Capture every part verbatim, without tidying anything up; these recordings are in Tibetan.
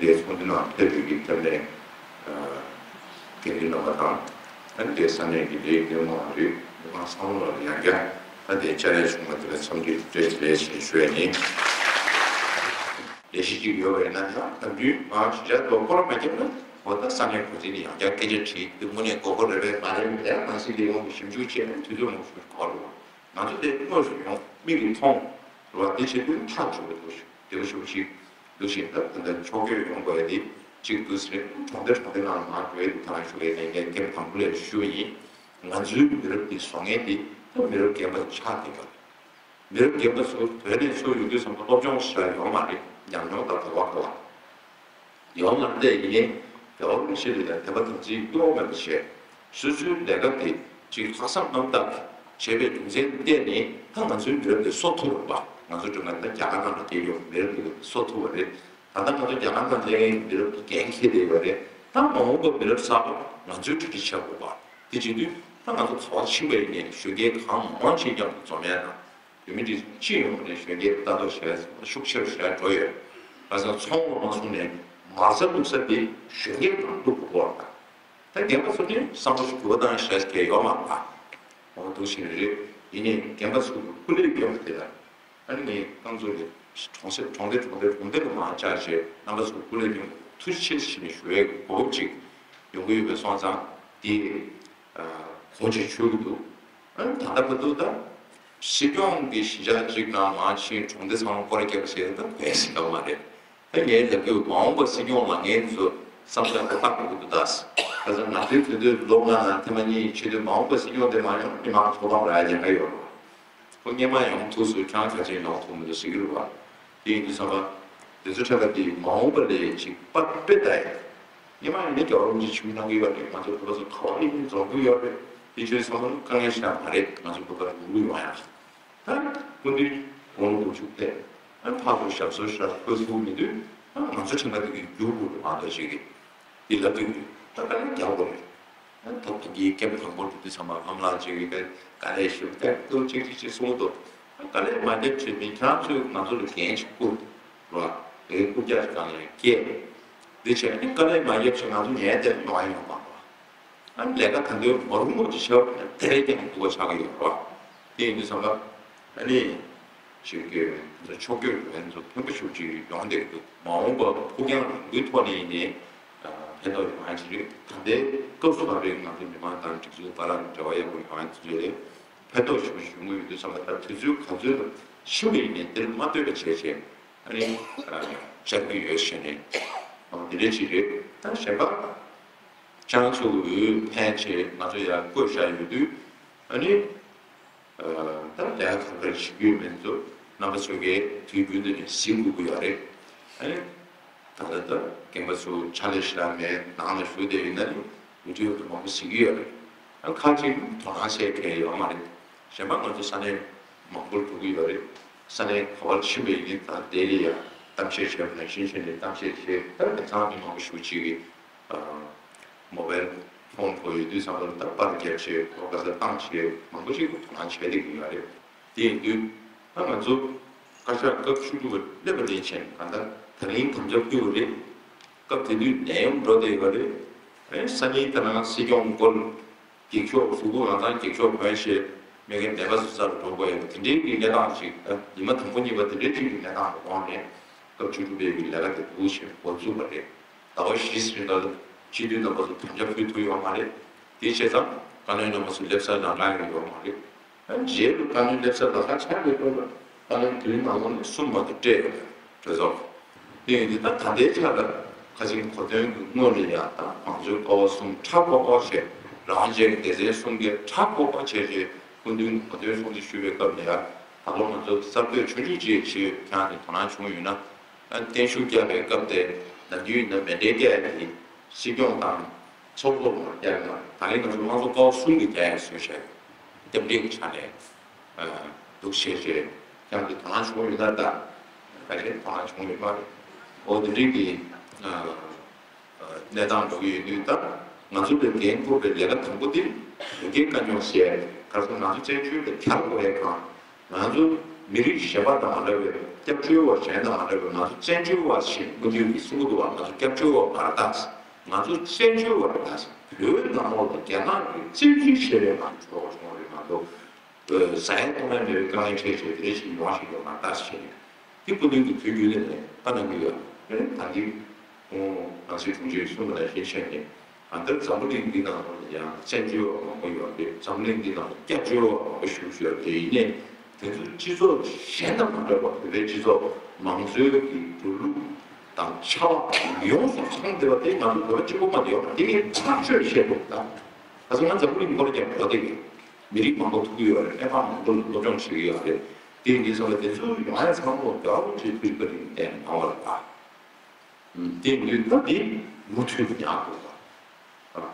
དེའི་ཚོགས་འདུ་ནང་ཕེབས་པའི་གི་ཁྱབ་ནས་དགེ་འདུན་རྣམ་པ་དང་། ཨ་ནི་དེ་ས་གནས་ཀྱི་ལས་སྣེ་མང་རིགས་མི་མང་ཚང་མ་ལ་ཡང་བསྐྱར་ད་དེ་བཅར་ཡ་བྱུང་བ་དེ་ལ་འཚམས་འདྲི་བཀྲ་ཤིས་བདེ་ལེགས་ཞེས་ཞུ་ཡ་ཡིན། ལས་གཞི་གཅིག་ཡོད་པ་ཡིན་ན་ཡང་གང་དུས་ང་ཞུ་བྱ་དེ་སྐོར་མ་བརྒྱབ་ན་འོ་ད་ས་གནས་གོ་སྒྲིག་ནས་ཡང་བསྐྱར་སྐད་ཆ་དྲིས་དེ་དངོས་གནས་དགོས་མཁོ་རེད་པས་མ་རེད་པས་ཡང་ནང་སྲིད་ལས་ཁུངས་ཀྱི་ཞིབ་འཇུག་བྱས་ནས་དུས་ཚོད་མང་པོ་ཞིག་འགོར་རེད་བ། ང་ཚོ་དེ་དངོས་སུ་ཡོང་མིག་གིས་མཐོང་རེད་བ། དེ་བྱེད་དུས་ཐག་ཆོད་པ་འདུག་ཞུ་བདེ་པོ་ཞེ་པོ་ཞིག་འདུག་བཞིན་ད་ད་ལྟ་ཕྱོགས་བསྐྱོད་ཡོང་དགོས་ཡ་དེ་གཅིག་འདུག་ཟེར་གྲོང་སྡེ་གྲོང་སྡེ་ནང་ལ་མར་འགྲོ་ཡ་དེ་ད་རང་ཞུ་གི་ཡིན་ངས་སྐད་དང་པོ་ལས་ཞུ་ཡིན། ང་ཚོའི་མི་རབས་འདི་བཟོ་མཁན་དེ་ད་མི་རབས་རྒན་པ་ཆགས་བསྡད་ཡོད་རེད། མི་རབས་རྒན་པ་ཚོ་བོད་ནས་ཚུར་ཡོང་དུས་ཙམ་པ་སློབ་སྦྱོང་ཞེ་དྲག་ཡོད་མ་རེད། ཉམས་མྱོང་དང་ག་བ་ག་བ་ཡོད་མ་རེད། དེ་ཡིན་ནའི་དེ་བ་རིན་ཆེན་ལ་ཡང་དད་པ་དམ་ཚིག་གཡོ་མེད་པ་བྱས། སོ་སོའི་ལས་ཀ་དེ་ཅིག་ལྷག་བསམ་རྣམ་དག་བྱས་པའི་རྒྱུ་མཚན་བརྟེན་ནས་ད་ང་ཚོའི་མི་རབས་དེ་གསོ་ཐུབ་པ། ང་ཚོ་སྒྲུབ་ང་ད་རྒྱ་གར་ནང་ལ་བསྡད་ཡོད་མི་རབས་དེ་གསོ་ཐུབ་པ་རེད། ད་ལྟ་ང་ཚོ་རྒྱ་གར་ནང་སླེབས་མཁན་མི་རབས་དེ་འགན་འཁྱེར་བསྡད་ཡོད་རེད། ད་མ་འོངས་པ་མི་རབས་གསར་པ་ང་ཚོའི་གྲ་སྒྲིག་བྱེད་དགོས་པ། དེ་བྱེད་དུས་ད་ང་ཚོ་ག་བ་ཕྱིན་པ་ཡིན་ནའི་གཞོན་སྐྱེས་གང་མང་ཕྱིན་ཀྱང་འཛོམས་ཡ་དང་། བོད་མི་འདི་སྤྱི་ཡོངས་ནས་གཞོན་སྐྱེས་ལྟ་རྟོག་བྱས་ཤུགས་ཆེ་རུ་ཞེ་དྲག་འགྲོ་ཡོད། ཁ་སང་ཚོང་ལ་མ་སོང་ནས་མ་རྩ་བླུགས་ས་དེ་གཞོན་སྐྱེས་ནང་བླུགས་དགོས་པ་དང་། ད་རྒན་པ་ཚོ་ནི་བསམ་བློ་ཞིག་འགྱུར་བ་བཏང་ཤེས་ཀྱི་ཡོད་མ་རེད། འོ་འདུག་བཞིན་རེད། ཡིན་ནའི་རྒན་པ་ཚོ་གི་སྐུ་ལས་བསྐྱོན་པ་དེ་ལ་ཨ་ནི་ངས་རྐང་ཚོ་ནས་གྲོང་གསེབ་གྲོང་སྡེ་གྲོང་སྡེ་གྲོང་སྡེ་ལ་མར་བཅར་བྱས་རྣམ་པ་ཚོ་གི་སྐུ་ལས་བསྐྱོན་པ་ཐུགས་རྗེ་ཆེ་ཞེས་ནས་ཞུ་བའི་གོ་སྐབས་ཅིག་ཡོང་གི་ཡོད་པ་སོང་ཙང་དེ་གོ་ཆེ་ཆོད་ཀྱི་འདུག་ཨ་ནི་ད་ལྟ་བར་དུ་ད་སྲིད་སྐྱོང་གི་གཞིས་ཆགས་གཅིག་ནང་མར་ཕྱིན་གྲོང་སྡེ་ཚང་མ་སྐོར་ར་རྒྱག་བྱས་ད་བས་སྲིད་སྐྱོང་མ་རེད། ད་ངའི་ལབ་རྒྱུ་མ་འོངས་པ་སྲིད་སྐྱོང་ལ་ངས་ཚོ་བསམ་བློ་ཁོ་ཐག་གོ་གི་འདུག་ད་ཁ་སང་ང་ཚོའི་དུས་ཚོད་ལོ་ལྔ་ནང་ཐེངས་མ་གཉིས་ཕྱི་དུས་མ་འོངས་པ་སྲིད་སྐྱོང་དེ་མ་ཡོང་མི་མང་ཚོགས་ཁང་ར་ཡ་ལས་ཀ་ཡོད་རེད། ཁོ་སྔོན་མ་ཡོང་ཐུག་སུ་ཁྱང་ག་ཅན་ཡོང་ཐུག་མི་འདུག་ཟེར་གྱི་རེད་བ། དེ་ཡིན་དུས་ཙམ་པ་དེ་ཚོ་ཁྲ་ཁ་དེ་མ་འོངས་པ་ལས་ཅིག་པ་དཔེ་ལྟ་ཡ། སྔོན་མ་ཡིན་ན་རྒྱལ་བ་རིན་པོ་ཆེ་ཆུ་མིག་གནང་གི་ཡོད་རེད། ང་ཚོ་བོད་པ་ཚོ་ག་བ་ཡིན་ནའི་འཛོམས་ཀྱི་ཡོད་རེད། དེ་ཚོའི་ཚང་མ་དཀའ་ངལ་ཞིག་མ་རེད། ང་ཚོ་བོད་པ་ལ་ལུག་ལུག་ཡོང་ཡ། ད་སྐུ་མདུན་དགུང་ལོ་དགུ་བཅུ་ཕེབས། ཨ་ཕར་ཚུར་ཞབས་སོར་ཞབས་སོར་ཐུག་མི་དུས་ཨ་ང་ཚོ་ཁྲིམས་ཁང་དེ་གི་རྒྱུགས་དགོས་རེད། མ་གཏོགས་ཅིག་གིས་དེ་ལབ་དུས་ད་དཀའ་ལས་རྒྱག་དགོས་རེད། ཨ་ད་ཕ་གིའི་སྐྱེས་པ་དང་པོ་འགྲོ་དུས་ཚང་མ་ཨ་མ་ལགས་ཅིག་གིས་དཀའ་ལས་ཞིག་བརྒྱབ་འདུག་ཅིག་ཅིག་ཅིག་གསུངས་འདུག་ཨ་དཀའ་ལས་མ་བརྒྱབ་བྱས་མི་ཁྱེད་རང་ཚོས་ང་ཚོ་ལ་འགན་ཞིག་བསྐུར་རོགས། དེ་རྐུབ་བཀྱག་སྒང་ལ་བསྐྱལ། འདི་བྱས་ནས་དཀའ་ལས་མ་བརྒྱབ་བྱས་ང་ཚོ་ཉལ་བསྡད་ཡོང་ཡ་ཡོང་མ་རེད། ཨ་ནི་ལས་ཀ་ད་འདོད་མ་རུང་བ་ཅིག་བྱས་པ་ཡིན་ན་དེ་རེད་ཀྱང་སྡུག་པ་ཆགས་ཀྱི་ཡོད་རེད་བ། དེ་ཡིན་དུས་ཙམ་པ་ཨ་ནི་ཞིག་གི་ང་ཚོ་ཕྱོགས་བསྐྱོད་འགྲོ་ཡ་ཚོ་ཕན་པོ་ཞེ་པོ་ཅིག་ཡོང་བསྡད་ཀྱི་འདུག་མ་འོངས་པ་ཕུགས་རྒྱང་རིང་པོའི་ཐོག་ནས་ཡིན་ནའི་ཕན་ཐོགས་ཡོང་ཡ་ཅིག་རེད། ད་ལྟའི་སྐབས་སུ་བབས་པའི་ང་ཚོ་མི་མང་དང་སྒྲིག་འཛུགས་བར་ལ་འབྲེལ་བ་ཡག་པོ་ཡོང་ཡ་ཚོ་རེད། ཕན་ཐོགས་ཞེ་པོ་ཅིག་ཡོང་གི་ཡོད་དུས་ཙམ་པ་ད་དུས་ཚོད་ག་ཚོད་ལ་ཕྱིན་པ་ཡིན་ནའི་འདིར་མ་ལྟོས་པ་བྱས་བྱས་ཨ་ནི་བཅར་གྱི་ཡོད་ཞེས་ནས་འདི་འདྲ་ཅིག་རེད། ད་གཞན་པ། ཁྱེད་རང་ཚོ་གི་འོས་འཕེན་ཆེད་ང་ཚོ་ཡར་བསྐོས་བཞག་ཡོད་དུས་ཨ་ནི། ད་ལས་ཀ་ག་འདྲ་བྱེད་ཀྱི་ཡོད་མེད་ཚོ་རྣམ་པ་ཚོ་གིས་དུས་རྒྱུན་དུ་ནས་གཟིགས་དགོས་ཀྱི་ཡོད་རེད། ཨ་ནི། ད་ལྟ་ད་རྒན་པ་ཚོ་ཕྱག་ལས་ཞེ་དྲག་མེད་ནང་ལ་བཞུགས་བསྡད་ཡོད་ན་ནི་མུ་མཐུད་དུ་མང་པོ་གཟིགས་ཀྱི་ཡོད་རེད། ཨ་ཁ་ཅིག་དོ་སྣང་བྱེད་མཁན་ཡོད་མ་རེད། གཞན་པ་ང་ཚོ་ས་གནས་མང་པོར་འགྲོ་གི་ཡོད་རེད། ས་གནས་ག་པར་ཕྱིན་པ་ཡིན་ད་ལྟའི་ལ་ཡ་གཏམ་བཤད་བྱས་པ་ནང་བཞིན་བྱས་ནས་གཏམ་བཤད་བྱས་ད་དེང་སང་མི་མང་པོ་ཞེ་པོ་ཅིག་གིས། མོ་བེལ་ཕོན་ཁོ་ཡོད་དུས་ཙམ་པ་ལ་ད་པར་རྒྱབ་བྱས་ཁོ་ག་ས་བཏང་བྱས་མང་པོ་ཞིག་གིས་དོ་སྣང་བྱས་བསྡད་ཀྱི་ཡོད་རེད། དེ་ཡིན་དུས་ད་ང་ཚོ་བཀའ་ཤག་སྐབས་བཅུ་དྲུག་པ་སླེབས་པ་ནས་བྱས་ནས་གང་ལྟར་ད་ལན་དམ་བཅའ་ཕུལ་བ་རེད། སྐབས་དེ་དུས་ནད་ཡམས་འགྲོ་བསྡད་ཡོད་རེད། ཨེ་སང་ཉིན་ད་ནང་སྲིད་སྐྱོང་སྐོར་འགྱིག་ཤོག་གཟུགས་པོ་རང་ཚང་འགྱིག་ཤོག་གོན་བྱས་མེད་མཁན་ནད་པ་ཚོ་རྩ་ལ་འགྲོ་དགོས་ཡོད་པ་དེ་འདྲའི་གི་གནས་སྟངས་ཤིག་ད་ཉི་མ་དང་པོ་གཉིས་པ་དེ་འདྲའི་ཅིག་གི་གནས་སྟངས་ལ་འོང་ནས་སྐབས་བཅུ་དྲུག་པའི་གི་ལས་ཀ་དེ་འདུག་བྱས་འགོ་བཙུགས་པ་རེད། ཟླ་བ་བཞི་ཙམ་ལ་སྤྱི་འཐུས་རྣམ་པ་ཚོ་དམ་བཅའ་ཕུལ་ཐུབ་ཡོད་མ་རེད། དེ་བྱས་ཙང་བཀའ་བློན་རྣམ་པ་ཚོ་སླེབས་ས་ལ་ལངས་ཡོད་མ་རེད། ཨ་རྗེས་ལ་བཀའ་བློན་སླེབས་ས་ལ་ཁ་ཆགས་པའི་སྐབས་ལ་བཀའ་བློན་དེ་རིང་ནང་ལོགས་ནས་གསུམ་མ་གཏོགས་སྤྲད་ཡོད་མ་རེད། གྲོས་ཚོགས་དེ་ཡིན་དུས་ད་ད་ལྟའི་ཆ་ལ་ཁ་ཆེམས་གོ་སྟོན་གྱི་སྔོན་ལ་ཡང་ད་མང་གཙོའི་ཀ་བ་གསུམ་ཁྲ་ཀོ་ཀོ་བྱས་རང་དབང་ཅན་གྱི་སྡེ་ཚན་གསུམ་གྱིས་ཁྲ་ཀོ་ཀོ་བྱས་རྗེས་སྐུ་མདུན་གྱི་གོ་སྟོན་སྲུང་བརྩི་ཞུས་པའི་སྐབས་ལ་ཡང་ད་ལོ་ང་ཚོ་གསར་གཏོད་ཆུང་ཆུང་ཅིག་བྱས་ཡོད། ཁྱེད་རང་ཚོས་དོ་སྣང་བྱུང་ཡོད་ན། ཨ་བརྟན་བཞུགས་བརྒྱབ་པའི་སྐབས་དེ་ནམ་རྒྱུན་ཡིན་ན་མཎྜལ་བརྒྱབ་ཡ་དེ་སྲིད་སྐྱོང་དང་ཚོགས་གཙོ་ལ་བརྒྱབ་ཡོད་ན་ད་རིང་ང་ཚོ་དམངས་གཙོ་ཀ་བ་གསུམ་གྱིས་བརྒྱབ་ཡ་བཟོས་བྱས་རྟེན་འབྲེལ་གྱི་ཆ་ནས་འདུག་བྱས་བྱས་ཁྱེད་རང་ཚོས་དོ་སྣང་བྱུང་ཡོད་ན། ད་ག་རེ་དོ་སྣང་བྱུང་ཡོད་མ་རེད། འོ་དེ་འདྲའི་གི་གནས་སྟངས་འགྲོ་གི་ཡོད་དུས་ད་ང་ཚོ་ལ་འགན་འཁུར་བའི་ལས་ཀ་དང་པོ་དེ་བོད་སྐད་དཀའ་རྙོག་སེལ་ག་རེ་ཟེར་ང་ཚོ་བཙན་བྱོལ་ལ་གྱར་དགོས་ཡ་གང་། ང་ཚོ་མི་རིགས་གཞན་པ་དང་མ་འདྲ་བའི་ སྐྱབས་བཅོལ་བ་གཞན་དང་མ་འདྲ་བར་ང་ཚོ་བཙན་བྱོལ་བ་ཞེས་སྐུ་མདུན་གྱིས་གསུང་གི་འདུག་བ། ང་ཚོ་སྐྱབས་བཅོལ་བ་མ་རེད་ད། ང་ཚོ་བཙན་བྱོལ་བ་རེད་ད། བོད་ནང་ལོགས་ལ་རྒྱ་ནག་གིས་བཙན་འཛུལ་བྱས་པའི་ང་ཚོ་གྲོགས་པོ་བྱུང་བ་རེད། ང་ཚོ་ཟ་ཡ་འཐུང་ཡ་མེད་པའི་དཀའ་ངལ་འཕྲད་བྱས་དེ་འདྲ་ཞིག་ཡོང་བ་ཞིག་ཡོད་མ་རེད་ད་ཟེར་ནས། འདི་སྐུ་མདུན་གྱིས་དུས་རྒྱུན་ནས་ལྟ་གནང་གི་ཡོད་རེད། ད་འདི་ཁོང་ནང་སྲིད་དྲུང་ཆེས་གསུངས་པ་ནང་བཞིན་བྱས་ནས། ཨ། ད་འཛམ་བུ་གླིང་འདི་ནང་ལ་ཡང་བཙན་བྱོལ་བ་མང་པོ་ཡོད་རེད། འཛམ་བུ་གླིང་འདི་ནང་ལ་སྐྱབས་བཅོལ་བ་མང་པོ་བཞུགས་ཡོད་རེད། ཡིན་ནའི་དེ་ཚོ་སྤྱི་ཚོགས་གཞན་དང་མ་འདྲ་བར་བོད་པའི་སྤྱི་ཚོགས་མང་གཙོའི་གི་འགྲོ་ལུགས་དང་བྱ་བ་ཡོངས་སུ་ཚང་བསྡད་པ་དེ་ང་ཚོ་བོད་པ་གཅིག་པོ་མ་རེད། ཡོད་པ་དེ་ངས་ཐག་ཆོད་བཤད་འདུག་ད་ད་ག་ཚོད་ང་འཛམ་བུ་གླིང་སྐོར་ཀྱང་གོ་བསྡད་ཡོད། མི་རིགས་མང་པོ་ཐུག་གི་ཡོད་རེད། ཨེ་ཕ་མང་པོ་ལ་སློབ་སྦྱོང་བྱེད་ཀྱི་ཡོད་རེད། དེ་འདི་ཚོ་ལ་དེ་ཚོ་ཡོང་ཡ་ཚང་མ་རྒྱལ་བ་རིན་པོ་ཆེའི་ཐུགས་རྗེ་བཀའ་དྲིན་བརྟེན་གནང་བ་རེད་པ། དེ་ཡིན་དུས་ད་འདི་མུ་མཐུད་དུ་ཡང་དགོས་པ།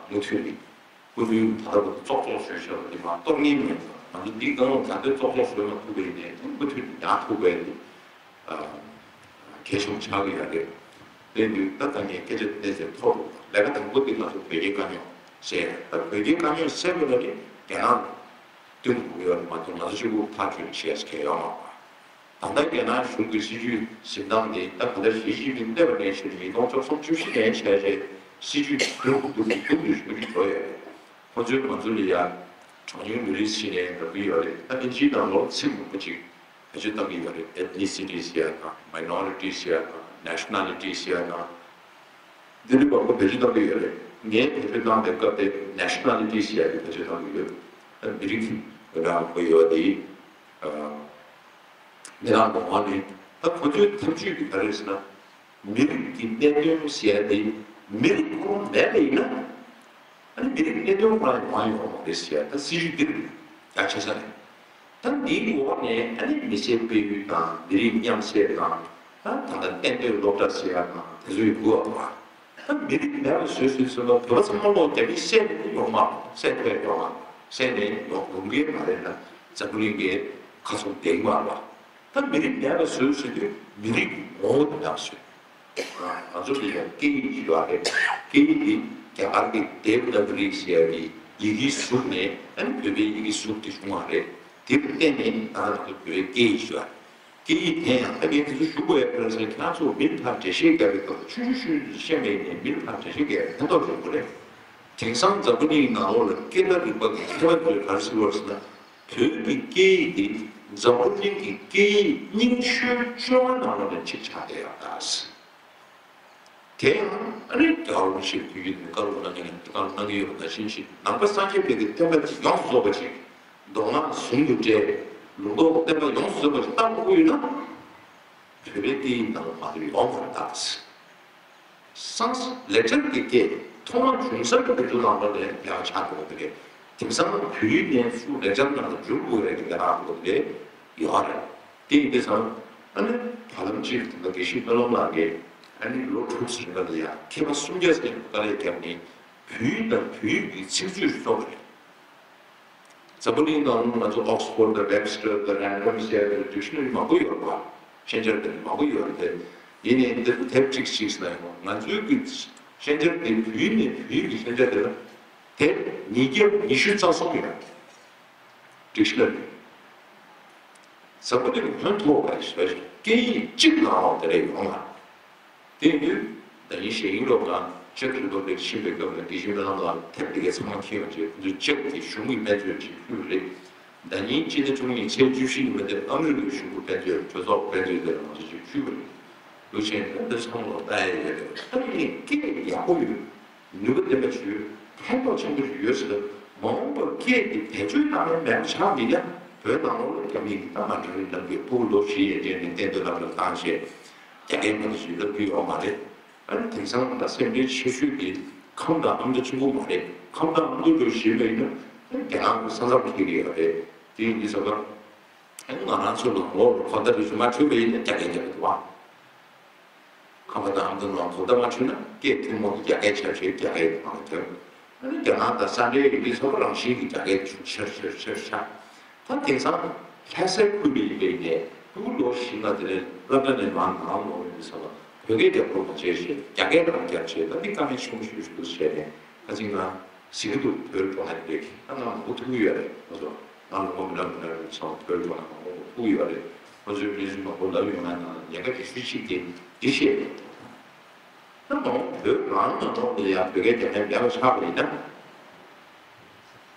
མུ་མཐུད་ནས་སྐུ་མདུན་ད་ལྟ་བར་དུ་ཙོག་ཙོག་བཟོས་བཞག་པ་འདི་མ་གཏོར་ངེས་མེད་པ། ང་ཚོ་འདི་གང་ལ་ད་ལྟའི་ཙོག་ཙོག་བཟོས་མ་ཐུབ་པ་ཡིན་ནའི་དེ་མུ་མཐུད་དུ་ཡང་ཐུབ་པའི་འདི་གལ་ཆེན་པོ་ཆགས་ཀྱི་ཡོད་རེད། དེ་ཡིན་དུས་ད་ད་ངས་སྐད་ཆ་དེ་ཚོ་ཐོག་ལ་ལས་ཀ་དང་པོ་འདི་ང་ཚོ་བོད་རྒྱའི་དཀའ་རྙོག་སེལ། ད་བོད་རྒྱའི་དཀའ་རྙོག་སེལ་དགོས་ན་ནི་རྒྱ་ནག་ལ་བསྟུན་དགོས་ཀྱི་ཡོད་རེད་མ་གཏོགས་ང་ཚོ་གཅིག་པུ་ཐག་གཅོད་བྱེད་ཡ་གལ་ཡོད་མ་རེད། ད་ལྟ་རྒྱ་ནག་གཞུང་གི་སྲིད་ཇུས་འཛིན་སྟངས་དེ་ད་ག་ལེར་ཞི་ཅིན་ཕིང་བསྡད་པ་ནས་བྱས་ནས་ཉིས་སྟོང་བཅུ་གསུམ་བཅུ་བཞི་ནས་བྱས་རྗེས་སྲིད་ཇུས་སྒྲུབ་སྒྲུབ་སྒྲུབ་སྒྲུབ་སྒྲུབ་ཀྱི་འགྲོ་ཡོད་རེད། ཁོ་ཚོའི་ང་ཚོ་ལ་ཡ་གྲངས་ཉུང་མི་རིགས་ཕྱི་ནས་འགྲོ་གི་ཡོད་རེད། ད་ཨིན་ཇིའི་ནང་ལོགས་ཚིག་མང་པོ་ཅིག་བེད་སྤྱོད་གཏང་གི་ཡོད་རེད། Ethnicities ཡ་དང་Minorities ཡ་དང་Nationalities ཡ་དང་། འདི་ནི་མང་པོ་བེད་སྤྱོད་གཏང་གི་ཡོད་རེད། ངས་བེད་སྤྱོད་གཏང་པའི་སྐབས་དེ་Nationalities ཞེས་པའི་བེད་སྤྱོད་གཏང་གི་ཡོད། ད་མི་རིགས་ཀྱི་འོས་འགན་དབང་པོ་ཡོད་དེ། ཨ། མི་རང་གི་ངོས་ནས་ད་ཁོ་ཚོའི་ཐབས་ཇུས་དེ་ག་རེ་ཟེར་ན། མི་རིགས་ཀྱི་གནད་དོན་ཟེར་ཡ་དེ་མི་རིགས་ཁོ་རང་མེད་པ་ཡིན་ན། ཨ་ནི་མི་རིགས་གནད་དོན་ཁོ་རང་ཡོང་བ་ཡོང་བ་མ་རེད་ཟེར་ཡ་ད་སྲིད་ཇུས་འདི་རེད། རྒྱ་ཆེ་ས་རེད། ད་འདིའི་འོག་ནས་ཨ་ནི་མི་སེར་སྤེལ་ཡུལ་དང་མི་རིགས་མཉམ་བསྲེས་དང་། ད་ད་ལྟ་གཏན་སྡོད་སློབ་གྲྭ་ཟེར་ཡ་དང་དེ་ཚོའི་འགུལ་བ་དང་། ད་མི་རིགས་མེད་པ་བཟོས་ཟིན་ཟིན་ལ་བོད་པ་ཚང་མ་ལོག་རྒྱ་མིས་བསད་ནས་ཡོང་མ་བསད་ཐུབ་ཡོང་མ་བསད་ནས་ཡོང་ཡོང་གི་མ་རེད་ན་འཛམ་བུ་གླིང་གི་ཁ་ཚུར་བསྡད་ཀྱི་མ་རེད་པ། ད་མི་རིགས་མེད་པ་བཟོས་ཟིན་དུས་མི་རིགས་ངོ་བོ་དེ་མེད་པ་བཟོས། ང་ཚོ་ལ་ཡང་སྐད་ཡིག་ཡོད་རེད། སྐད་ཡིག་འདི་རྒྱ་གར་གྱི་དེབ་ནག་རིགས་ཟེར་བའི་ཡི་གེའི་གཟུགས་ནས་ཨ་ནི་བོད་པའི་ཡི་གེའི་གཟུགས་དེ་བྱུང་བ་རེད། དེར་བརྟེན་ནས་ད་ང་ཚོ་བོད་པའི་སྐད་ཡིག་ཡོད་རེད། སྐད་ཡིག་དེ་ཡང་ད་ངས་དེ་ཚོ་ཞུ་དགོས་ཡ་ཁ་སང་ཁྱེད་རང་ཚོ་མི་ལ་ཕར་འགྲེལ་བཤད་རྒྱག་པའི་སྐབས་ཆུང་ཆུང་ཆུང་ཆུང་བཤད་མེད་ནས་མི་ལ་ཕར་འགྲེལ་བཤད་རྒྱག་ཡ་ཕན་ཐོགས་ཡོང་གི་རེད། དེང་སང་འཛམ་བུ་གླིང་ནང་ལོགས་ལ་སྐད་བརྡ་རིག་པ་གི་མཁས་པ་ཚོས་ག་རེ་ཟེར་བ་ཟེར་ན། བོད་ཀྱི་སྐད་ཡིག་འདི་འཛམ་བུ་གླིང་གི་སྐད་ཡིག་རྙིང་ཤོས་བཅོ་ལྔ་ནང་ལོགས་ནས་གཅིག་ཆགས་བསྡད་ཡོད་ད། དེ་ཡང་ཨ་ནི་རྒྱལ་བ་རིན་པོ་ཆེས་དུས་རྒྱུན་ནས་བཀའ་སློབ་གནང་མཁན་བཀའ་སློབ་གནང་གི་ཡོད་པ་ནང་བཞིན་ཞིག་ནང་པ་སངས་རྒྱས་པའི་གི་བསྟན་པ་འདི་ཡོངས་སུ་རྫོགས་པ་ཅིག་མདོ་སྔགས་ཟུང་དུ་འབྲེལ། ལུང་རྟོགས་བསྟན་པ་ཡོངས་སུ་རྫོགས་པ་ཅིག་བཏང་དགོས་ཡོད་ན། བོད་པའི་སྐད་ཡིག་ནང་མ་གཏོགས་ཡོང་མ་རེད་ད། སངས་ལེགས་སྦྱར་གྱི་སྐད་ཐོག་མ་བྱུང་ས་གི་དུས་ཚོད་ནང་ལོགས་ནས་ཡག་ཆགས་འགྲོ་གི་རེད། དེང་སང་བོད་ཡིག་ནས་ཚུར་ལེགས་སྦྱར་ནང་ལ་འགྱུར་དགོས་རེད་ཀྱི་ལས་ཀ་འགྲོ་གི་རེད། ཡོད་རེད། དེ་ཡིན་དུས་ཙང་ཨ་ནི་བར་ལམ་གཅིག་དེ་འདྲ་དགེ་བཤེས་སྨོན་ལམ་ལགས་ཀྱིས་ཨ་ནི་ལོ་དྲུག་ཙམ་རིང་ལ་ཡང་མཁས་པ་སུམ་བརྒྱ་ཙམ་དཀའ་ལས་བརྒྱབ་ནས་བོད་ཡིག་དང་བོད་ཡིག་གི་ཚིག་མཛོད་བཙུགས་པ་རེད། འཛམ་བུ་གླིང་ནང་ང་ཚོ་Oxford དང་Webster དང་Random ཟེར་ཡ་དེ་འདྲ་ཌིག་ཤ་ན་རི་མང་པོ་ཡོད་རེད་པ། ཤན་སྦྱར་དེ་འདྲ་མང་པོ་ཡོད་རེད་དེ། ཡིན་ནའི་འདི་ཚོ་དེབ་གཅིག་གཅིག་ཟེར་ན་ཡང་ང་ཚོའི་གི་ཤན་སྦྱར་དེ་བོད་ཡིག་ནས་བོད་ཡིག་གི་ཤན་སྦྱར་དེ་ལ་དེབ་ཉིས་བརྒྱ་ཉི་ཤུ་རྩ་གསུམ་ཡོད་རེད། ཌིག་ཤ་ན་རི། འཛམ་བུ་གླིང་ཕན་ཐོགས་པ་ཞིག་སྐད་ཡིག་གཅིག་ནང་ལོགས་དེ་འདྲ་ཡོད་མ་རེད། དེ་ཡིན་དུས་ད་ཡིན་གཞེས་ཡིན་ལོག་དང་ཅེཀ་རི་པབ་ལིག་ཕྱིན་པའི་སྐབས་ལ་དགེ་བཤེས་སྨོན་ལམ་ལགས་དེབ་དེ་གའི་ཚང་མ་འཁྱེར་ཡོང་རྗེས་ཁོ་ཚོས་ཅེཀ་གི་གཞུང་གི་དཔེ་མཛོད་ཅིག་ཕུལ་བ་རེད། ཟླ་ཉིན་སྤྱི་ཟླ་བཅུ་གཉིས་ཚེས་བཅུ་བཞི་ཉིན་མོ་དེར་ཨ་མི་རི་ཀའི་གཞུང་གི་དཔེ་མཛོད་གྲོས་ཚོགས་དཔེ་མཛོད་དེར་ང་ཚོས་ཅིག་ཕུལ་བ་རེད། འདུག་བྱས་ནས་འདི་ཚང་མ་ལ་ལྟ་ཡ་ཡོད་རེད། ད་ཡིན་ནའི་སྐད་ཡག་པོ་ཡོད། ནུས་པ་ལྡན་པ་ཞིག་ཡོད། ཕན་ཐོགས་ཆེན་པོ་ཞིག་ཡོད་ཟེར། མ་འོངས་པར་སྐད་དེ་བེད་སྤྱོད་གཏང་ཡ་མེད་པ་ཆགས་མི་ཡ། བོད་ནང་ལོགས་ལ་རྒྱ་མི་གིས་ད་མ་འགྲོ་རིན་ལབ་ཀྱི་ཕྲུ་གུ་ལོ་བཞི་ཡན་ཆད་ནས་གཏན་སྡོད་ལམ་ལ་བཏང་བྱས་རྒྱ་སྐད་མང་པོ་ཞིག་ལབ་རྒྱུ་ཡོད་མ་རེད། ཨ་ནི་དེང་སང་ད་སེམས་ཁྲལ་ཆེ་ཤོས་དེ་ཁམས་དང་ཨ་མདོ་ཆེན་པོ་མ་རེད། ཁམས་དང་ཨ་མདོ་འགྲོ་བཞིན་པ་ཡིན་ན་རྒྱ་ནག་གི་ས་མཚམས་འཁེལ་གྱི་ཡོད་རེད། དེ་ཡིན་དུས་ཙམ་པ་ཨ་ནི་ང་རང་ཚོ་ལ་ངོ་བོ་གོ་བརྡ་རེ་ཞིག་མ་འཕྲོད་པ་ཡིན་ན་རྒྱ་སྐད་རྒྱག་གི་འདུག་བ། ཁམས་པ་དང་ཨ་མདོ་ནང་གོ་བརྡ་མ་འཕྲོད་ན་སྐད་ཐུན་མོང་གི་རྒྱ་སྐད་ཆགས་བྱས་རྒྱ་སྐད་མང་ཐོན། ཨ་ནི་རྒྱ་ནག་དང་ས་འབྲེལ་ཡོད་དུས་ཚོ་རང་བཞིན་གྱི་རྒྱ་སྐད་ཆུ་ཆེར་ཆེར་ཆེར་ཆགས། ད་དེང་སང་ལྷ་སའི་ཁུལ་ལ་ཡིན་པའི་ནས་ཕྲུ་གུ་ལོ་བཞི་ལྔ་དེ་ནས་སློབ་གྲྭ་ནས་མར་ནང་ལོག་ཡོང་དུས་ཙམ་ལ་བོད་སྐད་རྒྱག་རོགས་མ་བྱས་ཞེས་རྒྱ་སྐད་རང་རྒྱག་བྱས། ད་འདི་དཀའ་ངལ་ཆེན་པོ་ཞིག་ཞིག་ཏུ་བྱས་ནས་ཁ་ཅིག་ང་གཟིགས་ཀྱི་འདུག་བོད་འགྲོ་མཁན་རེད། ད་ང་མང་པོ་ཐུག་གི་ཡོད་རེད། ང་ཚོ་ང་ལོ་ངོ་མི་འདྲ་མི་འདྲ་བའི་ཚང་བོད་འགྲོ་མཁན་མང་པོ་ཐུག་གི་ཡོད་རེད། ཁོ་ཚོའི་གནས་ཚུལ་མང་པོ་ལབ་ཡོང་ན་ཡང་ཉེན་ཁ་གལ་ཆེ་ཤོས་གཅིག་དེ་འདི་བཤད་ཡོད། ད་མ་འོངས་བོད་རང་ནང་ལོགས་ལ་ཡང་བོད་སྐད་རྒྱག་མཁན་མེད་པ་ཆགས་པ་ཡིན་ན།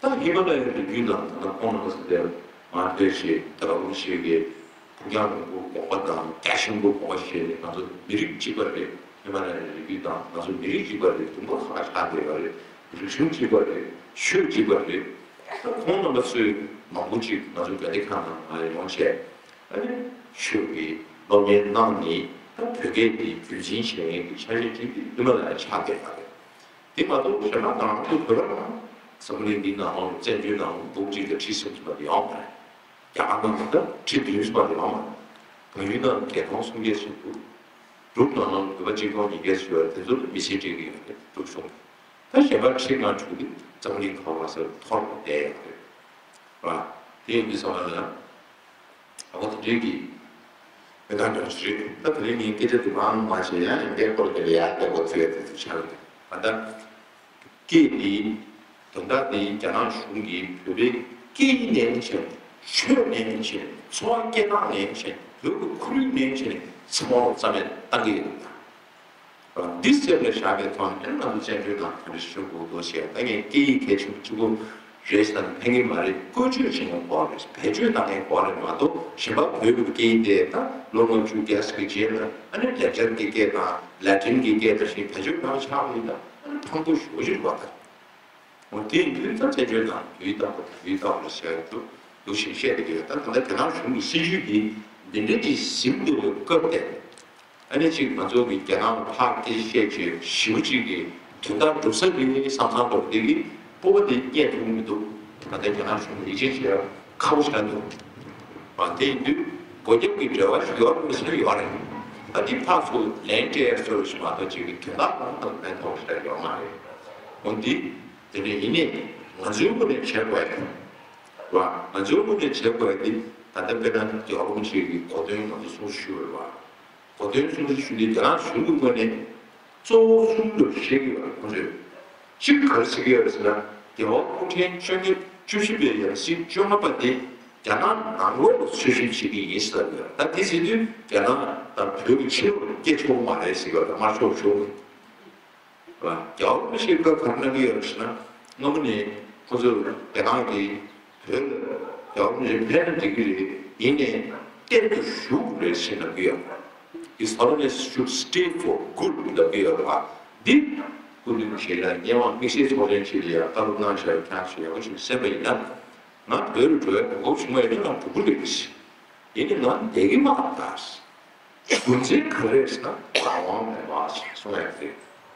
ད་ཧི་མ་ལ་ཡའི་རི་རྒྱུད་ནང་ད་ལྟ་ཁོང་རྣམ་པ་ཚོ་དེར་མ་ཕེབས་ཤིག་ད་རུང་ཞིག་གིས་ཕུགས་རྒྱང་རིང་པོ་དགོངས་པ་དང་རྒྱ་ཆེན་པོ་དགོངས་པ་བཞེས་ནས་ང་ཚོ་མི་རིགས་གཅིག་པ་རེད། ཧི་མ་ལ་ཡའི་རི་རྒྱུད་དང་ང་ཚོ་མི་རིགས་གཅིག་པ་རེད། དུམ་བུ་ཁ་ཁ་ཆགས་བསྡད་པ་རེད། རིག་གཞུང་གཅིག་པ་རེད། ཆོས་གཅིག་པ་རེད། ད་ཁོང་རྣམ་པ་ཚོས་མང་པོ་ཅིག་ང་ཚོ་དགའ་བདེ་ཁང་ནང་ང་ཡོང་བྱས། ཨ་ནི་ཆོས་ཀྱི་སློབ་གཉེར་གནང་ནས་ད་བོད་སྐད་འདི་རྒྱུན་འཛིན་བྱེད་མཁན་གྱི་ཆ་ཤས་ཅིག་འདི་ཧི་མ་ལ་ཡ་ཆགས་བསྡད་པ་རེད། དེ་མ་གཏོགས་གཞན་པ་ང་རང་ཚོ་བོད་པ་རང་འཛམ་བུ་གླིང་འདི་ནང་ལོགས་བཙན་བྱོལ་ནང་ལོགས་འབུམ་གཅིག་དང་ཁྲི་གསུམ་ཙམ་ཡོད་མ་རེད། རྒྱ་གར་ནང་ལ་ད་ཁྲི་བདུན་ཙམ་ཡོད་མ་རེད། བལ་ཡུལ་ནང་ལ་བརྒྱད་སྟོང་སུམ་བརྒྱ་ཙམ་འདུག་འབྲུག་ནང་ལོགས་བོད་པ་གཅིག་སྟོང་ཉིས་བརྒྱ་ཙམ་ཡོད་རེད། དེ་ཚོ་ལ་མི་སེར་སྤྲད་ཀྱི་ཡོད་རེད། འབྲུག་གཞུང་གིས། ད་གཞན་པ་ཁྲི་ལྔ་དྲུག་དེ་འཛམ་གླིང་ག་པར་སར་འཐོར་བསྡད་ཡོད་རེད་བ། དེ་ཡིན་དུས་ཙམ་པ་ལ་ཨ་ཁོ་དེ་འདྲའི་གི་མི་གང་འདྲ་ཞིག་རེད། ད་དེ་རིང་ངས་སྐད་ཆ་དེ་མང་མང་བྱས་ཡང་ཡང་སྐད་སྐོར་དེ་ལ་ཡང་སྐད་སྐོར་ཚིག་དེ་ཚོ་ཆགས་རེད། ད་ལྟ་སྐད་འདི་དོན་དག་འདི་རྒྱ་ནག་གཞུང་གིས་བོད་པའི་སྐད་ཡིག་ནས་བྱས། ཆོས་ནས་བྱས། འཚོ་བ་སྐྱེལ་སྟངས་ནས་བྱས། བོད་ཀྱི་ཁོར་ཡུག་ནས་བྱས་ཚང་མ་རྩ་མེད་བཏང་གི་ཡོད། འདི་སེམས་ལ་བཞག་པའི་ཐོག་ནས་ང་ཚོ་བཙན་བྱོལ་ནང་ག་རེ་ཞུ་དགོས་འདུག་ཟེར། ད་ངས་སྐད་ཡིག་གལ་ཆེན་པོ་གཅིག་པོ་རེད་ཟེར་ན་ཕན་གྱི་མ་རེད། བཀོལ་སྤྱོད་བྱེད་མཁན་སྐོར་རེད། བེད་སྤྱོད་བཏང་མཁན་སྐོར་རེད་མ་གཏོགས་གཞན་པ་བོད་ཀྱི་སྐད་ཡིག་དེ་ད་ལོ་ལྔ་བཅུ་བརྒྱ་ཙམ་གྱི་རྗེས་ལ་ཨ་ནི་ལེགས་སྦྱར་གྱི་སྐད་དང་ལ་ཏིན་གྱི་སྐད་དང་ཞིག་བེད་སྤྱོད་གནང་ཆགས་པ་ཡིན་ན་ཨ་ནི་ཕངས་པོ་ཞེ་པོ་ཅིག་རེད་པ། ད་འོ་དེ་ཡིན་དུས་ད་བཙན་བྱོལ་ནང་བོད་ཡིག་བཏང་དགོས་རེད། བོད་ཡིག་བཏང་དགོས་རེད་ཟེར་འདུག་འདུག་ཞེས་བཤད་བསྡད་ཀྱི་ཡོད། ད་ད་ལྟ་རྒྱ་ནག་གཞུང་གི་སྲིད་བྱུས་འདི་འདི་འདྲ་ཅིག་ཟིན་བསྡད་པའི་སྐབས་དེ། ཨ་ནི་གཅིག་ང་ཚོ་གི་རྒྱ་ནག་ལ་ཕར་སྐད་ཆ་བཤད་བྱས་ཞེ་པོ་གཅིག་གི་དོན་དག་འགྲུབ་ས་རེད་བསམ་བསམ་འདུག་འདི་གི་སྤོབས་པ་དེ་རྙེད་ཐུབ་མི་འདུག་ད་ལྟ་རྒྱ་ནག་གཞུང་ཡིད་ཆེས་བྱེད་ཡ་ཁག་པོ་ཆགས་འདུག་ཨ་དེ་ཡིན་དུས་སྒོ་རྒྱབ་ཀྱི་འབྲེལ་བ་ཞིག་ཡོད་རེད་ཟེར་ཡོད་རེད། ད་འདི་ཕར་ཚུར་ལན་སྤྲད་ཡ་ཟེར་བ་ཞིག་མ་གཏོགས་གཅིག་གི་དོན་དག་གང་དང་ཕན་ཐོགས་ཤིག་ཡོད་མ་རེད། འོ་འདི་དེ་འདྲ་ཡིན་ནའི་ང་ཚོའི་ངོས་ནས་བྱེད་དགོས་ཡ་བ། ང་ཚོའི་ངོས་ནས་བྱེད་དགོས་ཡ་འདི་ད་ལྟ་དཔེར་ན་རྒྱལ་བ་རིན་པོ་ཆེ་གི་གོ་སྟོན་ང་ཚོ་གསུང་ཞུས་པ་རེད་བ། གོ་སྟོན་གསུང་བཤད་ཞུ་དུས་རྒྱ་ནག་གཞུང་གི་ངོས་ནས་གཙོ་བོ་གསུམ་དུ་བཤད་ཀྱི་ཡོད་རེད། ཁོང་ཚོས་གཅིག་ག་རེ་ཟེར་གྱི་ཡོད་རེད་ཟེར་ན། རྒྱལ་བ་སྐུ་ཕྲེང་བཅོ་ལྔ་བཅུ་བཞི་པའི་ཡབ་སྲས་བཅོ་ལྔ་པ་དེ་རྒྱ་ནག་ནང་ལོགས་ལ་འཚོལ་ཞིབ་བྱེད་ཀྱི་ཡིན་ཟེར་གྱི་ཡོད་རེད། ད་དེ་ཟེར་དུས་རྒྱ་ནག་དང་བོད་ཀྱི་ཕྱི་ལོགས་སྐད་ཆོག་མ་རེད་ཟེར་གྱི་ཡོད་རེད། དམར་ཤོག་གཞུང་གིས། རྒྱལ་བ་རིན་པོ་ཆེས་སྐབས་ག་རེ་གནང་གི་ཡོད་རེད་ཟེར་ན། སྔ་མོ་ནས་ཁོ་ཚོས་རྒྱ་ནག་གིས་བོད་ལ་རྒྱལ་བ་རིན་པོ་ཆེ་ཕེབས་ན་འགྲིག་གི་རེད། ཡིན་ནའི་གཏན་དུ་བཞུགས་དགོས་རེད་ཟེར་ལབ་ཀྱི་ཡོད་རེད། His Holiness should stay for good ལབ་ཀྱི་ཡོད་རེད་པ། འདི་སྐུ་མདུན་ཞལ་ལ་སྙན་དབང་དམིགས་བསལ་ཚོགས་ཆེན་ཞིག་ལ་ཡང་བཀའ་སློབ་གནང་བཞག་ཡོད། ཁྱེད་ཚོས་ཡག་པོ་ཞིག་གསན་པ་ཡིན་ན། ང་བོད་ལ་འགྲོ་ཡ་གོ་སྐབས་བྱུང་བ་ཡིན་ན་ང་འགྲོ་གི་རེད། ཡིན་ནའི་ང་བསྡད་ཀྱི་མ་རེད་ད། རྒྱུ་མཚན་ག་རེ་རེད་ཟེར་ན་རང་དབང་མེད་པ་ཞིག་གསུང་ཡ་རེད།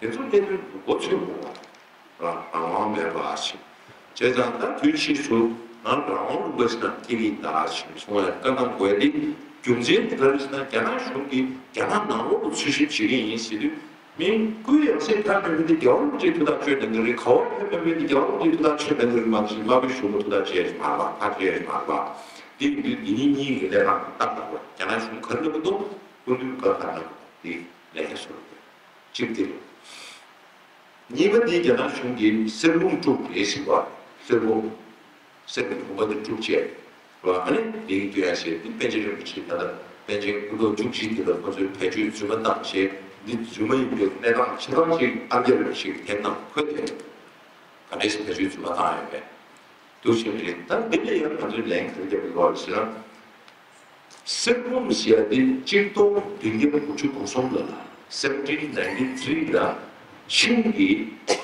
དེ་ཚོ་གནད་དོན་མགོ་ཚོས་དགོས་པ། རང་རང་དབང་མེད་པ་ཞིག་བྱས་ཙང་ད་དུས་ཕྱིས་སུ་ང་རང་དབང་ལུང་པ་ཞིག་ནང་སྐྱེ་གི་ཡིན་ད་ཞིག་གསུང་ཡ་བཀའ་གནང་དགོས་ཡ་དེ། རྒྱུ་མཚན་དེ་ག་རེ་ཟེར་ན་རྒྱ་ནག་གཞུང་གིས་རྒྱ་ནག་ནང་ལོགས་ལ་འཚོལ་ཞིབ་བྱེད་ཀྱི་ཡིན་ཟེར་དུས། མི་སྐུའི་ཡང་སྲིད་ཕེབས་མེད་པའི་རྒྱལ་བ་རིན་པོ་ཆེའི་ཐུགས་ཐག་གཅོད་གནང་གི་རེད། ག་བ་ཕེབས་མེད་པའི་རྒྱལ་བ་རིན་པོ་ཆེའི་ཐུགས་ཐག་གཅོད་གནང་གི་རེད་མ་གཏོགས་དམར་པོའི་གཞུང་གི་ཐུགས་ཐག་གཅོད་ཡ་ཞིག་མ་རེད་པ། ཕར་གཅོད་ཡ་ཞིག་མ་རེད་པ། དེ་ཡིན་དུས་འདི་གཉིས་གཉིས་ཀྱི་གནས་སྟངས་ལྟ་དགོས། རྒྱ་ནག་གཞུང་ག་རེ་གནང་གི་འདུག་སྐུ་མདུན་བཀའ་ག་རེ་གནང་གི་འདུག་འདི་ལས་ཀ་བཟོ་དགོས། གཅིག་དེ་རེད། གཉིས་པ་འདི་རྒྱ་ནག་གཞུང་གིས་གསེར་བུམ་དཀྲུགས་རེད་ཟེར་བ། གསེར་བུམ། གསེར་གྱི་བུམ་པ་འདི་དཀྲུགས་བྱས། རེད་བ། ཨ་ནི་མིང་བཏོན་ཡ་བྱས། འདི་པཎ་ཆེན་རིན་པོ་ཆེ་ད་ལྟ་པཎ་ཆེན་སྐུ་ཐོག་བཅུ་གཅིག་དེ་ལ་ཁོ་ཚོས་བེད་སྤྱོད་རྫུན་མ་བཏང་བྱས། འདི་རྫུན་མ་ཡིན་པའི་གནས་སྟངས་ཆ་ཚང་ཅིག་ཨར་རྒྱ་རིན་པོ་ཆེ་གིས་དེབ་ནང་འཁོད་དེ། ག་འདྲས་བེད་སྤྱོད་རྫུན་མ་བཏང་ཡོད་པས། འདུག་བྱས་པ་རེད། ད་འདི་ལ་ཡང་ང་ཚོས་ལན་ག་རེ་རྒྱབ་དགོས་རེད་ཟེར་ན། གསེར་བུམ་ཟེར་ཡ་དེ་གཅིག་སྟོང་བདུན་བརྒྱ་དགུ་བཅུ་གོ་གསུམ་ལོ་ལ་seventeen ninety three ལ་ཆིང་གིས་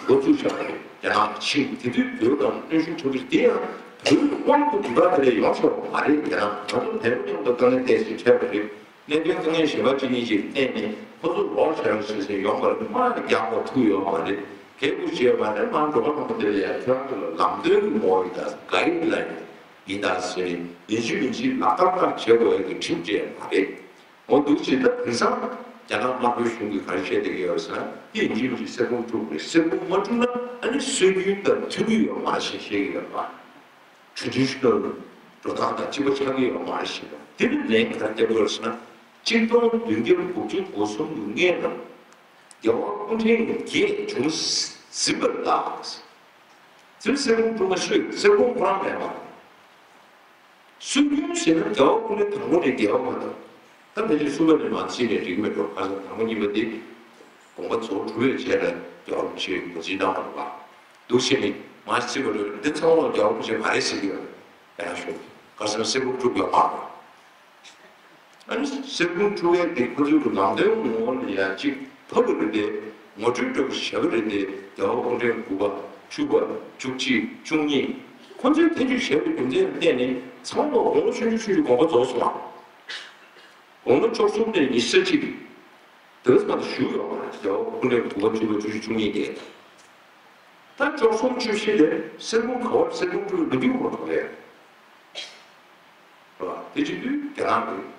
འགོ་བཙུགས་བཞག་པ་རེད། རྒྱ་ནག་གི་ཆིང་། དེ་དུས་བོད་ལ་གནོན་ཤུགས་ཆེན་པོ་ཞིག་དེ་ཡང་བོད་དབང་དུ་དུས་བབ་དེ་ལས་ཡོང་ཆོག་པ་མ་རེད། རྒྱ་ནག་ང་ཚོ་བལ་པོ་མཉམ་དུ་དཀའ་ངལ་ཏོག་ཙམ་འཕྲད་པ་རེད། གནད་དོན་དཀའ་ངལ་གཞན་པ་གཅིག་གཉིས་ཤིག་བསྟན་ནས་ཁོ་ཚོ་རོགས་བྱ་རོགས་བྱེད་ཟེར་ཡོང་བ་རེད། མར་རྒྱག་པ་ཐུག་ཡོད་མ་རེད། གལ་ཏེ་བྱས་པ་ནི་མར་འགྲོ་བ་མང་པོ་དེ་ལ་ཡང་ཁྱེད་རང་ཚོ་ལ་ལམ་སྟོན་གྱི་ངོ་བོ་ཡིན་ད། གྷའིཌ་ལའིན་ཡིན་ད་ཟེར་ནས་ཡིན་གཅིག་མིན་གཅིག་ལག་བསྟར་བྱེད་དགོས་ཡ་གི་ཁྲིམས་འགྲིག་མ་རེད། འོ་འདུག་བྱས་ད་དེང་སང་རྒྱ་ནག་དམར་པོའི་གཞུང་གིས་ག་རེ་བཤད་བསྡད་ཀྱི་ཡོད་ཟེར་ན། དེ་ཡིན་གཅིག་མིན་གཅིག་གསེར་བུམ་དཀྲུགས་དགོས་རེད། གསེར་བུམ་མ་དཀྲུགས་ན་ཨ་ནི་སྲོལ་རྒྱུན་དང་མཐུན་གྱི་ཡོད་མ་རེད་ཞེས་བཤད་ཀྱི་ཡོད་པ། ཊེ་རེ་ཌི་ཤི་ནལ་འགྲོ་སྟངས་དང་གཅིག་པ་ཆགས་ཀྱི་ཡོད་མ་རེད་ཞེས་པ། དེ་ནི་ལན་ག་རེ་རྒྱབ་དགོས་རེད་ཟེར་ན། གཅིག་སྟོང་བདུན་བརྒྱ་དགུ་བཅུ་གོ་གསུམ་གྱི་སྔོན་ལ་རྒྱལ་བ་སྐུ་ཕྲེང་བརྒྱད་བྱུང་ཟིན་པ་ལ། དེ་གསེར་བུམ་དཀྲུག་མ་ཤོད། གསེར་བུམ་ཁོ་རང་མེད་པ། སྲོལ་རྒྱུན་ཟེར་ན་རྒྱལ་བ་སྐུ་ཕྲེང་དང་པོ་ནས་རྒྱལ་བ་བར་དུ། ད་ཕལ་ཆེར་གསུམ་པ་ནས་མར་ཕྱིན་ནས་འགྲིག་གི་མེད་འགྲོ། ཁ་སང་དང་པོ་གཉིས་པ་དེ་དགོངས་པ་རྫོགས་གྲུབ་པའི་རྗེས་ལ་རྒྱལ་བ་རིན་པོ་ཆེས་ངོས་འཛིན་གནང་བ་རེད་པ། འདུག་བྱས་ནས་མར་ཕྱིན་པ་རེད། འདི་ཚང་མ་ལ་རྒྱལ་བ་རིན་པོ་ཆེ་མ་རེད་ཟེར་གྱི་ཡོད་རེད། ཡང་ཞུ། ཁ་སང་གསེར་ཕུང་དཀྲུགས་ཡོད་མ་རེད། ཨ་ནི་གསེར་ཕུང་དཀྲུགས་ཡས་དེ་ཁོ་ཚོའི་གི་ནང་དོན་ངོ་བོ་ལ་ཡང་གཅིག་ཕབ་པ་རེད་དེ། ངོ་སྤྲོད་འདྲ་པོ་བྱས་པ་རེད་དེ། རྒྱལ་བ་སྐུ་ཕྲེང་དགུ་པ་བཅུ་པ་བཅུ་གཅིག་བཅུ་གཉིས་ཁོ་ཚོས་ཐེ་བྱུས་བྱས་པའི་རྒྱུ་མཚན་ལ་བརྟེན་ནས་ཚང་མ་དགུང་ལོ་ཆུང་ཆུང་ཆུང་ཆུང་དགོངས་པ་རྫོགས་སོང་བ། དགུང་ལོ་བཅུ་གསུམ་ནས་ཉི་ཤུ་རྩ་གཅིག་དེ་ཙམ་དུ་བཞུགས་ཡོད་པ་རེད། རྒྱལ་བ་སྐུ་ཕྲེང་དགུ་པ་བཅུ་པ་བཅུ་གཅིག་བཅུ་གཉིས་དེ། ད་བཅུ་གསུམ་བཅུ་བཞི་དེ་གསེར་ཕུང་ག་པར་གསེར་ཕུང་དཀྲུགས་ཡོད་མི་འདུག་གོ་རེད། རེད་བ། དེ་བྱེད་དུས་རྒྱ་ནག་གི་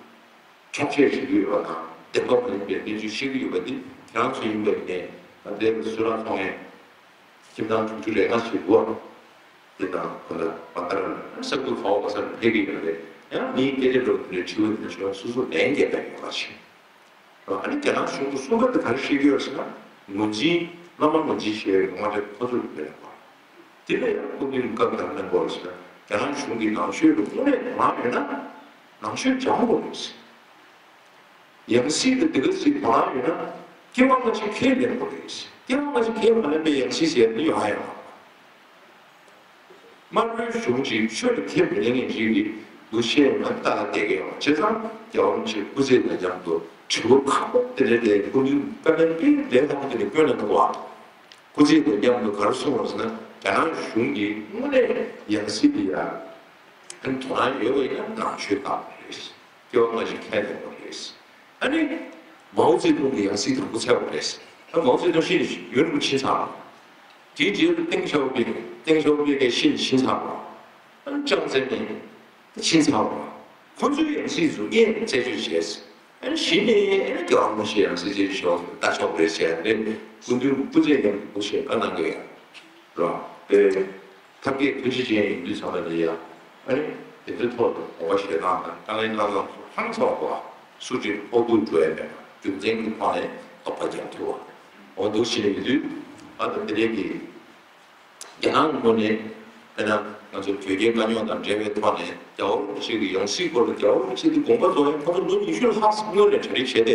འཁྱོག་བཤད་བྱེད་ཀྱི་ཡོད་པ་དང་བདེན་པ་མ་ཡིན་པའི་གནས་ཚུལ་བཤད་ཀྱི་ཡོད་པ་འདི་ཁྱེད་རང་ཚོ་ཡིན་པ་ཡིན་ནའི། ད་ལྟའི་གི་སུད་ཊར་ཚོང་མཁན་ཁྱིམ་ཚང་དྲུག་ཅུ་རེ་ལྔ་ཞིག་འདུག་དེ་དང་ཁོ་ལ་མ་ལྟར་ས་ཁུལ་ག་བ་ག་ས་ནས་ཕེབས་ཀྱི་ཡོད་རེད། ཡང་མིའི་སྐད་ཆ་འདྲ་པོ་དེ་འདྲའི་དྲི་བ་དེ་འདྲ་ཞུ་བ་སོ་སོ་ལན་རྒྱག་པའི་ཡོད་པ་ཞིག་ཨ་ནི་རྒྱ་ནག་གཞུང་གི་གསུམ་པ་དེ་ག་རེ་བཤད་ཀྱི་ཡོད་ཟེར་ན། ངོས་འཛིན། བླ་མ་ངོས་འཛིན་བྱེད་པའི་དབང་ཆ་ཁོ་ཚོར་མེད་པ། དེ་ལས་ཡང་སྐུ་མདུན་བཀའ་ག་རེ་གནང་དགོས་ཟེར་ན། རྒྱ་ནག་གཞུང་གིས་ནང་ཆོས་ལ་དངོས་གནས་དོ་སྣང་ཡོད་ན་ནང་ཆོས་སྦྱང་དགོས་རེད་ཟེར། ཡང་སྲིད་དེ་འདི་ག་སྲིད་དོ་སྣང་ཡོད་ན་སྐྱེ་བ་སྔ་ཕྱི་ཁས་ལེན་དགོས་རེད་ཟེར། སྐྱེ་བ་སྔ་ཕྱི་ཁས་མ་ལེན་པའི་ཡང་སྲིད་ཟེར་ཡ་དེ་ཡོང་ཡ་ཡོད་མ་རེད། དམར་པོའི་གཞུང་གཅིག་ཆོས་ལ་ཁས་མི་ལེན་མཁན་ཅིག་གིས་འདུ་ཤེས་མ་བཏང་བསྡད་མཁན་ཡོད་པ་བྱས་ཙང་། རྒྱལ་བ་རིན་པོ་ཆེ་སྐུ་ཚེ་དང་མཉམ་དུ་དྲི་བ་ཁག་པོ་དེ་འདྲ་དེ་སྐུ་མདུན་བཀའ་ལན་དཔེ་ལས་སླ་པོ་དེ་འདྲ་བསྐྱོན་གནང་འདུག་བ། སྐུ་ཚེ་དང་མཉམ་དུ་ག་རེ་གསུངས་པ་ཟེར་ན། རྒྱ་ནག་གཞུང་གིས་དངོས་གནས་ཡང་སྲིད་དེ་ཡ་ཨ་ནི་དོ་སྣང་ཡོད་པ་ཡིན་ན་ནང་ཆོས་བཏང་དགོས་རེད། སྐྱེ་བ་སྔ་ཕྱི་ཁས་ལེན་དགོས་རེད། ཨ་ནི་མའོ་ཙེ་ཏུང་གི་ཡང་སྲིད་དང་པོ་འཚོལ་དགོས་རེད། ཨ་མའོ་ཙེ་ཏུང་ཤི་ནས་ཡུན་རིང་པོ་ཕྱིན་ཚར་བ། དེའི་རྗེས་ལ་ཏེང་ཞའོ་ཕིང་། ཏེང་ཞའོ་ཕིང་གིས་ཤི་ནས་ཕྱིན་ཚར་བ། ཨ་ནི་ཅང་ཙེ་མིན་དེ་ཕྱིན་ཚར་བ། ཁོ་ཚོའི་ཡང་སྲིད་ཚོ་ངས་རྩད་གཅོད་བྱས། ཨ་ནི་གཞི་ནས་ཨ་ནི་རྒྱལ་བ་རིན་པོ་ཆེ་ཡང་སྲིད་རྩད་གཅོད་ཞོག་ལྟ་ཆོག་རེད་ཟེར་ནས་སྐུ་མདུན་སྐུ་ཚེ་ཡང་སྐུ་ཞེས་བཀའ་གནང་གི་ཡོད་རེད། ཐབས་མཁས་ཐུགས་རྗེ་ཅན་ཡིན་དུས་ཙམ་པ་ལ་ཡང་ཨ་ནི་དེ་ཚོའི་ཐོག་ཏུ་དགོངས་པ་བཞེས་སྟངས་དང་དཀའ་ངལ་སྣ་ཚོགས་སུ་ཧང་སངས་པ་སུ་གཅིག་ཕོག་ཐུག་འགྲོ་ཡ་མེད་པ། རྒྱུ་མཚན་གྱི་ཐོག་ནས་རྟོགས་པ་རྒྱག་ཐུབ་པ་འོ་འདུག་བྱས་ཡོད་དུས། ཨ་ད་དེ་རེད་ཀྱི། རྒྱ་ནག་གི་ངོས་ནས་དཔེར་ན་ང་ཚོ་བོད་རྒྱའི་དཀའ་རྙོག་དང་འབྲེལ་བའི་ཐོག་ནས་རྒྱལ་བ་རིན་པོ་ཆེ་གི་ཡང་སྲིད་སྐོར་ལ་རྒྱལ་བ་རིན་པོ་ཆེ་གི་དགོངས་པ་རྫོགས་ཡང་ཁོང་ཚོ་ལོ་ཉི་ཤུ་ལྷག་སྔོན་ནས་གྲ་སྒྲིག་བྱས་ཏེ།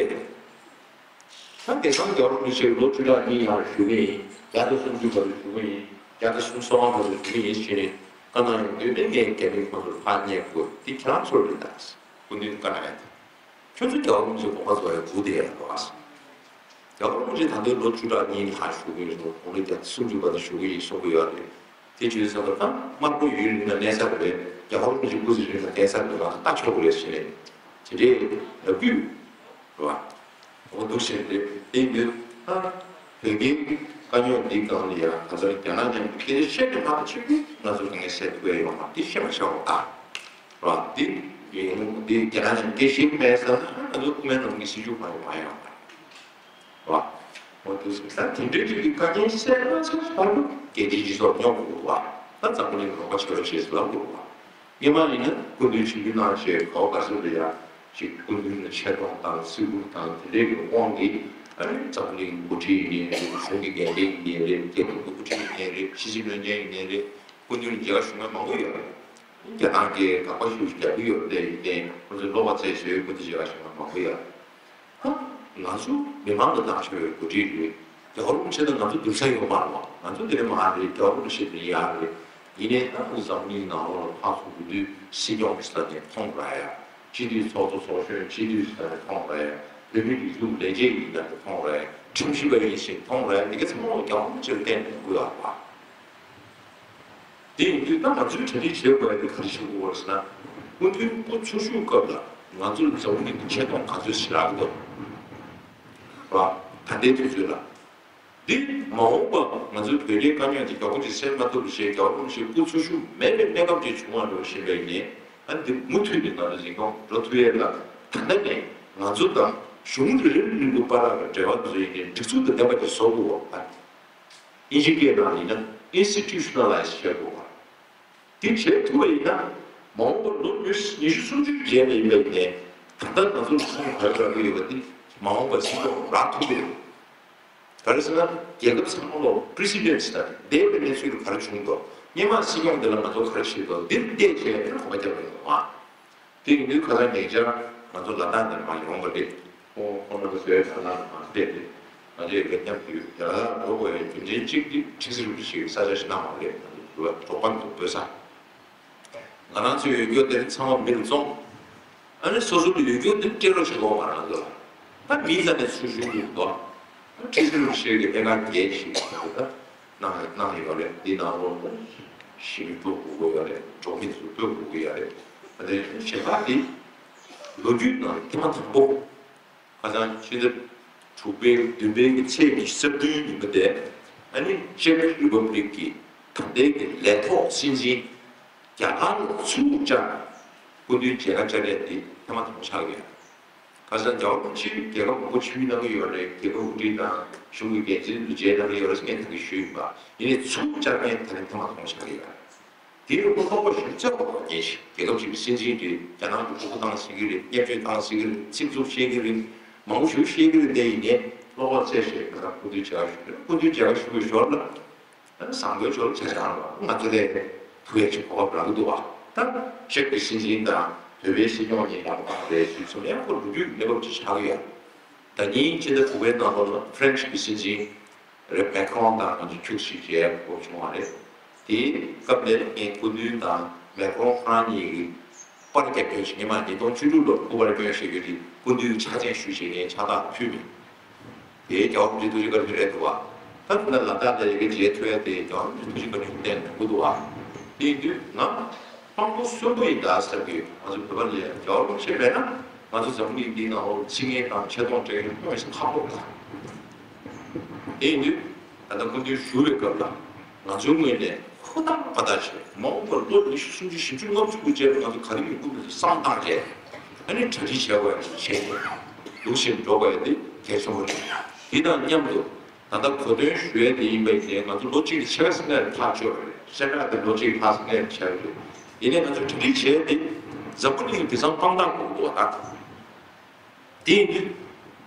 ད་དེང་སང་རྒྱལ་བ་རིན་པོ་ཆེ་ལོ་བཅུ་ཕྲག་གཉིས་ལྷག་བཞུགས་ཀྱི་ཡིན། བརྒྱ་དང་སུམ་ཅུ་བར་དུ་བཞུགས་ཀྱི་ཡིན། བརྒྱ་དང་སུམ་ཅུ་སོ་ལྔ་བར་དུ་བཞུགས་ཀྱི་ཡིན་ཞེས་ནས་བཀའ་གནང་ཡོང་དུས་ནས་ངས་རྒྱ་མི་ཁོང་ཚོར་ཕར་བསྙད་དགོས། འདི་ཁྱེད་རང་ཚོར་རེད་ད། སྐུ་མདུན་བཀའ་གནང་ཡ་དེ། ཁྱོད་ཚོ་རྒྱལ་བ་རིན་པོ་ཆེ་དགོངས་པ་རྫོགས་ཡ་སྒུག་བསྡད་ཡ་འདུག་ཨ། རྒྱལ་བ་རིན་པོ་ཆེ་ད་ལྟའི་ལོ་བཅུ་ཕྲག་གཉིས་ལྷག་བཞུགས་ཀྱི་ཡོད་རེད། དགུང་ལོ་བརྒྱ་དང་སུམ་ཅུ་བར་དུ་བཞུགས་ཀྱི་ཡིན་གསུང་གི་ཡོད་རེད། དེ་བྱས་ཙང་ད་དམར་པོ་ཡུན་རིང་ལ་གནས་ཚར་བ་རེད། རྒྱལ་བ་རིན་པོ་ཆེ་སྐུ་ཚེ་རིང་ལ་གནས་ཚར་བ་རེད། ད་ཆོག་གི་རེད་ཟེར་ནས་དེ་འདྲའི་ལབ་ཀྱི་ཡོད་རེད་བ། འོ་འདུག་ཟེར་ཏེ་དེ་ཡིན་དུས་ད་བོད་རྒྱའི་དཀའ་རྙོག་འདིའི་སྒང་ལ་ཡང་ད་ལྟ་རྒྱ་ནག་མཉམ་དུ་སྐད་ཆ་བཤད་ཀྱི་མ་གཏོགས་ཆོས་ཀྱི་ང་ཚོ་གང་ཡང་ཟེར་ཐུབ་ཡ་ཡོད་མ་རེད། དེ་ཤེས་པ་བྱ་དགོས་ད། ར་འདི་ཡིན་འདི་རྒྱ་ནག་གཞུང་སྐད་ཆ་མེད་ཟེར་ན་ང་ཚོ་དབུ་མའི་ལམ་གྱི་སྲིད་བྱུས་གང་ཡང་མ་ཡོང་བ་རེད་བ། འོ་དེ་ཟེར་ད་དེ་འདྲའི་རིགས་ཀྱི་བཀའ་རྒྱ་གསལ་མ་ཚར་བར་དུ་རྒྱལ་སྤྱིའི་སྤྱི་ཚོགས་སྙོམས་དགོས་བ། ད་འཛམ་བུ་གླིང་རོགས་པ་བྱེད་རོགས་བྱེད་ཟེར་ལབ་དགོས་བ། སྔོན་མ་ཡིན་ན་སྐུ་མདུན་ཆིབས་བསྒྱུར་གནང་བྱས་ག་བ་ག་ས་ལ་ཡ་ཅིག་སྐུ་མདུན་ལ་ཆེ་མཐོང་དང་བརྩི་བཀུར་དང་དེ་འདྲའི་གི་དབང་གིས་ཨ་ནི་འཛམ་བུ་གླིང་འགོ་ཁྲིད་ཡིན་ནའི་རེད། གཞུང་གི་འགན་འཁྲི་ཡིན་ནའི་རེད། རྒྱལ་ཁབ་ཀྱི་འགོ་ཁྲིད་ཡིན་ནའི་རེད། ཕྱི་སྲིད་བློན་ཆེན་ཡིན་ནའི་རེད། སྐུ་མདུན་ལ་མཇལ་ཁ་ཞུ་མཁན་མང་པོ་ཡོད་རེད། རྒྱ་ནག་གིས་དགག་པ་ཤུགས་ཆེ་རྒྱག་གི་ཡོད་རེད། དེ་ཡིན་ནའི་ཁོ་ཚོས་བློ་ཁ་བཙལ་བཟོས་སྐུ་མདུན་མཇལ་ཁ་ཞུ་མཁན་མང་པོ་ཡོད་རེད། ད་ང་ཚོ་མི་མང་གི་ནང་ཆོས་འགོ་ཁྲིད་རེད། རྒྱལ་བ་རིན་པོ་ཆེ་དང་ང་ཚོ་འདུག་ས་ཡོད་མ་རེད་བ། ང་ཚོ་དེ་རིང་མ་རེད། རྒྱལ་བ་རིན་པོ་ཆེ་དེ་རིང་ཡར་རེད། ཡིན་ནའི་ད་འཛམ་གླིང་ནང་ལོགས་ལ་ཕར་ཚུར་འགྲོ་དུས་སྲིད་སྐྱོང་ཟེར་ནས་མཐོང་ར་ཡ། སྤྱི་འཐུས་ཚོགས་གཙོ་ཚོགས་གཞོན་སྤྱི་འཐུས་ཟེར་ནས་མཐོང་ར་ཡ། བོད་མིའི་སྒྲིག་འཛུགས་ལས་བྱེད་ཡིན་ན་མཐོང་ར་ཡ། ཁྲིམས་ཞིབ་པ་ཡིན་ཞེས་མཐོང་ར་ཡ། འདི་ག་ཚང་མ་རྒྱལ་བ་རིན་པོ་ཆེ་ལ་བརྟེན་ནས་ཡོང་གི་ཡོད་རེད་བ། དེ་ཡིན་དུས་ད་ང་ཚོས་གྲ་སྒྲིག་བྱེད་དགོས་ཡ་དེ་ག་རེ་བྱེད་དགོས་རེད་ཟེར་ན། སྐུ་མདུན་སྐུ་འཚོ་བཞུགས་སྐབས་ལ་ང་ཚོ་འཛམ་བུ་གླིང་གི་ཆེ་མཐོང་ག་ཚོད་ཞིག་རག་གི་འདུག་ར། ད་ལྟའི་དུས་ཚོད་ལ། འདི་མ་འོངས་པ་ང་ཚོའི་བོད་རྒྱའི་དཀའ་རྙོག་དེ་མགྱོགས་པོ་ཅིག་སེལ་མ་ཐུབ་པ་བྱས། རྒྱལ་བ་རིན་པོ་ཆེ་སྐུ་འཚོ་བཞུགས་མེད་པའི་གནས་སྐབས་ཅིག་བྱུང་བ་འགྲོ་བཞིན་པ་ཡིན་ནའི། ཨ་འདི་མུ་མཐུད་ནས་ང་ཚོ་འཛིན་སྐྱོང་འགྲོ་ཐུབ་ཡས་ལ། ད་ལྟ་ནས་ང་ཚོ་དང་གཞུང་རེ་རེ་རེ་གི་བར་ལ་འབྲེལ་བ་དེ་ཚོ་ཡིན་ནའི་སྒྲིག་འཛུགས་དང་ལྡན་པ་ཅིག་བཟོ་དགོས་པ། ཨིན་ཇི་སྐད་ནང་ཡིན་ན་institutionalize་བྱེད་དགོས་པ། དེ་བྱེད་ཐུབ་པ་ཡིན་ན། མ་འོངས་པར་ལོ་ཉི་ཤུ་སུམ་ཅུའི་རྗེས་ལ་ཡིན་པ་ཡིན་ནའི། ད་ལྟ་ང་ཚོར་ཁོང་ག་རེ་རག་གི་ཡོད་པ་དེ་མ་འོངས་པར་སྲིད་སྐྱོང་རག་ཐུབ་ཀྱི་རེད། ག་རེ་ཟེར་ན། རྒྱལ་ཁབ་ཚང་མ་ལོ་precedence་ལྟར་འདས་པའི་གནས་ཚུལ་ག་རེ་བྱུང་འདུག་སྔོན་མ་སྲིད་སྐྱོང་འདི་ལ་ང་ཚོ་ག་རེ་བྱས་འདུག་འདིར་བལྟས་བྱས་ཨ་ནི་གོམ་པ་རྒྱབ་པ་ཡིན་འདུག་ཨ། དེ་ཡིན་དུས་ཁ་སང་ཉེ་ཆར་ང་ཚོ་ལ་དྭགས་ནས་མར་ཡོང་བ་རེད། ཁོང་ཁོང་རྣམ་པ་ཚོའི་ཁ་སང་མར་ཕེབས་ཏེ་ང་ཚོ་ཡི་གེ་མཉམ་དུ་ཡོད། ཡ་ལ་འགྲོ་དགོས་པའི་རྒྱུ་མཚན་གཅིག་དེ་ཁྲི་ཟུར་ཞིག་ས་ཆ་ཞིག་གནང་བ་རེད། ང་ཚོ་འགྲོ་བ་འདུག་བོད་ས། ང་རང་ཚོའི་ཡོད་རྒྱུ་དེ་ཚང་མ་མི་ལ་བཙོང་། ཨ་ནི་སོ་སོ་ལ་ཡོད་རྒྱུ་དེ་སྤྲད་རོགས་བྱེད་དགོས་ང་རང་ཚོ་ལ། ད་མི་རྩ་ནས་ཚུར་ཞུ་དགོས་འདུག་ཁྲི་ཟུར་ཞིག་གི་ཨེ་ཀར་བརྒྱད་ཞིག་ད་གནང་གནང་ཡོད་རེད། འདི་ནང་ལོགས་ལ་ཞི་མི་སྤོ་དགོས་ཀྱི་ཡོད་རེད། འབྲོག་མི་ཚོ་སྤོ་དགོས་ཀྱི་ཡོད་རེད། ཨ་ནི་གཞན་པ་དེ་ལོ་རྒྱུས་ནང་ཐེངས་མ་དང་པོ། ཁ་སང་ཕྱི་ཟླ་དྲུག་པའི་བདུན་པའི་གི་ཚེས་ཉི་ཤུ་རྩ་བདུན་ཉིན་མོ་དེ། ཨ་ནི་ཅེཀ་རི་པབ་ལིག་གི་ད་ལྟའི་གི་ལས་ཐོག་སྲིད་འཛིན་རྒྱ་གར་ལ་ཚུར་བཅར་ནས་སྐུ་མདུན་མཇལ་ཁ་བཅར་ཡས་དེ་ཐེངས་མ་དང་པོ་ཆགས་ཡོད། ཁ་སང་རྒྱལ་བ་རིན་པོ་ཆེ་རྒྱལ་ཁབ་མང་པོ་ཕྱིར་གནང་གི་ཡོད་རེད། རྒྱལ་ཁབ་དབུ་ཁྲིད་དང་གཞུང་གི་འགན་འཛིན་དུ་མཇལ་གནང་གི་ཡོད་རེད་ཟེར་ངས་ད་གིན་ཞུས་ཡིན་པ། ཡིན་ནའི་ཚུར་བཅར་མཁན་ད་རིང་ཐེངས་མ་དང་པོ་ཆགས་ཀྱི་ཡོད། དེའི་དབུ་ཚོགས་པ་ཞིག་བཙལ་བ་ཉེན་ཞིག་རྒྱལ་ཁབ་ཅིག་གི་སྲིད་འཛིན་དེ་རྒྱ་ནག་གི་ཕྲུ་གུ་བཏང་སྲིད་ཀྱི་རེད། བརྙས་བཅོས་བཏང་སྲིད་ཀྱི་རེད། ཚིག་རྩུབ་བཤད་ཀྱི་རེད། མང་པོ་ཞིག་བཤད་ཀྱི་རེད། དེ་ཡིན་ནའི་བློ་ཁོག་བཙལ་བྱས་ང་རང་སྐུ་མདུན་མཇལ་ཁ་ཞུ་གི་རེད། སྐུ་མདུན་མཇལ་ཁ་ཞུ་བའི་ཞོར་ལ་བཟང་པོའི་ཕྱོགས་ལ་ཆ་བཞག་ལ་ང་ཚོ་ལས་ཐུགས་ཡག་ཅིག་གོ་སྐབས་རག་གི་འདུག་བ། ད་ཅེཀ་གི་སྲིད་འཛིན་དང་བོད་པའི་སྲིད་སྐྱོང་གཉིས་ལམ་ཁ་རེད་ཞུས་སོང་། ཡང་ཁོ་ལོ་རྒྱུས་ཀྱི་གནས་བབ་ཅིག་ཆགས་ཀྱི་ཡོད། ད་ཉིན་ཕྱི་ཟླ་དྲུག་པའི་ནང་ལོགས་ལ་ཧྥ་རན་སི་གི་སྲིད་འཛིན་རེད། མེ་ཁ་རོན་དང་ང་ཚོ་ཁྱུག་ཙམ་མཇལ་དགོས་བྱུང་བ་རེད། དེའི་སྐབས་དེར་ངས་སྐུ་མདུན་དང་མེ་ཁ་རོན་ཁོ་རང་གཉིས་ཀྱི་པར་རྒྱབ་སྐྱོར་བྱེད་ཀྱི་མ། ཉིས་སྟོང་བཅུ་དྲུག་ལོར་སྐུ་པར་སྐྱོན་བཞེས་རྒྱུ་དེ་སྐུ་མདུན་ཕྱག་མཚན་ཞུ་བྱས་ངས་ཕྱག་རྟགས་ཕུལ་མེད། དེའི་རྒྱལ་བ་རིན་པོ་ཆེ་ཐུགས་རྗེ་བཀའ་དྲིན་རེད་འདུག་བ། ད་ད་ལ་དྭགས་ལ་ཡི་གེ་མཇལ་ཐུབ་ཡ་དེ་རྒྱལ་བ་རིན་པོ་ཆེ་བཀའ་དྲིན་བརྟེན་ཐུབ་ཀྱི་འདུག་བ། དེ་ཡིན་དུས་ང་དཔང་པོ་གསོན་པོ་ཡིན་ད་ཟེར་གི་ཡོད། ང་ཚོ་བོད་པ་ལ་ཡ་རྒྱལ་བ་རིན་པོ་ཆེ་མེད་ན་ང་ཚོ་འཛམ་བུ་གླིང་འདིའི་ནང་ལོགས་ཚིག་ངན་དང་ཆེ་མཐོང་སྤྲད་མཁན་དངོས་སུ་ཁག་པོ་རེད། དེ་ཡིན་དུས་ད་ལྟ་སྐུ་མདུན་བཞུགས་པའི་སྐབས་ལ་ང་ཚོའི་ངོས་ནས་ཧུར་ཐག་པ་ཐག་བྱས། མ་འོངས་པར་ལོ་ཉི་ཤུ་སུམ་ཅུ་བཞི་བཅུ་ལྔ་བཅུ་གི་རྗེས་ལ་ང་ཚོ་ག་རེ་ཡོང་གི་མིན་བསམ་བཏང་བྱས། ཨ་ནི་གྲ་སྒྲིག་བྱེད་དགོས་ཡ་བྱས་ཏེ་འདུག་སེ་འགྲོ་དགོས་ཡ་དེ་གལ་ཆེན་པོ་རེད། དེ་དང་མཉམ་དུ་ད་ལྟ་གོ་སྟོན་ཞུ་ཡ་དེ་ཡིན་པ་ཡིན་ནའི་ང་ཚོ་ལོ་གཅིག་ལ་ཕྱེད་ཀ་ཙམ་ལས་ལྷག་ཆོག་རེད། ཕྱེད་ཀ་དེ་ལོ་གཅིག་ལྷག་ཙམ་ལས་ཆགས་རེད། ཡིན་ནའི་ང་ཚོ་གྲ་སྒྲིག་བྱས་ཏེ་འཛམ་བུ་གླིང་དེང་སང་དཔང་རྟགས་དགོས་འདུག་བ། ད་དེ་ཡིན་དུས་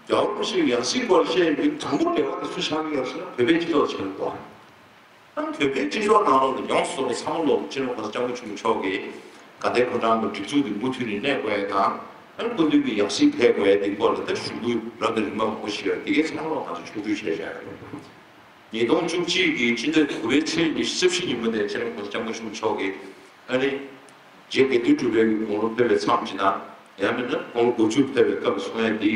རྒྱལ་བ་རིན་པོ་ཆེའི་ཡང་སྲིད་སྐོར་བཤད་ཡོང་དུས་དང་པོ་འབྲེལ་བ་དེ་སུ་ཆགས་ཀྱི་ཡོད་ཟེར་ན་བོད་པའི་སྤྱི་ཚོགས་ཆགས་ཀྱི་འདུག་བ། ཨ་ནི་བོད་པའི་སྤྱི་ཚོགས་ནང་ལོགས་ལ་ཡོངས་སུ་རྫོགས་པ་ཚང་མ་ལོག་སྤྱི་ནོར་༸གོང་ས་༸སྐྱབས་མགོན་ཆེན་པོ་མཆོག་གིས་དགའ་ལྡན་ཕོ་བྲང་གི་སྒྲིག་འཛུགས་དེ་མུ་མཐུད་ནས་གནས་དགོས་ཡ་དང་། ཨ་ནི་སྐུ་མདུན་གྱི་ཡང་སྲིད་ཕེབས་དགོས་ཡ་དེའི་སྐོར་ལ་ད་ཞུ་འབུལ་རབ་དང་རིམ་པ་མང་པོ་ཞིག་ཡོད། དེ་གའི་ཚང་མ་ལོག་ང་ཚོ་ཕྱོགས་བསྡུས་བྱས་བཞག་ཡོད། ཉིས་སྟོང་བཅུ་གཅིག་གི་ཕྱི་ཟླ་དགུ་པའི་ཚེས་ཉི་ཤུ་རྩ་བཞི་ཉིན་མོ་དེ་སྤྱི་ནོར་༸གོང་ས་༸སྐྱབས་མགོན་ཆེན་པོ་མཆོག་གིས་ཨ་ནི་རྗེ་དགེ་འདུན་གྲུབ་པའི་དགུང་ལོ་ཕེབས་པའི་མཚམས་ཅིག་དང་། ཡང་མིན་ན་དགུང་ལོ་དགུ་བཅུ་ཕེབས་པའི་སྐབས་གསུང་ཡ་འདི།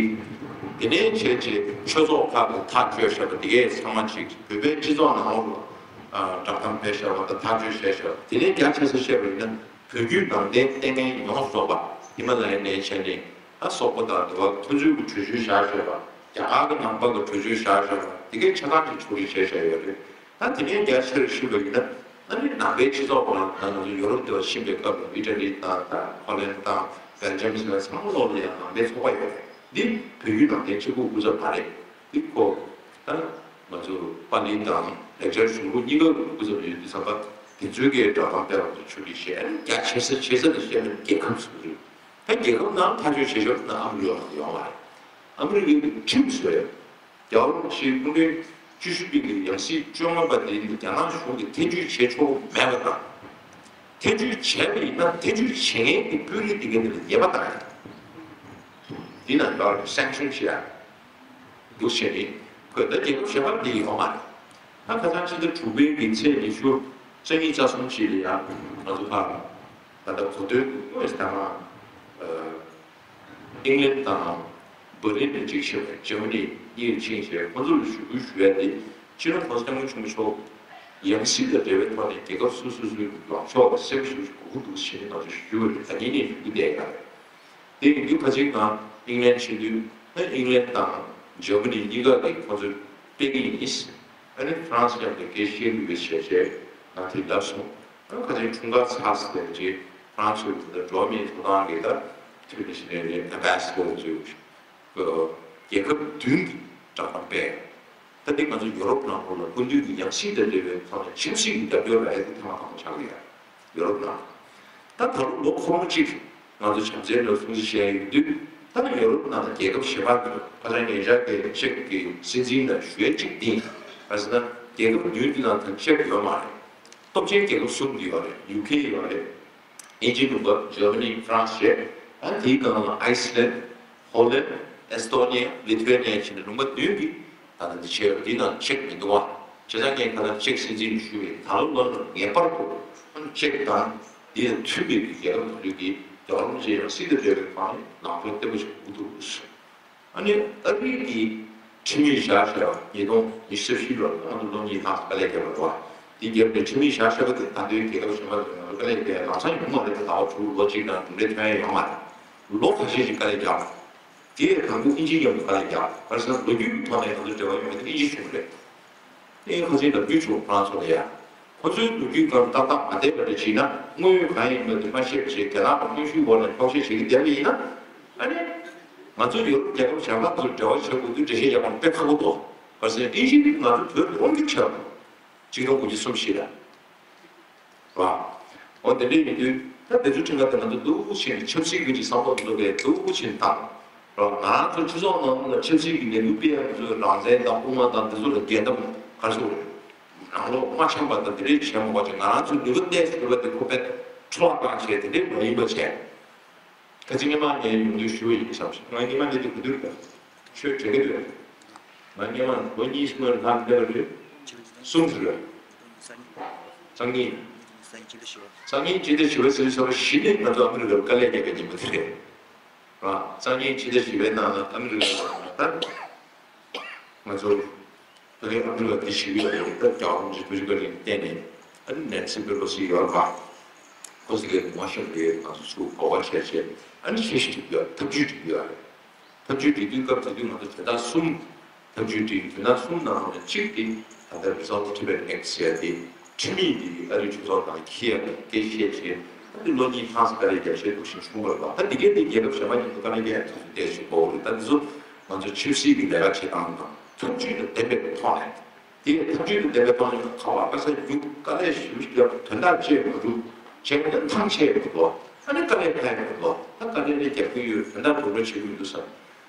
དེ་ནས་བྱས་རྗེས་ཆོས་ཚོགས་ཁག་གིས་ཐག་གཅོད་བཞག་པ་དེ་གས་ཚང་མ་ཅིག་བོད་པའི་སྤྱི་ཚོགས་ནང་ལོགས་ལ་བསྒྲགས་གཏམ་སྤེལ་བཞག་པ་དང་ཐག་གཅོད་བྱས་བཞག་པ། དེ་ནས་རྒྱ་ཆེ་ས་བཤད་པ་ཡིན་ན་བོད་བརྒྱུད་ནང་བསྟན་ལྟས་ངན་ཡོངས་སུ་རྫོགས་པ་ཧི་མ་ལ་ཡ་ནས་བྱས་ནས། ད་སོག་པོ་དང་འདི་བ་ཁོ་ཚོའི་གི་གྲོས་ཆོད་བཞག་བཞག་པ། རྒྱ་གར་གི་ནང་པ་གི་གྲོས་ཆོད་བཞག་བཞག་པ་དེ་གའི་ཆ་ཚང་གི་ཕྱོགས་རིས་བྱས་བཞག་ཡོད་རེད། ད་དེ་ནས་རྒྱ་ཆེར་ཞུས་པ་ཡིན་ན། ཨ་ནི་ནང་པའི་སྤྱི་ཚོགས་པ་ད་ང་ཚོ་ཡོ་རོབ་དེ་བ་ཕྱིན་པའི་སྐབས་ལ་ཨི་ཊ་ལི་དང་ད་ཧོ་ལན་དང་བྷེལ་ཇམ་ཟེར་བ་ཚང་མ་ལོག་ལ་ཡང་ནང་པའི་ཚོགས་པ་ཡོད་རེད། འདི་བོད་བརྒྱུད་ནང་བསྟན་གཅིག་པུ་སྐུ་ཚབ་མ་རེད། འདི་ཁོ་ད་ང་ཚོ་པཱ་ལི་དང་ལེགས་སྦྱར་གཞུང་ལུགས་གཉིས་ཀ་སྐུ་ཚབ་ཡོད་དུས་ཙམ་པ་དེ་ཚོའི་གི་བསྒྲགས་གཏམ་སྤེལ་བ་ཚོ་ཕྱོགས་རིས་བྱས། ཨ་ནི་རྒྱ་ཆེ་ས་ཆེ་ས་ལ་བཤད་ན་རྒྱལ་ཁབ་སོ་སོ་རེད། ད་རྒྱལ་ཁབ་ནང་ཐག་གཅོད་བྱེད་ཕྱོགས་ནང་ཨ་མི་རི་ཀ་ཡོང་བ་རེད། ཨ་མི་རི་ཀའི་ཁྲིམས་བཟོས་ཡོད། རྒྱལ་བ་རིན་པོ་ཆེའི་སྐུ་ཕྲེང་བཅུ་བཞི་པའི་གི་ཡང་སྲིད་བཅོ་ལྔ་པ་དེ་ནི་རྒྱ་ནག་གཞུང་གིས་ཐེ་བྱུས་བྱེད་ཆོག་གི་མེད་པ་དང་། ཐེ་བྱུས་བྱས་པ་ཡིན་ན་ཐེ་བྱུས་བྱེད་མཁན་གྱི་དཔོན་རིགས་དེ་ག་དེ་ལ་ཉེས་པ་བཏང་ཡ། འདི་ན་ཡོད་རེད། སེང་ཤོན་བྱེད་ཡ། འདུག་བྱས་ནས་ཁོས་ད་རྒྱལ་ཁབ་གཞན་པ་འདི་ཡོད་མ་རེད། ད་ཁ་སང་ཕྱི་ཟླ་དྲུག་པའི་གི་ཚེས་ཉི་ཤུ་རྩ་གཉིས་རྩ་གསུམ་ཞིག་ལ་ཡང་ང་ཚོ་ཕར་ད་ལྟ་གོ་སྟོན་དངོས་སུ་ད་ང་ཨིང་ལན་དང་བྷར་ལིན་ནས་གཅིག་བྱས་པ་འཇར་མ་ནི་གཉིས་ཕྱིན་བྱས་ཁོང་ཚོ་ལ་ཞུ་སྐུལ་ཞུ་ཡ་དེ་སྤྱི་ནོར་༸གོང་ས་༸སྐྱབས་མགོན་ཆེན་པོ་མཆོག་ཡང་སྲིད་དང་འབྲེལ་བའི་ཐོག་ནས་རྒྱལ་ཁབ་སོ་སོ་སོའི་ལངས་ཕྱོགས་ལ་གསལ་པོ་ཞེ་པོ་ཞིག་དགོས་ཀྱི་འདུག་ཟེར་ནས་ང་ཚོ་ཞུ་གི་རེད། ད་ཉིན་ནས་ཞུ་གི་བསྡད་ཡོད་རེད། དེ་ཡིན་དུས་ཁ་ཅིག་ང་ཨིང་ལན་ཕྱིན་དུས་ཨ་ཨིང་ལན་དང་འཇར་མ་ནི་གཉིས་ཀ་གིས་ཁོང་ཚོས་སྤེལ་གྱི་ཡིན། ཨ་ནི་ཧྥ་རན་སི་མཉམ་དུ་སྐད་ཆ་བཤད་ཀྱི་ཡོད་ཟེར་བྱས་ང་དེ་ལབ་སོང་། ཨ་ཁ་ཅིག་འཁྲུངས་སྐར་ཚར་ཟེར་རྗེས་ཧྥ་རན་སི་གི་དེ་འདྲ་འགྲོ་བ་མིའི་ཐོབ་ཐང་གི་ད་དུས་ནི་ཞིག་ནས་ཨེམ་བྷེ་སི་ཌར་ཚོས་རྒྱལ་ཁབ་བདུན་གྱི་བསྒྲགས་གཏམ་སྤེལ། ད་འདི་ང་ཚོ་ཡོ་རོབ་ནང་ལོགས་ལ་སྐུ་མདུན་གྱི་ཡང་སྲིད་དང་འབྲེལ་བའི་ཐོག་ནས་ཁྲིམས་སྲིད་ཀྱི་རྒྱབ་སྐྱོར་རག་ཡ་དེ་ཐེངས་མ་དང་པོ་ཆགས་ཀྱི་ཡོད། ཡོ་རོབ་ནང་། ད་ད་རུང་ལོ་འཁོར་མོ་གཅིག་ང་ཚོ་བྱམས་བརྩེའི་ལོ་སྲུང་བརྩི་བྱས་ཡོད་དུས། ད་ཡོ་རོབ་ནང་ལ་རྒྱལ་ཁབ་གཞན་པ་ཚོ་ཁ་སང་ཉེ་ཆར་གྱི་ཅེཀ་གི་སྲིད་འཛིན་ལ་ཞུ་ཡ་གཅིག་འདི་ཡིན། ག་ཟེར་ན་རྒྱལ་ཁབ་བདུན་འདི་ནང་ད་ཅེཀ་ཡོད་མ་རེད། སྟོབས་ཆེན་རྒྱལ་ཁབ་གསུམ་འདི་ཡོད་རེད། ཡུ་ཁེ་ཡོད་རེད། དབྱིན་ཇི་ལུང་པ་འཇར་མ་ནི་ཧྥ་རན་སི་བྱས། ད་དེའི་སྒང་ལ་ཨའི་སི་ལན། ཧོ་ལན། ཨེ་སི་ཏོ་ནི་ཡ། ལི་ཐུ་ཝེ་ནི་ཡ་བྱས་ནས་ལུང་པ་བདུན་གྱིས་ད་ལྟ་འདི་བྱས་ཡོད། འདི་ནང་ཅེཀ་མི་འདུག་བ། བྱས་ཙང་ངས་ཁ་སང་ཅེཀ་སྲིད་འཛིན་ལ་ཞུས་པས། ད་ལོ་ལོ་ལ་ངེས་པར་དུ་ཅེཀ་དང་འདི་ལ་མཐུན་པའི་རྒྱལ་ཁབ་དེ་ཚོ་གིས་རྒྱལ་བ་རིན་པོ་ཆེ་ཡང་སྲིད་དང་འབྲེལ་བའི་ཁ་ནས་ལམ་སྟོན་བརྟན་པོ་ཞིག་དགོས་འདུག་ཟེར། ཨ་ནི་ཨ་རི་གི་ཁྲིམས་ཡིག་བཞག་བཞག་པ་ཉིས་སྟོང་ཉི་ཤུ་རྩ་བཞི་ལོར་ང་ཚོ་ལོ་གཉིས་ལྷག་དཀའ་ལས་བརྒྱབ་པ་རེད་བ། དེ་བརྒྱབ་ནས་ཁྲིམས་ཡིག་བཞག་བཞག་པ་དེ་ད་ལྟའི་རྒྱལ་ཁབ་གཞན་པ་ཚོ་ང་ཚོ་དཀའ་ལས་བརྒྱབ། ལམ་སང་ཡོང་མ་རེད། ད་ལྟ་བར་དུ་ལོ་གཅིག་དང་གྲུབ་འབྲས་ཐོན་ཡ་ཡོད་མ་རེད། ལོ་ཁ་ཤས་ཤིག་དཀའ་ལས་བརྒྱབ། དེ་ཡང་དང་པོ་ཨིན་ཇིའི་མཉམ་དུ་དཀའ་ལས་བརྒྱབ། ག་རེ་ཟེར་ན་ལོ་རྒྱུས་ཀྱི་ཐོག་ནས་ང་ཚོ་འབྲེལ་བ་ཡོད་མེད་དེ་ཨིན་ཇི་གཞུང་རེད། ཨེ་ཁ་སང་ལབ་རྒྱུ་བྱུང་། ཧྥ་རན་སི་ལ་ཡ། ཁོ་ཚོའི་ལོ་རྒྱུས་སྒང་ཏག་ཏག་མ་བསྡད་པ་འདྲ་བྱས་ན། དངོས་ཡོད་གང་ཡིན་མིན་དེ་མ་ཤེས་པ་བྱས། རྒྱ་ནག་ལ་གནོན་ཤུགས་འོག་ནས་འཁྱོག་བཤད་བྱེད་ཀྱི་བསྡད་པ་ཡིན་ན། ཨ་ནི་ང་ཚོ་ཡུ་རོབ་རྒྱལ་ཁབ་གཞན་པ་ཚོར་འབྲེལ་བ་བྱེད་དགོས་དུས་འགྲེལ་བཤད་རྒྱག་དགོས་དཔེ་ཁག་པོ་འདུག། ག་རེ་ཟེར་ན་ཨིན་ཇི་ནི་ང་ཚོ་བོད་དུ་དབང་སྒྱུར་བྱས་པ་རེད། གཅིག་སྟོང་དགུ་བརྒྱ་སུམ་ཅུ་ལ། ར། འོ་དེ་འདྲ་ཡིན་དུས་ད་དེ་ཚོ་ཁྲིམས་ཁང་དེ་ང་ཚོ་སྡུག་ཕྱིན་ཆབ་སྲིད་ཀྱི་བསམ་བློ་འདུག་གས་སྡུག་ཕྱིན་བཏང་། ར། ང་ཚོ་སྤྱི་ཚོགས་ནང་ལ་ཆབ་སྲིད་ཀྱི་ལས་འགུལ་སྤེལ་ཡག་ཚོའི་རང་བཙན་དང་དབུ་མ་དང་དེ་ཚོ་ལ་འགལ་གཏམ་ག་རེ་ཟེར་དགོས་རེད། ནང་ལོགས་མ་འཆམ་པ་དང་དེ་འདྲས་བྱས་མ་དགོས་ཅིག། ང་རང་ཚོའི་ནུས་པ་གཏད་ཟེར་བ་དེ་ཁོ་པས་འཕྲོ་བརླག་བཏང་བྱས་དེ་འདྲས་མ་ཡིན་པ་བྱས། ཁ་ཅིག་སྔོན་མ་ངས་ཡོང་དུས་ཞུ་བ་ཡིན་བསམ་ཞིང་། ང་སྔོན་མ་ནས་དེ་ག་དུས་ཀ་ཆོས་དྲན་གྱི་འདུག། ང་སྔོན་མ་ལོ་གཉིས་སྔོན་ལ་ལབ་པ་རེད། གསུམ་རེད། སང་ཉིན། སང་ཉིན་སྤྱི་ཟླ་བཞི་པའི་ཚེས་ཚོ་བཞི་ནས་ང་ཚོ་ཨ་མི་རི་ཀར་དཀའ་ལས་བརྒྱབ་པའི་ཉིན་མོ་དེ་རེད། ར། སང་ཉིན་སྤྱི་ཟླ་བཞི་པའི་ནང་ལ་ཨ་མི་རི་ཀར་ལ་ད་ང་ཚོ་ད་རེས་ཨ་མི་རི་ཀ་འདི་ཞིག་ཡོད་རེད། ད་རྒྱལ་བ་རིན་པོ་ཆེ་ཐུགས་རྗེ་བཀའ་དྲིན་བརྟེན་ནས་ཨ་ནི་ནེན་སི་པེ་ལོ་སི་ཡོད་རེད་པ། ཁོ་ཚོ་གིས་ངོ་ཤེས་པའི་ང་ཚོ་ཚུར་གོ་བ་བྱས་བྱས་ཨ་ནི་ཞི་ཞིག་བསྒྲིགས་ཡོད། ཐབས་ཇུས་བསྒྲིགས་ཡོད་རེད། ཐབས་ཇུས་བསྒྲིགས་དུས་སྐབས་དེ་དུས་ང་ཚོ་དོན་དག་གསུམ་ཐབས་ཇུས་བསྒྲིགས། དོན་དག་གསུམ་ནང་ནས་གཅིག་དེ་ད་ལྟ་Resolve Tibet Act ཟེར་ཡ་དེ། ཁྲིམས་ཡིག་འདི་ཨ་རིའི་གྲོས་ཚོགས་ནང་འཁྱེར་ཡག་གི་སྐད་ཆ་བཤད་བྱས། ཨ་ནི་ལོ་གཉིས་ལྷག་ཙམ་དཀའ་ལས་རྒྱག་བྱས་འདུག་ཞིང་ཆུང་བར་བ། ད་འདི་གའི་འདི་རྒྱལ་ཁབ་གཞན་པ་ཉིད་དུ་དཀའ་ལས་རྒྱག་ཐུབ་ཚུལ་བལྟས་ཤིག་གོ་རེད། ད་འདི་ཚོ་ང་ཚོ་ཆབ་སྲིད་ཀྱི་ལས་ཀ་བྱེད་སྟངས་དང་ཐབས་ཇུས་དང་ལྡན་པའི་ཐོག་ནས། དེ་ཐབས་ཇུས་དང་ལྡན་པའི་ཐོག་ནས་ཁ་བ་ཁ་ས་རྒྱུག་དཀའ་ལས་ཞིབ་རྒྱབ། དོན་དག་བཅས་མ་འགྲུབ་བྱས་ན་ཐང་ཆད་མི་འདུག། ཨ་ནི་དཀའ་ལས་ཁག་མི་འདུག། ད་དཀའ་ལས་ནི་རྒྱག་གི་ཡོད། དོན་དག་འགྲོ་འགྲོ་བྱེད་ཀྱི་ཡོད་འདུག་བསམ།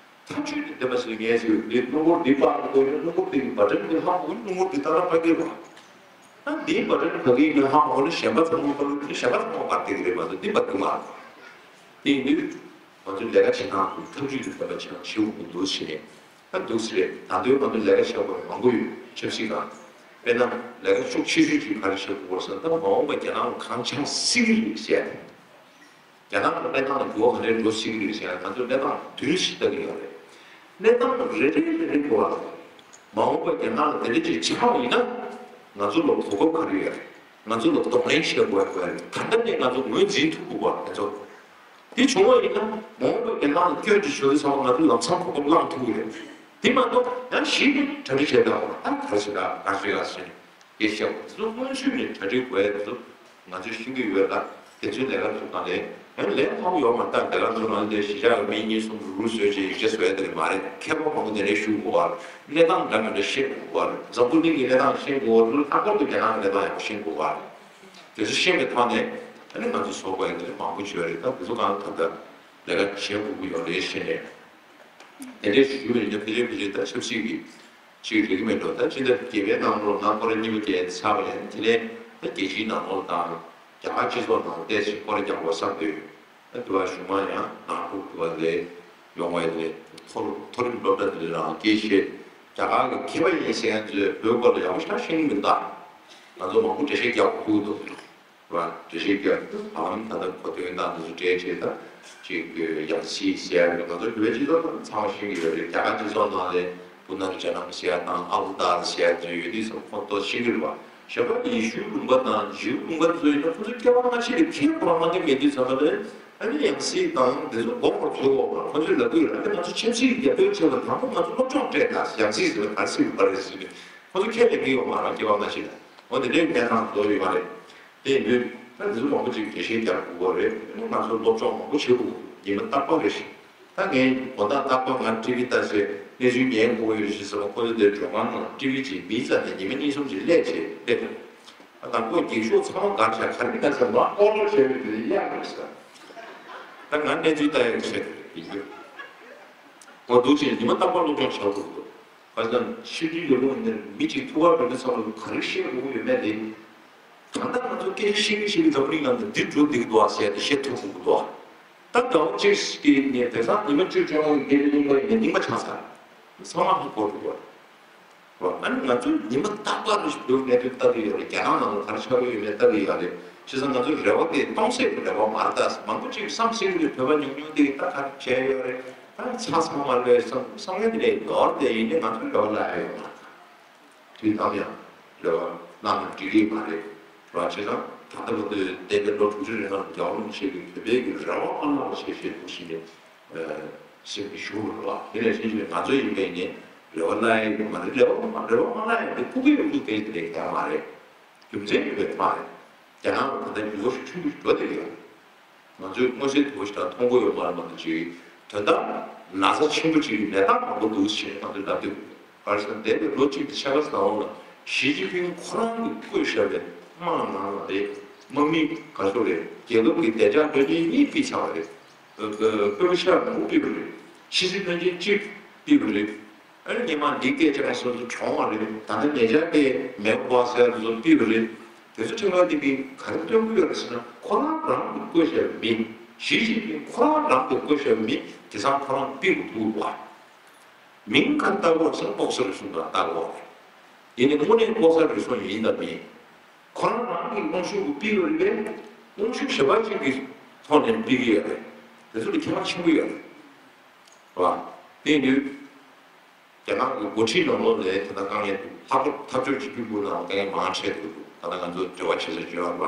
ཐབས་ཇུས་དེ་བདེན་པ་ཞིག་ངས་ཞུ། འདི་སྣུམ་འཁོར་འདི་སྤར་དགོས་ཡོད། སྣུམ་འཁོར་འདི་གི་བ་ཊན་འདི་ལྷག་དགོས། སྣུམ་འཁོར་འདི་ཏག་ཏག་སྤར་གི་རེད་བ། ཨ་འདིའི་བ་ཊན་ག་གི་ཡིན་ན་ལྷག་དགོས་ན་གཞན་པ་ཚང་མ་སྤར་གི་རེད། གཞན་པ་ཚང་མ་སྤར་བསྡད་ཀྱི་རེད་མ་གཏོགས་འདི་སྤར་གི་མ་རེད། དེ་ཡིན་དུས་ང་ཚོའི་ལས་ཀ་བྱེད་སྟངས་ཐབས་ཇུས་དེ་བདེན་པ་ཆགས་བྱེད་དགོས་འདུག་ཟེར་ནས་ད་འདུག་ཟེར་རེད། ད་དུང་ང་ཚོ་ལས་ཀ་བྱེད་དགོས་མང་པོ་ཡོད། ཆབ་སྲིད་སྒང་དཔེར་ན་ལས་ཀ་ཤུགས་ཆེ་ཤོས་ཅིག་ག་རེ་བྱེད་དགོས་ཟེར་ན། ད་མ་འོངས་པ་རྒྱ་ནག་ལ་གང་ཆགས་སྲིད་ཀྱི་རེད་ཟེར་ཡ་དེ། རྒྱ་ནག་གི་གནས་སྟངས་ལ་འགྱུར་བ་ག་འདྲ་འགྲོ་སྲིད་ཀྱི་རེད་ཟེར་ན། ང་ཚོ་གནས་སྟངས་བདུན་ཞིག་ལྟ་གི་ཡོད་རེད། གནས་སྟངས་རེ་རེ་རེ་རེ་འགོ་བ་ལ། མ་འོངས་པ་རྒྱ་ནག་ལ་དེ་འདྲ་ཅིག་ཆགས་པ་ཡིན་ན། ང་ཚོ་ལ་གོ་སྐབས་ག་རེ་ཡོད་རེད། ང་ཚོ་ལ་གདོང་ལེན་བྱེད་དགོས་དགོས་རེད། ད་ལྟ་ནས་ང་ཚོ་ངོས་འཛིན་ཐུབ་དགོས་པ་དེ་ཚོ། དེ་བྱུང་བ་ཡིན་ན་མ་འོངས་པ་རྒྱ་ནག་ལ་སྐྱོན་ཅིག་བྱུང་དུས་ཙམ་པ་ང་ཚོ་ལམ་སང་གོ་སྐབས་བླངས་ཐུབ་ཀྱི་རེད། དེ་མ་གཏོགས་ཡང་གཞི་ནས་གྲ་སྒྲིག་བྱས་དང་ད་ག་རེ་བྱེད་ད་ག་རེ་བྱེད་ད་ཟེར་ནས། དེ་བཤད་པ་དེ་ཚོ་སྔོན་ཚུད་ནས་གྲ་སྒྲིག་དགོས་ཡ་དེ་ཚོ་ང་ཚོས་ཤེས་ཀྱི་ཡོད་ལ། དེ་ཚོའི་ལས་ཀ་ཚོ་གང་ལས་ཡང་ལས་སླ་པོ་ཡོད་མ་རེད། ད་ལས་ཀ་ཚོ་ནང་དེ་གཞིས་ཆགས་ཀྱི་མི་གཉིས་གསུམ་རུ་རུ་བཟོས་བྱས་ཡིག་ཆ་བཟོ་ཡ་དེ་རེད་མ་རེད། མཁས་པ་མང་པོ་དེ་འདྲས་ཞུ་དགོས་པ་རེད། གནས་སྟངས་འདྲ་མི་འདྲ་ཤེས་དགོས་པ་རེད། འཛམ་བུ་གླིང་གི་གནས་སྟངས་ཤེས་དགོས་པ་རེད། ལྷག་པར་དུ་རྒྱ་ནག་གི་གནས་སྟངས་ཡག་པོ་ཤེས་དགོས་པ་རེད། དེ་ཚོ་ཤེས་པའི་ཐོག་ནས་ཨ་ནི་ང་ཚོ་བཟོ་དགོས་ཡ་དེ་མང་པོ་ཅིག་ཡོད་རེད། ད་དེ་ཚོ་གང་ད་ལྟ་ལས་ཀ་བྱེད་དགོས་ཀྱི་ཡོད་རེད་ཤེས་ནས། དེ་འདྲའི་ཞུ་བའི་ཉིན་ཕལ་ཆེར་ཕལ་ཆེར་ད་ཆབ་སྲིད་ཀྱི་ཅིག་རིག་མེད་འགྲོ། ད་ཕྱི་ཟླ་བརྒྱད་པའི་ནང་ལོགས་ན་སྐོར་ར་གཉིས་པ་བརྒྱད་ཚར་བ་ཡིན། དེ་ནས་ད་རྒྱལ་སྤྱིའི་ནང་ལོགས་དང་རྒྱ་གར་སྤྱི་ཚོགས་ནང་བལྟས་ཚེ་སྐོར་ར་རྒྱག་དགོས་བསམ་འདུག། ད་དུ་བ་གཞུང་མང་ཡང་ནང་ཁུལ་དུ་བ་ལས་ཡོང་བ་ལས་མཐོ་མཐོ་རིམ་སློབ་གྲྭ་འདི་ལ་རང་སྐད་བཤད། རྒྱ་གར་གྱི་མཁས་པ་ཡིན་ཟེར་མཁན་ཚོས་བོད་སྐོར་ལ་ཡག་པོ་ཞེ་དྲག་ཤེས་ཀྱི་མི་འདུག། ང་ཚོ་མང་པོ་འགྲེལ་བཤད་རྒྱག་དགོས་འདུག། ར། འགྲེལ་བཤད་བརྒྱབ། ཨང་ད་ལྟ་གོ་དོན་དང་འདི་ཚོ་འགྲེལ་བྱས། ད་ཅིག་ཡང་སྲིད་ཟེར་ཡ་ང་ཚོ་བོད་སྤྱི་ཚོགས་ནང་ཚང་མ་ཤེས་ཀྱི་ཡོད་རེད། རྒྱ་གར་སྤྱི་ཚོགས་ནང་ལ་བུ་ན་རི་ཇ་ནམ་ཟེར་ཡ་དང་ཨ་བུ་ཏཱ་ཟེར་ཡ་ཚོ་ཡོད་དུས་ཙམ་ཁོ་ཚོ་ཤེས་ཀྱི་རེད་བ། གཞན་པ་ཡེ་ཤུའི་ལུང་པ་དང་ཇིའུ་ལུང་པ་ཚོ་ཡིན་ན་ཁོ་ཚོ་སྐྱེ་བ་སྔ་ཕྱི་ལ་ཁས་ཁོ་རང་གནང་གི་མེད་དུས་ཙམ་པ་ལ། ཨ་ནི་ཡང་སྲིད་དང་འདི་ཚོ་མགོ་སྐོར་ཚུགས་འོག་ལ་ཁོ་ཚོས་ལབ་ཀྱི་ཡོད་རེད། ཨ་ནི་ང་ཚོ་ཆབ་སྲིད་ཀྱི་རྒྱབ་སྐྱོར་བྱེད་པ་དང་པོ་ང་ཚོ་སློབ་སྦྱོང་སྤྲད་དང་། ཡང་སྲིད་ཟེར་བ་ག་རེ་ཟེར་གྱི་རེད། ཁོ་ཚོ་ཁས་ལེན་གྱི་ཡོད་མ་རེད། སྐྱེ་བ་སྔ་ཕྱི་ལ། འོ་དེ་འདྲའི་གནས་སྟངས་བཟོ་ཡོད་མ་རེད། དེ་ཡིན་དུས་ད་འདི་ཚོ་མང་པོ་ཅིག་འགྲེལ་བཤད་རྒྱག་དགོས་པ་རེད། ཨ་ནི་ང་ཚོ་སློབ་སྦྱོང་མང་པོ་བྱེད་དགོས། ཉི་མ་རྟག་པར་རེ་བཞིན། ད་ངས་དགོང་དག་རྟག་པར་ང་ཊི་ཝི་ལྟ་བྱས་གནས་ཚུལ་ཉན་དགོས་ཡོད་ཞེས་ཟེར་བ། ཁོ་ཚོ་དེ་མགྲོན་ཁང་ནང་ཊི་ཝི་ཅིག་མིའི་རྩ་ནས་ཉི་མ་གཉིས་གསུམ་ཅིག་སླེབས་བྱས་སླེབས་འདུག། ཨ་དང་པོ་འགྱིག་ཤོག་ཚང་མ་བཀར་བཞག། ག་རེ་ཡིན་ན་ཟེར་ན་ཨོ་ལོ་བྱས་པའི་དེ་གཡར་དགོས་ཟེར། ད་ང་གནས་ཚུལ་ལྟ་ཡག་བྱས་ཡིན་དུས། ཨོ་འདུག་ཅེས་ཉི་མ་རྟག་པར་སློབ་སྦྱོང་བྱ་དགོས་འདུག། ག་ཟེར་ན་ཕྱི་དྲིལ་ལས་ཁུངས་ནས་མི་གཅིག་ཐུག་གར་འགྲོ་དུས་ཙམ་པ་ག་རེ་བཤད་དགོས་ཀྱི་ཡོད་མེད་དེ། ད་ལྟ་ང་ཚོ་སྐད་ཆ་བཤད་གི་བཤད་གི་འཛམ་བུ་གླིང་ནང་དུ་འདི་འགྲོ་བསྡད་ཀྱི་འདུག་ཨ་ཟེར་ཏེ་བཤད་ཐུབ་དགོས་ཀྱི་འདུག་ཨ། ད་ཟླ་བ་གཅིག་གི་ནས་དེང་སང་ཉི་མ་བཅུ་བཅོ་ལྔ་གི་སྐད་རྙིང་པ་ཡིན་ན་རྙིང་པ་ཆགས་ཚར། ཚང་མ་ཧ་གོ་འགྲོ་གི་རེད། ཨ་ནི་ང་ཚོས་ཉི་མ་རྟག་པར་རེ་ཞིག་འདུག་གནད་དོན་ལྟ་གི་ཡོད་རེད། རྒྱ་ནག་ནང་ལ་ག་རེ་ཆགས་ཀྱི་ཡོད་མེད་ལྟ་གི་ཡོད་རེད། བྱས་ཙང་ང་ཚོའི་རེ་བ་དེ་སྟོང་ཟད་ཀྱི་རེ་བ་མ་རེད། ད་མང་པོ་ཅིག་བསམ་སྲིད་ཀྱི་རེད། བོད་པ་ཉུང་ཉུང་དེ་ད་ག་རེ་བྱས་ཡོད་རེད། ད་ཚ་ཚང་མ་ལོས་བསམ་བསམ་ངན་དེ་ལས་ནོར་དེ་ཡིན་ནི་ང་ཚོའི་རེ་བ་ལ་ཡོད་མ་རེད། དུས་ནམ་ཡང་རེ་བ་བླངས་ན་འགྲིག་གི་མ་རེད། རེད་བ། བྱས་ཙང་ད་ལྟ་བར་དུ་འདས་པའི་ལོ་དྲུག་ཅུ་རིང་ལ་རྒྱལ་བ་རིན་པོ་ཆེ་གིས་བོད་པའི་གི་རེ་བ་མ་བླངས་པ་བྱས་བྱས་འདུག་ཟེར་ནས་སེམས་ཀྱི་ཞུ་རུ་ལ། དེ་ནས་ཕྱིན་ཆད་ང་ཚོ་ཡིན་པས་ནི་རེ་བ་བླངས་ཡས་མ་རེད། རེ་བ་མ་རེ་བ་མ་བླངས་ཡས་དེ་ཕུགས་ཀྱི་ཡོང་རྒྱུ་དེ་དེ་ཡང་མ་རེད། རྒྱུ་མཚན་ཡོད་པའི་ཐོག་ནས་རྒྱ་ནག་ལ་ད་ལྟ་འགྱུར་བ་ཤུགས་ཆེན་པོ་ཞིག་འགྲོ་བསྡད་ཡོད། ང་ཚོས་མངོན་གསལ་དོད་པོ་ཞིག་དང་མཐོང་གི་ཡོད་མ་རེད་མ་གཏོགས་ཅིག་དོན་དག་ན་ཚ་ཆེན་པོ་ཅིག་ནད་རྟགས་མང་པོ་འདུག་ཞེས་ང་ཚོས་ལབ་དུས། ག་རེ་ཟེར་ན་འདས་པའི་ལོ་གཅིག་གི་ཕྱེད་ཀ་ནང་ལ་ཞི་ཅིན་ཕིང་ཁོ་རང་གིས་བསྐོས་བཞག་པའི་དམངས་ནང་ལ་རེད། དམག་མི་ག་ཚོད་རེད། རྒྱལ་ཁབ་ཀྱི་བདེ་འཇགས་བློན་ཆེན་གཉིས་ཕུད་ཚར་བ་རེད། སྤོ་ལོ་ཤར་མང་པོ་ཕུད་པ་རེད། ཕྱི་སྲིད་བློན་ཆེན་གཅིག་ཕུད་པ་རེད། ཨ་ནི་སྔོན་མ་འདི་སྐད་ཆ་སོ་སོ་གྲོངས་པ་རེད། ད་ལྟ་ཉེ་ཆར་གྱི་མེའོ་པ་ཟེར་དེ་ཚོ་ཕུད་པ་རེད། དེ་ཚོ་ཁྲིམས་ཁང་དེ་གིས་ག་རེ་སྟོན་གྱི་ཡོད་རེད་ཟེར་ན། ཁོ་རང་རང་གིས་བསྐོས་བཞག་པའི་མི། ཞི་ཅིན་ཕིང་ཁོ་རང་རང་གིས་བསྐོས་བཞག་པའི་མི་དེང་སང་ཁོ་རང་ཕུད་དགོས་འདུག་བ། མིང་ག་རེ་བཏགས་ཀྱི་ཡོད་རེད་ཟེར་ན་ལྐོག་ཟ་རུལ་སུངས་ག་རེ་བཏགས་ཀྱི་ཡོད་རེད། དེ་ནི་དངོས་གནས་ལྐོག་ཟ་རུལ་སུངས་ཡིན་དང་མིན། ཁོ་རང་རང་གི་དབང་ཤུགས་ཀྱིས་ཕུད་ཀྱི་རེད་པས། དབང་ཤུགས་གཞན་པ་ཅིག་གི་ཐོག་ནས་ཕུད་ཀྱི་ཡོད་རེད། དེ་ཚོ་ལ་ཁྱད་པར་ཆེན་པོ་ཡོད་རེད། རེད་བ། དེ་ཡིན་དུས། རྒྱ་ནག་གི་འགོ་ཁྲིད་ནང་ལོགས་ལ་ད་ལྟ་དཀའ་ངལ་འདུག་ལྷག་པར་འཐབ་ཕྱོགས་གཅིག་གྱུར་པུའུ་ནང་དཀའ་ངལ་མང་འཕྲད་འདུག་ད་ལྟ་ང་ཚོ་འབྲེལ་བ་བྱེད་ས་བརྗོད་པ།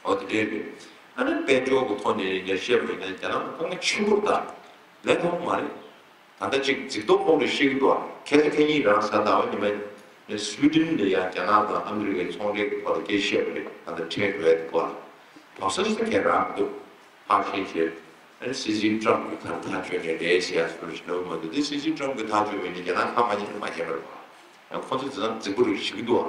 འོ་དེ་འདྲས་རེད། ཨ་ནི་དཔལ་འབྱོར་གྱི་ཐོག་ནས་ཡིན་ན་བཤད་པ་ཡིན་ན་རྒྱ་ནག་ལ་དཀའ་ངལ་ཆེན་པོ་རེད། ད་ལས་ཐོག་མ་རེད། ད་ལྟ་ཅིག་འཛིན་སྟོབས་ཁོང་ལ་ཤེས་ཀྱི་འདུག་ཁ་སང་ཁ་ཉིན་རང་གཟའ་ཟླ་བ་ཉི་མ་སུའི་ཌེན་ལ་ཡང་རྒྱ་ནག་དང་ཨ་མི་རི་ཀའི་ཚོང་འབྲེལ་གྱི་ཐོག་ལ་སྐད་ཆ་བཤད་པ་རེད། ད་ལྟ་ཁྲལ་འགྲོ་ཡ་དེ་སྐོར་ལ་དོགས་ཟོན་ཞིག་གང་རང་མི་འདུག་ཕར་ཕྱིན་བྱས། ཨ་ནི་སྲིད་འཛིན་ཊམ་གྱིས་ག་རེ་ཐག་གཅོད་ནས་རེད་ཟེར་ཡ་སུ་རེ་ཞིག་ལབ་མ་འདུག་དེ་སྲིད་འཛིན་ཊམ་གྱིས་ཐག་གཅོད་པ་ཡིན་ན་རྒྱ་ནག་ཁ་མ་ཉན་མ་ཉན་པ་རེད་བ། ཡང་ཁོ་ཚོ་དེ་ཙམ་རྫིག་པོ་རེད་ཞུ་གི་འདུག་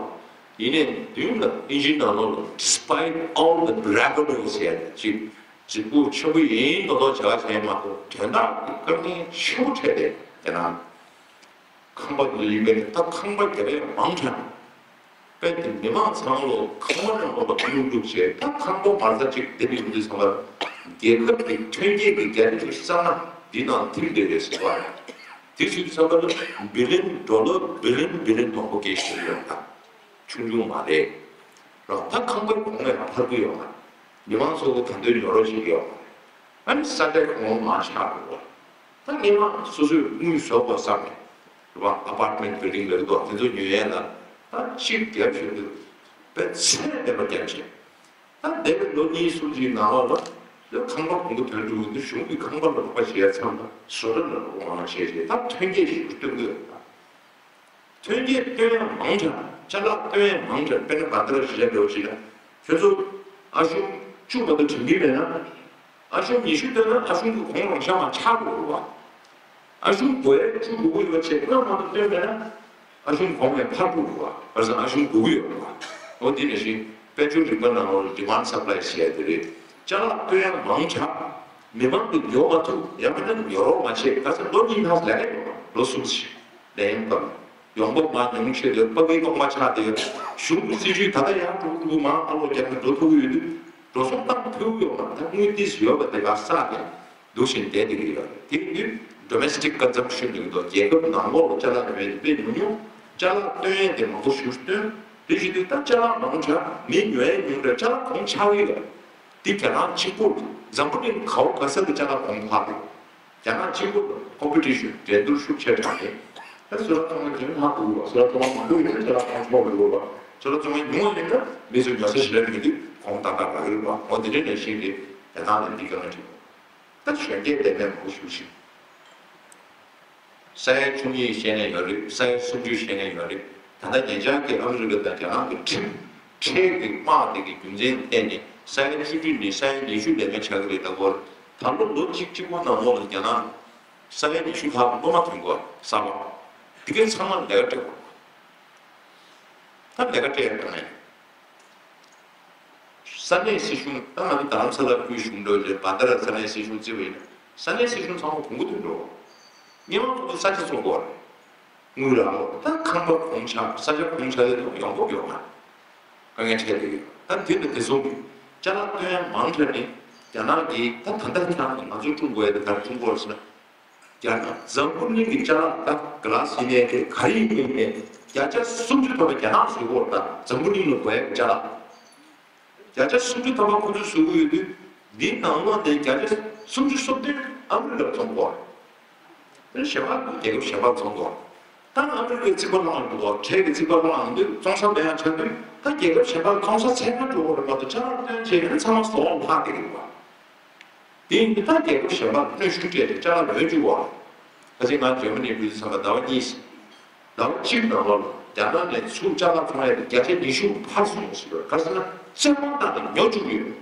ཡིན་ནའི་མདུན་ལ་དབྱིན་ཇིའི་ནང་ལོགས་ལ་despite all the bravado ཟེར་ཡ་ཅིག་རྫིག་པོ་ཆེན་པོ་ཡིན་མདོག་མདོག་བྱ་བ་བྱས་མ་གཏོགས་དོན་དག་གི་དཀའ་ངལ་ཆེན་པོ་འཕྲད་དེ་དེ་ན། ཁང་པ་འདི་ཡིན་པས་ད་ཁང་པ་རྒྱབ་ཡ་མང་དྲགས། དཔེ་དེ་མི་མང་ཚང་མ་ལོ་ཁང་པ་ནང་ལོགས་ལ་ཁུག་ཁུག་བྱས། ད་ཁང་པ་མ་རྩ་གཅིག་དེ་འདྲ་ཡོང་དུས་ཙམ་པ་རྒྱལ་ཁབ་ཀྱི་ཐོན་སྐྱེད་ཀྱི་བརྒྱ་ཆ་བཅུ་གསར་མ་འདི་ནང་ཐིམ་བསྡད་ཡོད་ཟེར་བ། དེ་ཚོའི་ཙམ་པ་ལ་བི་ལིན་ཌོ་ལར་བི་ལིན་བི་ལིན་མང་པོ་སྐད་ཆ་ཡོད་ད། ཆུང་ཆུང་མ་རེད། རོགས་ད་ཁང་པའི་གོང་ནས་ལ་འཕར་གྱི་ཡོད་མ་རེད། མི་མང་ཚོ་གི་ད་འདོད་ཉོ་རོགས་བྱེད་ཀྱི་ཡོད་མ་རེད། ཨ་ནི་ས་ཆ་གང་མང་ཆགས་འགྲོ་བ། ད་སྔོན་མ་སོ་སོས་དངུལ་བཟོ་དགོས་བསམ་ནས། རེད་བ། ཨ་པར་ཊི་མེན་ཊི་བིལ་ཌིང་ལབ་འདུག་དེ་ཚོ་ཉོ་ཡས་ལ་ད་གཅིག་བརྒྱབ་བཞག་འདུག་དཔེ་ཚད་མེད་པ་བརྒྱབ་བྱས། ད་འདས་པའི་ལོ་གཉིས་གསུམ་ཅིག་ནང་ལོགས་ལ་ཁང་པ་གོང་དུ་ཐོན་འགྲོ་གི་འདུག་གཞུང་གིས་ཁང་པ་ལ་རོགས་པ་བྱེད་ཡ་ཚང་མ་བཟོ་གྲྭ་ལ་རོགས་པ་མང་བྱས་བྱས་ད་ཐོན་སྐྱེད་ཞིག་སྟོན་གི་ཡོད་ད། ཐོན་སྐྱེད་བཏོན་ཡ་མང་དྲགས། ཅ་ལག་བཏོན་ཡ་མང་དྲགས། དཔེར་ན་བྷན་དྷ་ར་ཤི་ཤ་འདྲ་བོ་ཞིག་ལ་ཁྱོད་ཚོ་ཨ་ཆུང་བཅུ་མ་གཏོགས་དྲན་གྱི་མེད་ན། ཨ་ཆུང་ཉི་ཤུ་བཏོན་ན་ཨ་ཆུང་གི་གོང་རང་ཤ་མ་ཆག་འགྲོ་བ། ཨ་ཆུང་དགོས་ཡ་བཅུ་དགོས་ཀྱི་ཡོད་ཅེས་སྔོན་མ་གཏོགས་བཏོན་མེད་ན། ཨ་ཆུང་གོང་ནས་འཕར་འགྲོ་བ། བར་སང་ཨ་ཆུང་དགོས་ཀྱི་ཡོད་པ། འོ་དེ་ནང་བཞིན་དཔལ་འབྱོར་རིག་པ་ནང་ལོགས་ལ་ཌི་མཱན་ཌི་སབ་ལའི་ཟེར་ཡ་དེ་རེད། ཅ་ལག་བཏོན་ཡ་མང་དྲགས། མི་མང་གིས་ཉོ་མ་ཐུབ། ཡང་མིན་ན་ཉོ་རོགས་མ་བྱེད། ག་ཚོད་ལོ་གཉིས་ལྷག་ལས་ཀ་ཡོད་པ། ལོ་གསུམ་ཞིག་ལས་ཡོང་སྐབས། ཡོང་འབབ་མར་ཉུང་ཆེ་དེ་ཕ་གིའི་སྟོང་པ་ཆགས་ཏེ། གཞུང་གི་སྲིད་ཇུས་ད་ལྟ་ཡང་འགྲོ་འགྲོ་མང་ཨ་ལོ་རྒྱབ་ནས་འགྲོ་ཐུབ་ཀྱི་ཡོད་དུས་འགྲོ་སོང་བཏང་ཐུབ་ཀྱི་ཡོད་མ་རེད། ད་དངུལ་ཏོག་ཙམ་ཡོད་པ་དེ་ག་བསགས་ཏེ་འདུག་བཞིན་བསྡད་བསྡད་ཀྱི་ཡོད་རེད། དེ་ཡིན་དུས་ཌོ་མེ་སི་ཊིག་ཀོན་སམ་ཤན་ལབ་ཀྱི་འདུག་རྒྱལ་ཁབ་ནང་ལོགས་ལ་ཅ་ལག་ཉོ་ཡས་དེ་དཔེ་ཉུང་ཉུང་། ཅ་ལག་བཏོན་ཡས་དེ་མང་པོ་ཞེ་པོ་བཏོན། དེ་བཞིན་དུ་ད་ཅ་ལག་མང་དྲགས། མི་ཉོ་ཡས་ཉུང་དྲགས། ཅ་ལག་གོང་ཆག་གི་ཡོད། དེ་རྒྱ་ནག་གཅིག་པུ་རེད། འཛམ་བུ་གླིང་ག་བ་ག་ས་གི་ཅ་ལག་གོང་འཕར་རེད། རྒྱ་ནག་གཅིག་པུ་ལ་ཀོམ་པི་ཊི་ཤན་འགྲན་བསྡུར་ཤུགས་ཆེ་དྲགས་ནས། ད་སོ་ལ་ཚོང་ཁང་ཅན་ལྷག་དགོས་པ། སོ་ལ་ཚོང་ཁང་མང་པོ་ཡོད་ན་ཅ་ལག་གོང་མཐོ་བ་ཡོད་པ། སོ་ལ་ཚོང་ཁང་ཉུང་བ་ཡིན་ན་མི་ཚོས་ཉོ་ས་ཞེ་དྲག་མེད་དུས་གོང་ཏག་ཏག་རག་གི་རེད་པ། འོ་དེ་འདྲ་ནང་བཞིན་རེད། རྒྱ་ནག་ལ་འདི་དཀའ་ངལ་འཕྲད། ད་གཞོན་སྐྱེས་ལས་མེད་མང་པོ་ཞེ་པོ་ཞིག་ས་ཡ་བཅུ་གཉིས་བཞེས་མཁན་ཡོད་རེད། ས་ཡ་སུམ་ཅུ་བཞེས་མཁན་ཡོད་རེད། ད་ལྟ་ཉེ་ཆར་གྱི་ཨ་མི་རི་ཀ་དང་རྒྱ་ནག་གི་ཁྲིམས་ཁྲལ་གྱི་དམག་དེ་གི་རྒྱུ་མཚན་བརྟེན་ནས་ས་ཡ་བཅུ་དྲུག་ནས་ས་ཡ་ཉི་ཤུ་ལས་མེད་ཆགས་ཀྱི་རེད། ད་སྐོར་ད་ལོ་ལོ་གཅིག་གཅིག་པོ་ནང་ལོགས་ལ་རྒྱ་ནག་ས་ཡ་ཉི་ཤུ་ལྷག་སློབ་མ་ཐོན་གོ་གསར་པ། དེ་གའི་ཚང་མ་ལས་ཀ་སྤྲད་དགོས། ད་ལས་ཀ་སྤྲད་ཡ་དང་ནས། ས་གནས་སྲིད་གཞུང་ད་ང་ཚོ་རྡ་རམ་ས་ལ་ཁུལ་གཞུང་འགྲོ་རེད། བྷ་དྷ་ར་ས་གནས་སྲིད་གཞུང་བརྩི་བ་ཡིན་ན་ས་གནས་སྲིད་གཞུང་ཚང་མ་གོང་བུ་དུ་འགྲོ། སྔོན་མ་ཁོ་ཚོ་ས་ཆ་བཙོང་དགོས་རེད། དངུལ་རག་ལོ། ད་ཁང་པ་གོང་ཆག་ས་ཆ་གོང་ཆག་དེ་ཡོང་འབབ་ཡོང་མ་རེད། དཀའ་ངལ་འཕྲད་དེ་ཡོད། ད་དེ་ལ་དེ་བཟུང་གི་ཅ་ལག་བཏོན་ཡ་མང་དྲགས་ནས། རྒྱ་ནག་གིས་ད་ད་ལྟ་ཁྱེད་རང་ང་ཚོ་ཀྲུང་གོ་ཡ་དེ་ག་རེ་ཀྲུང་གོ་རེད་ཟེར་ན། རྒྱ་ནག་འཛམ་བུ་གླིང་གི་ཅ་ལག་ད་ག་ལ་ཟིན་ནས་དེ་ག་རེ་ཡིན་ནས་བརྒྱ་ཆ་སུམ་ཅུ་ཐམ་པ་རྒྱ་ནག་བཟོས་ཡོད་རེད། ད་འཛམ་བུ་གླིང་ལ་དགོས་ཡ་གི་ཅ་ལག་བརྒྱ་ཆ་སུམ་ཅུ་ཐམ་པ་ཁོ་ཚོས་བཟོ་གི་ཡོད་དུས། འདིའི་ནང་ལོགས་ནས་བརྒྱ་ཆ་སུམ་ཅུ་སོ་བདུན་ཨ་མི་རི་ཀར་བཙོང་གི་ཡོད་རེད། དེ་གཞན་པ་རྒྱལ་ཁབ་གཞན་པར་བཙོང་གི་ཡོད་རེད། ད་ཨ་མི་རི་ཀའི་རྩིས་པ་བླངས་འདུག་གོ། ཁྲལ་གྱི་རྩིས་པ་བླངས་འདུག་བཙོང་ས་མེད་ཡ་ཆགས་དུས་ད་རྒྱལ་ཁབ་གཞན་པར་བཙོང་ས་འཚོལ་ག་འགྲོ་དགོས་རེད་མ་གཏོགས་ཅ་ལག་བཏོན་བྱས་ནས་ཚང་མ་ཟོག་ལ་ལྷག་བསྡད་ཀྱི་འདུག་ག། དེ་ཡིན་དུས་ད་རྒྱལ་ཁབ་གཞན་པར་གནོན་ཤུགས་སྤྲད་དེ་ཅ་ལག་ཉོ་བཅུག་གོ། ཁ་སང་ང་འཇར་མ་ནི་འགྲོ་དུས་ཙམ་པ་ཟླ་བ་གཉིས། ཟླ་བ་གཅིག་ནང་ལོགས་ལ་རྒྱ་ནག་ནས་ཚུར་ཅ་ལག་ཚོང་ཡ་དེ་བརྒྱ་ཆ་ཉི་ཤུ་འཕར་སོང་ཟེར་བ། ག་རེ་ཟེར་ན་བཙན་དབང་བཏང་ནས་ཉོ་བཅུག་ཡོད།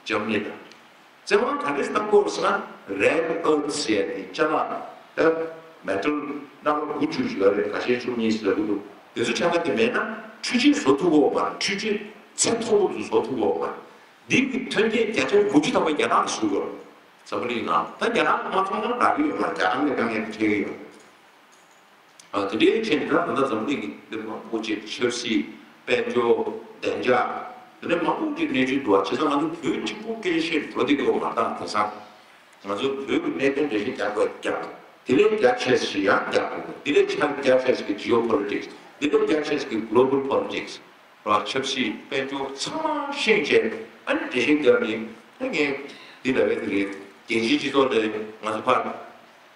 འཇར་མ་ནི་དང་། བཙན་དབང་ག་འདྲས་བཏང་གི་ཡོད་ཟེར་ན་རེར་ཨར་ཐི་ཟེར་ཡ་དེ་ཅ་ལག་ད་མེ་ཊལ་རྣམ་པ་དགུ་བཅུ་ཞིག་ཡོད་རེད། ཁ་ཤས་བཅུ་གཉིས་ཟེར་གི་འདུག་དེ་ཚོ་ཆ་ཚང་དེ་མེད་ན་འཕྲུལ་ཆས་བཟོ་ཐུབ་ཀྱི་ཡོད་མ་རེད། འཕྲུལ་ཆས་ཚད་མཐོ་པོ་ཚོ་བཟོ་ཐུབ་ཀྱི་ཡོད་མ་རེད། འདི་གི་ཐོན་སྐྱེད་བརྒྱ་ཆ་དགུ་བཅུ་ཐམ་པ་རྒྱ་ནག་གིས་བཟོ་གི་ཡོད་རེད། འཛམ་བུ་གླིང་ནང་ད་རྒྱ་ནག་གིས་མ་བཙོང་ན་རག་གི་ཡོད་མ་རེད། རྒྱ་ནག་ལས་ཀ་ངན་པ་འཕྲད་ཀྱི་ཡོད་རེད། ཨ། དེ་འདྲའི་ཆེད་དུ་ད་ལྟ་འཛམ་བུ་གླིང་གི་འདི་མང་པོ་ཅིག་ཆབ་སྲིད། དཔལ་འབྱོར། བདེ་འཇགས། དེ་འདྲ་མང་པོ་ཅིག་གནས་ཚུལ་འདུག་བ། བྱས་ཙང་ང་ཚོ་བོད་གཅིག་པུ་སྐད་ཆ་བཤད་འགྲོ་བསྡད་ཀྱི་ཡོད་མ་རེད། ད་དེང་སང་ང་ཚོ་བོད་ཀྱི་གནད་དོན་འགྲེལ་བཤད་རྒྱག་དགོས་རྒྱག་དེ་ལས་རྒྱ་ཆེ་ཞིག་ཡང་རྒྱག་དགོས། དེ་ལས་ཆ་རྒྱ་ཆེ་ཞིག་གི་geopolitics། དེ་ལས་རྒྱ་ཆེ་ཞིག་གི་global politics། ར། ཆབ་སྲིད། དཔལ་འབྱོར་ཚང་མ་ཤེས་བྱས་ཨ་ནི་འགྲེལ་བཤད་རྒྱབ་ནས། ཨ། ངས་འདི་ལབ་པ་དེ་རེད། རྒྱལ་སྤྱིའི་སྤྱི་ཚོགས་ལ་ང་ཚོ་ཕར་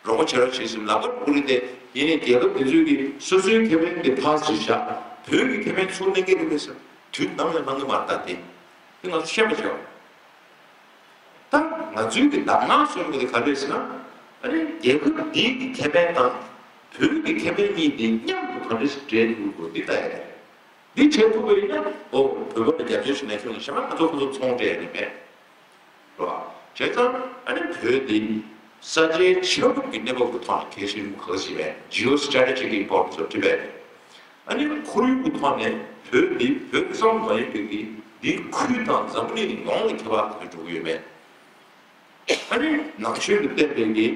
རོགས་པ་བྱེད་རོགས་བྱེད་ཟེར་ལབ་པ་འགྲོ་གི་རེད་དེ། ཡིན་ནའི་རྒྱལ་ཁབ་དེ་ཚོས་ཀྱི་སོ་སོའི་ཁེ་ཕན་དེ་ཕར་བཞག་བོད་ཀྱི་ཁེ་ཕན་ཚུར་གནང་གི་རེད་པས་ཟེར། དུས་ནམ་ཡང་གནང་གི་མ་རེད། ད་དེ་དེ་ང་ཚོ་ཤེས་པ་བྱས། ད་ང་ཚོའི་གི་གདམས་ངག་ཟེར་དགོས་དེ་ག་རེ་རེད་ཟེར་ན། ཨ་ནི་རྒྱལ་ཁབ་འདིའི་གི་ཁེ་ཕན་དང་བོད་ཀྱི་ཁེ་ཕན་གཉིས་དེ་མཉམ་དུ་ག་འདྲ་ཞིག་འབྲེལ་ཐུབ་དགོས་འདི་ལྟ་ཡ་རེད། འདི་བྱེད་ཐུབ་པ་ཡིན་ན། ཨོ། བོད་པ་ལ་རྒྱབ་སྐྱོར་ཞུ་མཁན་ཁྱོད་ལ་གཞན་པ་ང་ཚོ་ཁོ་ཚོ་ཚོང་སྤྲད་ནས་མེད། རེད་བ། བྱས་ཙང་ཨ་ནི་བོད་འདི་ས་ཆའི་ཆ་རུག་གི་གནས་བབ་ཀྱི་ཐོག་ནས་གལ་ཆེན་པོ་ག་ཚོད་ཡོད་མེད། geostrategic importance of Tibet། ཨ་ནི་ཁོར་ཡུག་གི་ཐོག་ནས་བོད་འདི་བོད་ཙམ་མ་ཡིན་པའི་གི་འདི་ཁུལ་དང་འཛམ་བུ་གླིང་ཡོངས་ལ་ཁྱབ་པ་ག་ཚོད་འགྲོ་གི་ཡོད་མེད། ཨ་ནི་ནང་ཆོས་ཀྱི་བསྟན་པའི་གི་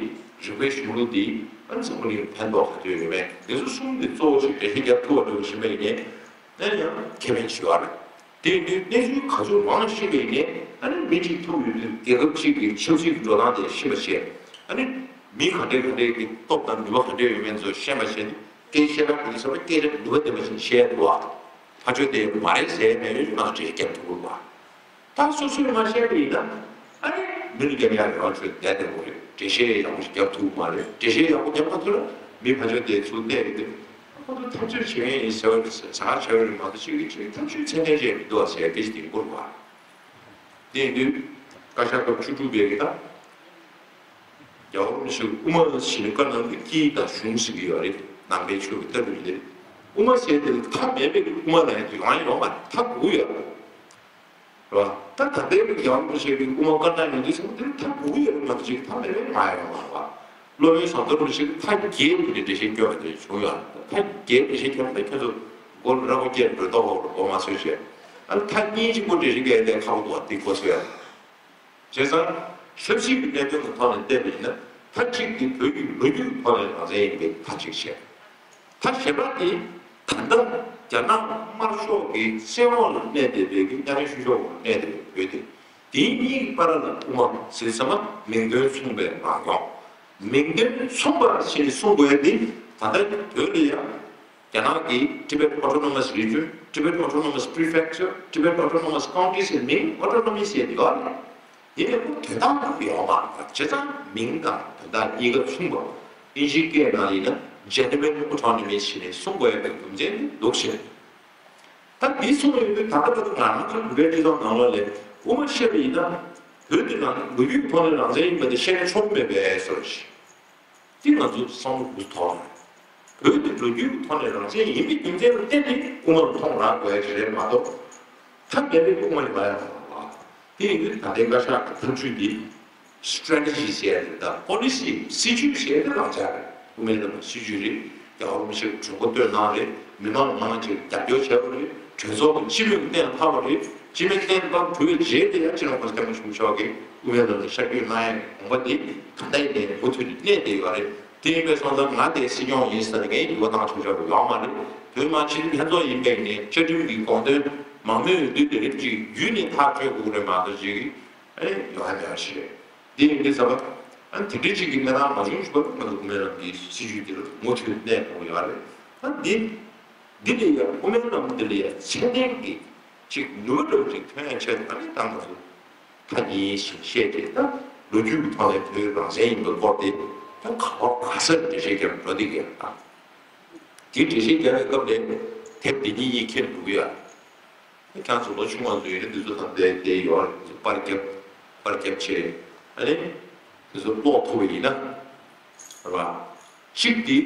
རིག་པའི་གཞུང་ལུགས་འདི་ཨ་ནི་འཛམ་བུ་གླིང་ལ་ཕན་ཐོགས་ག་ཚོད་ཡོད་མེད། འདི་ཚོ་གསུམ་འདི་གཙོ་བོ་ཞིག་འགྲེལ་བཤད་རྒྱབ་ཐུབ་པ་འགྲོ་བཞིན་པ་ཡིན་ནའི། ཨ་ནི་ཡང་ཁེ་ཕན་ཆེ་བ་རེད། དེ་ཡིན་དུས་གནས་ཚུལ་ག་ཚོད་མང་ཤེས་པ་ཡིན་ནའི་ཨ་ནི་མི་གཅིག་ཐུག་ཡོད་དུས་རྒྱལ་ཁབ་གཅིག་གི་ཆབ་སྲིད་ཀྱི་འགྲོ་སྟངས་དེ་ཤེས་པ་བྱས། ཨ་ནི་མི་ག་འདྲས་ག་འདྲས་ཀྱི་སྟོབས་དང་ནུས་པ་ག་འདྲས་ཡོད་མེད་ཚོ་ཤེས་པ་བྱས་ཏེ། སྐད་ཆ་བཤད་པ་དེ་ཚོ་སྐད་ཆ་ནུས་པ་ལྡན་པ་ཞིག་བཤད་འདུག་བ། ཕར་ཕྱོགས་དེ་མ་རེད་ཟེར་མེད་པའི་ང་ཚོ་གྲས་རྒྱབ་ཐུབ་དགོས་པ། ད་སོ་སོས་མ་བཤད་པ་ཡིན་ན། ཨ་ནི་མི་ལ་རྒྱབ་ཡག་ཡོད་ཚོད་བསྡད་བསྡད་དགོས་རེད། འགྲེལ་བཤད་ཡག་པོ་ཞིག་རྒྱབ་ཐུབ་མ་རེད། འགྲེལ་བཤད་ཡག་པོ་རྒྱབ་མ་ཐུབ་ན་མི་ཕར་ཕྱོགས་དེ་ཚུར་བལྟས་ཡོད་དུས། ཁོ་ཚོ་ཐབས་ཇུས་བྱེད་མཁན་ཡིན་ཟེར་བ་རེད། ཟ་ཁང་བྱས་པ་རེད་མ་གཏོགས་ཅིག་གིས་ཅིག་ཐབས་ཇུས་ཚད་ལྡན་བྱས་མི་འདུག་བ་ཟེར་སྐད་ཆ་དེ་འགོར་བ། དེ་ཡིན་དུས་བཀའ་ཤག་སྐབས་བཅུ་དྲུག་པའི་གི་ད་རྒྱལ་བ་རིན་པོ་ཆེ་དབུ་མ་ཞེས་ནས་བཀའ་གནང་གི་སྐྱིད་དང་གཞུང་ཟེར་གི་ཡོད་རེད། ནང་པའི་ཆོས་ཀྱི་ལྟ་གྲུབ་ལས། དབུ་མ་ཟེར་དེ་ལ་མཐའ་མེད་པའི་དབུ་མ་ལ་ཡང་ཡོང་ཡ་ཡོད་མ་རེད། མཐའ་དགུ་ཡོད་རེད་བ། ད་ད་ལྟའི་རྒྱལ་བ་རིན་པོ་ཆེ་གི་དབུ་མ་བཀའ་གནང་ཡོང་དུས་ཙམ་དེ་མཐའ་དགུ་ཡོད་རེད་མ་གཏོགས་ཅིག་མཐའ་མེད་པའི་མ་ཡོང་བ་རེད་བ། སློབ་དཔོན་ཟམ་གདོང་རིན་པོ་ཆེ་གི་མཐའ་བརྒྱད་དེ་འདྲའི་འགྲེལ་བཤད་སྐྱོན་པ་དེ་བྱུང་ཡོད་རེད། མཐའ་བརྒྱད་འགྲེལ་བཤད་སྐྱོན་པ་ཁྱོད་ཚོ་མགོ་ལ་ར་མགོ་བཀལ་འགྲོ་ལྟོགས་པ་མགོ་མ་ཚོས་བྱས། ཨ་ནི་མཐའ་གཉིས་གཅིག་པོ་འགྲེལ་བཤད་སྐྱོན་དེ་ཁག་པོ་འདུག་བ། དེ་གོ་ཚོད་ཡ། བྱས་ཙང་ཆབ་སྲིད་ཀྱི་གནད་དོན་གྱི་ཐོག་ནས་བལྟས་པ་ཡིན་ན། མཐའ་གཅིག་དེ་བོད་ཀྱི་ལོ་རྒྱུས་ཀྱི་ཐོག་ནས་རང་བཙན་ཡིན་པའི་མཐའ་གཅིག་བྱས། མཐའ་གཞན་པ་དེ་ད་ལྟ་རྒྱ་ནག་དམར་ཤོག་གི་བཙན་འོག་ལ་གནས་བསྡད་པའི་གི་གཉའ་ཤིང་ཆུ་ཤོག་འོག་ལ་གནས་བསྡད་པའི་བོད་དེ། དེའི་གཉིས་ཀྱི་བར་ལ་དབུ་མ་ཟེར་ཙམ་པ་མིང་དོན་མཚུངས་པའི་རང་སྐྱོང་། མིང་དོན་མཚུངས་པ་ཞེས་ནས་གསུངས་དགོས་ཡ་དེ་ད་ལྟ་བོད་ལ་ཡང་རྒྱ་ནག་གིས་Tibet Autonomous Region། Tibet Autonomous Prefecture། Tibet Autonomous County ཟེར་མིང་autonomy ཟེར་ཡོད་རེད། ཡིན་ནའི་ཁོ་དོན་དག་ཡོད་མ་རེད། བྱས་ཙང་མིང་དང་དོན་དག་གཉིས་ཀ་མཚུངས་པ། ཨིན་ཇིའི་སྐད་ནང་ཡིན་ན་genuine autonomy ཞེས་ནས་གསུང་དགོས་ཡ་གི་རྒྱུ་མཚན་འདུག་ཟེར། ད་འདི་གསུངས་ཡོང་དུས་ད་ལྟ་ད་ང་རང་ཚོ་བོད་པའི་སྤྱི་ཚོགས་ནང་ལོགས་ལ་དབུ་མ་བཤད་པ་ཡིན་ན་བོད་འདི་ནང་ལོ་རྒྱུས་ཐོག་ནས་རང་བཙན་ཡིན་པ་དེ་བཤད་ན་ཆོག་གི་མེད་པས་ཟེར་བ་ཞིག་འདི་ང་ཚོ་བསམ་བློ་འགུག་ཐོག་རེད། བོད་འདི་ལོ་རྒྱུས་ཐོག་ནས་རང་བཙན་ཡིན་པའི་རྒྱུ་མཚན་ལ་བརྟེན་ནས་དབུ་མ་ལ་མཐོང་རག་དགོས་ཡ་ཞིག་རེད་མ་གཏོགས། ཐབས་མེད་པའི་དབུ་མ་ཡིན་པ་ཡང་མ་རེད་བ། དེ་ཡིན་དུས་ད་ལྟའི་བཀའ་ཤག་གི་ཐབས་ཇུས་འདི་strategy ཟེར་ཡ་རེད། ད་policy སྲིད་ཇུས་ཟེར་ཡ་དེ་རང་འཇགས་རེད། དབུ་མའི་ལམ་གྱི་སྲིད་ཇུས་རེད། རྒྱལ་བ་རིན་པོ་ཆེས་གྲོས་འགོ་བཏོན་གནང་རེད། མི་མང་མང་ཆེ་རྒྱབ་སྐྱོར་བྱས་པ་རེད། གྲོས་ཚོགས་ཀྱི་སྤྱི་མོས་ཀྱི་གཏན་ལ་ཕབ་པ་རེད། སྤྱི་མོས་གཏན་ལ་ཕབ་གྲུབ་པའི་རྗེས་དེ་ཡང་སྤྱི་ནོར་༸གོང་ས་༸སྐྱབས་མགོན་ཆེན་པོ་མཆོག་གིས་དབུ་མའི་ལམ་ལ་ཤར་བསྐྱོད་གནང་ཡའི་དགོངས་པ་དེ་ད་ལྟ་ཡིན་ནའི་མུ་མཐུད་ནས་གནས་བསྡད་ཡོད་རེད། དེ་ཡིན་པས་སོང་ཙང་ང་དེ་སྲིད་སྐྱོང་ཡིན་ཟེར་ནས་ངས་འགྱུར་བ་བཏང་ཆོག་ཆོག་ཡོད་མ་རེད། བོད་མི་སྤྱི་འཐུས་ལྷན་ཚོགས་ཡིན་པས་ནས་བཅའ་ཁྲིམས་ཀྱི་དགོངས་དོན་མང་མོས་ཡོད་དུས་དེ་རིགས་ཅིག་བརྒྱུད་ནས་ཐག་གཅོད་དགོས་ཀྱི་རེད་མ་གཏོགས་ཅིག་ཨེ་ཡོང་ཡ་མེད་པ་ཞིག་རེད། འདི་ཡིན་དུས་ཙམ་པ་ཨ་དེ་འདྲའི་ཅིག་གི་གནས་སྟངས་མ་བྱུང་ཞུ་བར་ང་ཚོ་དབུ་མའི་ལམ་གྱི་སྲིད་བྱུས་འདིར་མུ་མཐུད་གནས་དགོས་ཡོད་རེད། ཨ་འདི་འདི་ལས་ཡང་དབུ་མའི་ལམ་འདི་ལ་ཡང་ཚད་ལྡན་གྱི་ཅིག་ནུས་པ་འདྲ་བོ་ཅིག་ཐོན་ཡ་ཆེད་དུ་ཨ་ནི་ད་ང་ཚོ་ཐ་སྙད་བཞིན་བཤད་དེ་ད་ལོ་རྒྱུས་ཀྱི་ཐོག་ནས་བོད་རང་བཙན་ཡིན་པའི་སྐོར་དེ་ད་ག་པར་ག་སར་འགྲེལ་བཤད་རྒྱབ་འགྲོ་བསྡད་ཀྱི་ཡོད་ད། དེ་འགྲེལ་བཤད་རྒྱབ་པའི་སྐབས་ལ་དེབ་འདི་གཉིས་གཉིས་ཁྱེར་འདུག་ཡ། ཁྱེད་རང་ཚོ་ལོ་ཆུང་བ་ཚོ་ཡིན་ན་འདི་ཚོ་ད་ལྟའི་དེ་ཡོད་རེད། འདི་ཚོ་པར་རྒྱབ་པར་རྒྱབ་བྱས་ཨ་ནི་འདི་ཚོ་ཀློག་ཐུབ་པ་ཡིན་ན་རེད་པ། གཅིག་འདི་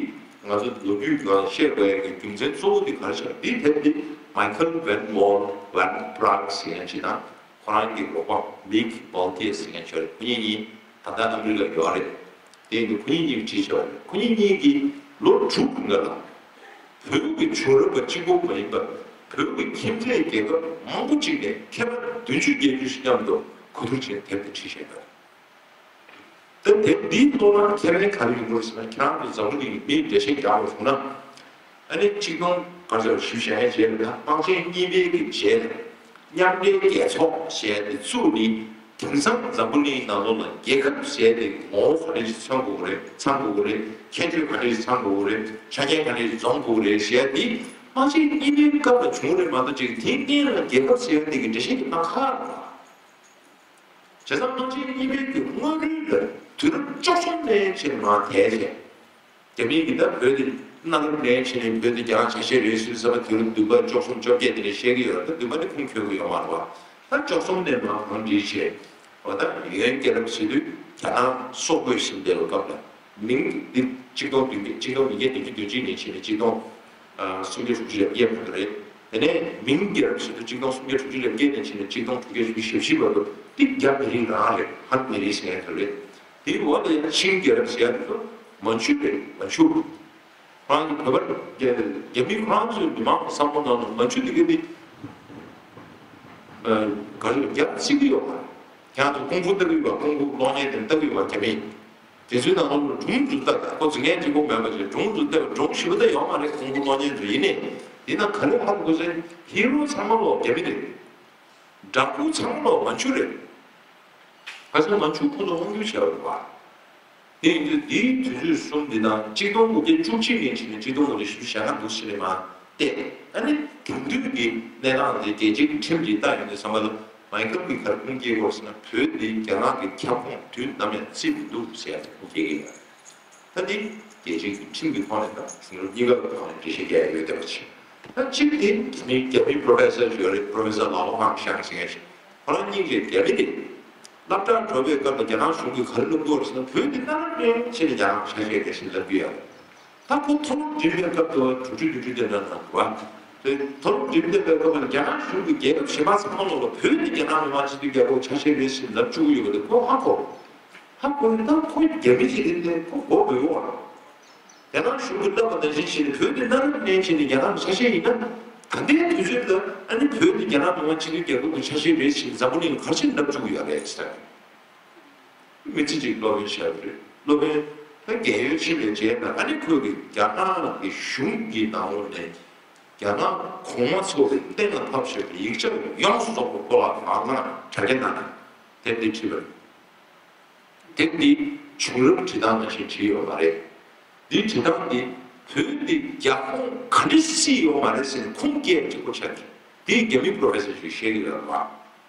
ང་ཚོ་ལོ་རྒྱུས་སྒང་བཤད་དགོས་ཡ་གི་རྒྱུ་མཚན་གཙོ་བོ་འདི་ག་རེ་ཆགས། འདི་དེབ་འདི་Michael Van Wall Van Praag ཟེར་མཁན་ཅིག་དང་ཁོ་རང་གི་རོགས་པ་Mick Balthier ཟེར་མཁན་ཅིག་ཡོད་རེད། ཁོ་གཉིས་གཉིས་ད་ལྟ་ཨ་མི་རི་ཀ་ཡོད་རེད། དེ་ཡིན་དུས་ཁོ་གཉིས་གཉིས་བྲིས་བྱས་པ་རེད། ཁོ་གཉིས་གཉིས་ཀྱིས་ལོ་དྲུག་སྔོན་ལ་བོད་ཀྱི་བྱུང་རབས་པ་གཅིག་པོ་མ་ཡིན་པར་བོད་ཀྱི་ཁྱིམ་མཚེས་རྒྱལ་ཁབ་མང་པོ་གཅིག་ནས་མཁས་པ་བདུན་ཅུ་བརྒྱད་ཅུ་ཞིག་མཉམ་དུ་གོ་བསྡུར་བྱས་དེབ་དེ་བྲིས་བཞག་ཡོད། ད་དེབ་འདིའི་ལྟོ་ནང་མཁས་པའི་ག་རེ་ཡོང་གི་རེད་ཟེར་ན། ཁྱེད་རང་ཚོ་འཛམ་བུ་གླིང་གི་མིའི་འགྲེལ་བཤད་རྒྱག་པ་བྱུང་ན། ཨ་ནི་གཅིག་སྟོང་ག་ཚོད་ཞིབ་བཤད་ཡས་བྱས་ན། དམག་ཆེན་གཉིས་པའི་གི་རྗེས་ལ་མཉམ་འབྲེལ་རྒྱལ་ཚོགས་ཞེས་དེ་བཙུགས་ནས། དེང་སང་འཛམ་བུ་གླིང་ནང་ལོགས་ལ་རྒྱལ་ཁབ་ཞེས་དེ་ངོ་བོ་ག་འདྲ་ཞིག་མཚོན་དགོས་ཀྱི་རེད། ཚང་དགོས་ཀྱི་རེད། ཁྱད་ཆོས་ག་འདྲ་ཞིག་ཚང་དགོས་ཀྱི་རེད། ཆ་རྐྱེན་ག་འདྲ་ཞིག་འཛོམས་དགོས་ཀྱི་རེད་ཞེས་དེ་དམག་ཆེན་གཉིས་པའི་སྐབས་ལ་བྱུང་རེད་མ་གཏོགས། ཅིག་དེའི་སྔོན་ལ་རྒྱལ་ཁབ་ཞེས་དེ་གི་འགྲེལ་བཤད་དེ་གནང་ཁག་རེད། བྱས་ཙང་དམག་ཆེན་གཉིས་པའི་གི་སྔོན་རོལ་ལ་དུས་རབས་བཅུ་གསུམ་ནས་ཕྱིན་མར་དེད་བྱས། རྒྱ་མིའི་གི་ད་བོད་དེ་གནའ་རབས་ནས་ཕྱིན་ནས་བོད་དེ་རྒྱ་ནག་ཆ་ཤས་རེད་ཟེར་ས་བ། དུས་རབས་བདུན་པ་བཅུ་གསུམ་བཅོ་བརྒྱད་དེ་ནས་བཤད་ཀྱི་ཡོད་རེད། ད་བདུན་པ་དེ་ཁུངས་འཁྱོལ་གི་ཡོད་མ་རེད་བ། ད་བཅུ་གསུམ་ནས་མར་གང་བྲིས་བྱས། འོ་ད་ཡོན་རྒྱལ་རབས་ཟེར་དུས་རྒྱ་ནག་སོག་པོས་ཟིན་བསྡད་པའི་སྐབས་ལ། མིང་འདི་གཅིག་སྟོང་བདུན་བརྒྱ་གཅིག་སྟོང་ཉིས་བརྒྱ་བདུན་ཅུ་དོན་གཅིག་ནས་ཕྱིན་ནས་གཅིག་སྟོང་སུམ་བརྒྱ་དྲུག་ཅུ་རེ་བརྒྱད་བར་དུ་རེད། དེ་ནས་མིང་རྒྱལ་རབས་ཟེར་དུས་གཅིག་སྟོང་སུམ་བརྒྱ་དྲུག་ཅུ་རེ་བརྒྱད་ནས་ཕྱིན་ནས་གཅིག་སྟོང་དྲུག་བརྒྱ་བཞི་བཅུ་ཞེ་བཞི་བར་དུ། འདི་རྒྱ་མི་རིགས་རང་རེད། ཧན་མི་རིགས་ཟེར་མཁན་དེ་རེད། དེའི་འོག་ལ་ཡང་ཆིང་རྒྱལ་རབས་ཟེར་ཡ་དེ་ཚོ་མན་ཇུ་རེད། མན་ཇུ། ཁོ་རང་གི་བོད་པ་རྒྱ་རྒྱ་མི་ཁོ་རང་ཚོའི་མི་མང་གི་བསམ་བློ་ནང་ལ་མན་ཇུ་དེ་ག་དེ་ག་རེ་རྒྱ་བརྩི་གི་ཡོད་མ་རེད། ཁྱེད་ཚོ་ཀུང་ཧྥུ་ལྟ་གི་ཡོད་པ། ཀུང་ཧྥུ་གློག་བརྙན་དེ་ལྟ་གི་ཡོད་པ། རྒྱ་མི། དེ་ཚོའི་ནང་ལོགས་ལ་སྒྲུང་འདི་ལྟ། ཁོ་རྫིག་མཁན་གཅིག་པོ་མེད་པ་བྱས། སྒྲུང་འདི་ལྟ། སྒྲུང་ཞིབ་པ་ལྟ་ཡོད་མ་རེད། ཁོང་ཚོ་གློག་བརྙན་ཚོ་ཡིན་ནའི། དེ་ན་ག་རེ་ཧ་གོ་ཟེར། ཧི་རོ་ཚང་མ་ལོག་རྒྱ་མི་རེད། འདྲ་སྐུ་ཚང་མ་ལོག་མན་ཇུ་རེད། ག་ཚོད་མན་ཇུ་ཁོང་ཚོ་དབང་སྒྱུར་བྱས་པ་རེད་བ། དེ་ཡིན་དུས་འདིའི་དུས་ཚོད་གསུམ་འདི་དང་གཅིག་སྟོང་དགུ་བརྒྱ་བཅུ་གཅིག་ནས་ཕྱིན་ནས་གཅིག་སྟོང་དགུ་བརྒྱ་བཞི་བཅུ་ཞེ་ལྔ་འདུག་ཟེར་ནས་མར་བལྟས། ཨ་ནི་དེང་དུས་ཀྱི་གནས་སྟངས་དེ་རྒྱལ་སྤྱིའི་ཁྲིམས་ཀྱིས་བལྟ་ཡོང་དུས་ཙམ་པ་ལ། མའི་ཁལ་གྱིས་ག་རེ་ཁུངས་སྐྱེལ་དགོས་ཟེར་ན། བོད་འདི་རྒྱ་ནག་གི་ཁྱབ་ཁོངས་དུས་ནམ་ཡང་བརྩི་མི་འདུག་ཟེར་ཡ་དེ་ཁུངས་སྐྱེལ་གྱི་ཡོད། ད་འདི་རྒྱལ་སྤྱིའི་ཁྲིམས་ཀྱི་ཐོག་ནས་དང་གཞུང་ལུགས་གཉིས་ཀ་གི་ཐོག་ནས་འགྲེལ་བཤད་རྒྱག་ཡ་ཡོད་བསྡད་པ་བྱས། ད་གཅིག་དེ་མི་རྒྱ་མི་པོ་རོ་ཕེ་སར་ཡོད་རེད། པོ་རོ་ཕེ་སར་ལའོ་ཧང་ཞང་ཟེར་མཁན་ཞིག་ཁོ་རང་གཉིས་ཀྱིས་རྒྱ་མི་དེ་སློབ་གྲྭར་འགྲོ་བའི་སྐབས་ལ་རྒྱ་ནག་གཞུང་གིས་ག་རེ་ལབ་ཀྱི་ཡོད་རེད་ཟེར་ན། བོད་འདི་གནའ་རབས་ནས་ཕྱིན་ནས་རྒྱ་ནག་ཆ་ཤས་རེད་ཟེར་ལབ་ཀྱི་ཡོད་རེད། ད་ཁོ་མཐོ་སློབ་འགྲིམ་པའི་སྐབས་དུ་དྲུག་ཅུ་བདུན་ཅུ་དེ་འདྲ་ནང་དུ་བ། དེ་མཐོ་སློབ་འགྲིམ་བསྡད་པའི་སྐབས་ལ་རྒྱ་ནག་གཞུང་གིས་རྒྱལ་ཁབ་གཞན་པ་ཚང་མ་ལོག་ལ་བོད་འདི་རྒྱ་ནག་མི་དམངས་སྤྱི་འཐུས་རྒྱལ་ཁབ་ཆ་ཤས་རེད་ཟེར་ལབ་བཅུག་གི་ཡོད་པ་དེ་ཁོ་ཧ་གོ། ཧ་གོ་ནས་ད་ཁོ་རྒྱ་མི་ཞིག་རེད་དེ་ཁོ་མགོ་སྦོས་ཡོང་བ་རེད། རྒྱ་ནག་གཞུང་གིས་ལབ་པ་ནང་བཞིན་བྱས་ནས་བོད་འདི་གནའ་རབས་ནས་བྱས་ནས་རྒྱ་ནག་གི་ཆ་ཤས་ཡིན་ན། ད་ལྟའི་དུས་ཚོད་ལ་ཨ་ནི་བོད་འདི་རྒྱ་ནག་མི་དམངས་སྤྱི་འཐུས་རྒྱལ་ཁབ་ཀྱི་ཆ་ཤས་རེད་ཟེར་འཛམ་བུ་གླིང་ག་རེ་བྱས་ནས་ལབ་བཅུག་གི་ཡོད་རེད་ཟེར། མི་ཚེ་གཅིག་སློབ་དཔོན་བྱས་པ་རེད། སློབ་དཔོན་ད་རྒས་ཡོལ་ཕྱིན་པའི་རྗེས་ལ་ཨ་ནི་ཁོས་ཀྱི་རྒྱ་ནག་གི་གཞུང་གི་ནང་ལོགས་ནས་རྒྱ་ནག་གོང་མ་ཚོ་གི་གཏན་ལ་ཕབ་བཞག་པའི་ཡིག་ཆ་ཡོངས་སུ་རྫོགས་པ་ཁོ་ལ་གང་གནང་དྲ་རྒྱ་ནང་དེབ་འདི་བྲིས་པ་རེད། དེབ་འདི་བྱུང་རབས་བྲིས་སྟངས་ནང་བཞིན་བྲིས་ཡོད་མ་རེད། འདི་བྲིས་སྟངས་འདི་བོད་འདི་རྒྱ་ཁོངས་ག་འདྲ་སྲིད་ཡོད་མ་རེད་ཟེར་ནས་ཁུངས་སྐྱེལ་གཅིག་པོ་ཆགས་ཀྱི། དེ་རྒྱ་མི་པོ་རོ་ཕེ་སར་ཞིག་བཤད་ཀྱི་ཡོད་རེད་བ།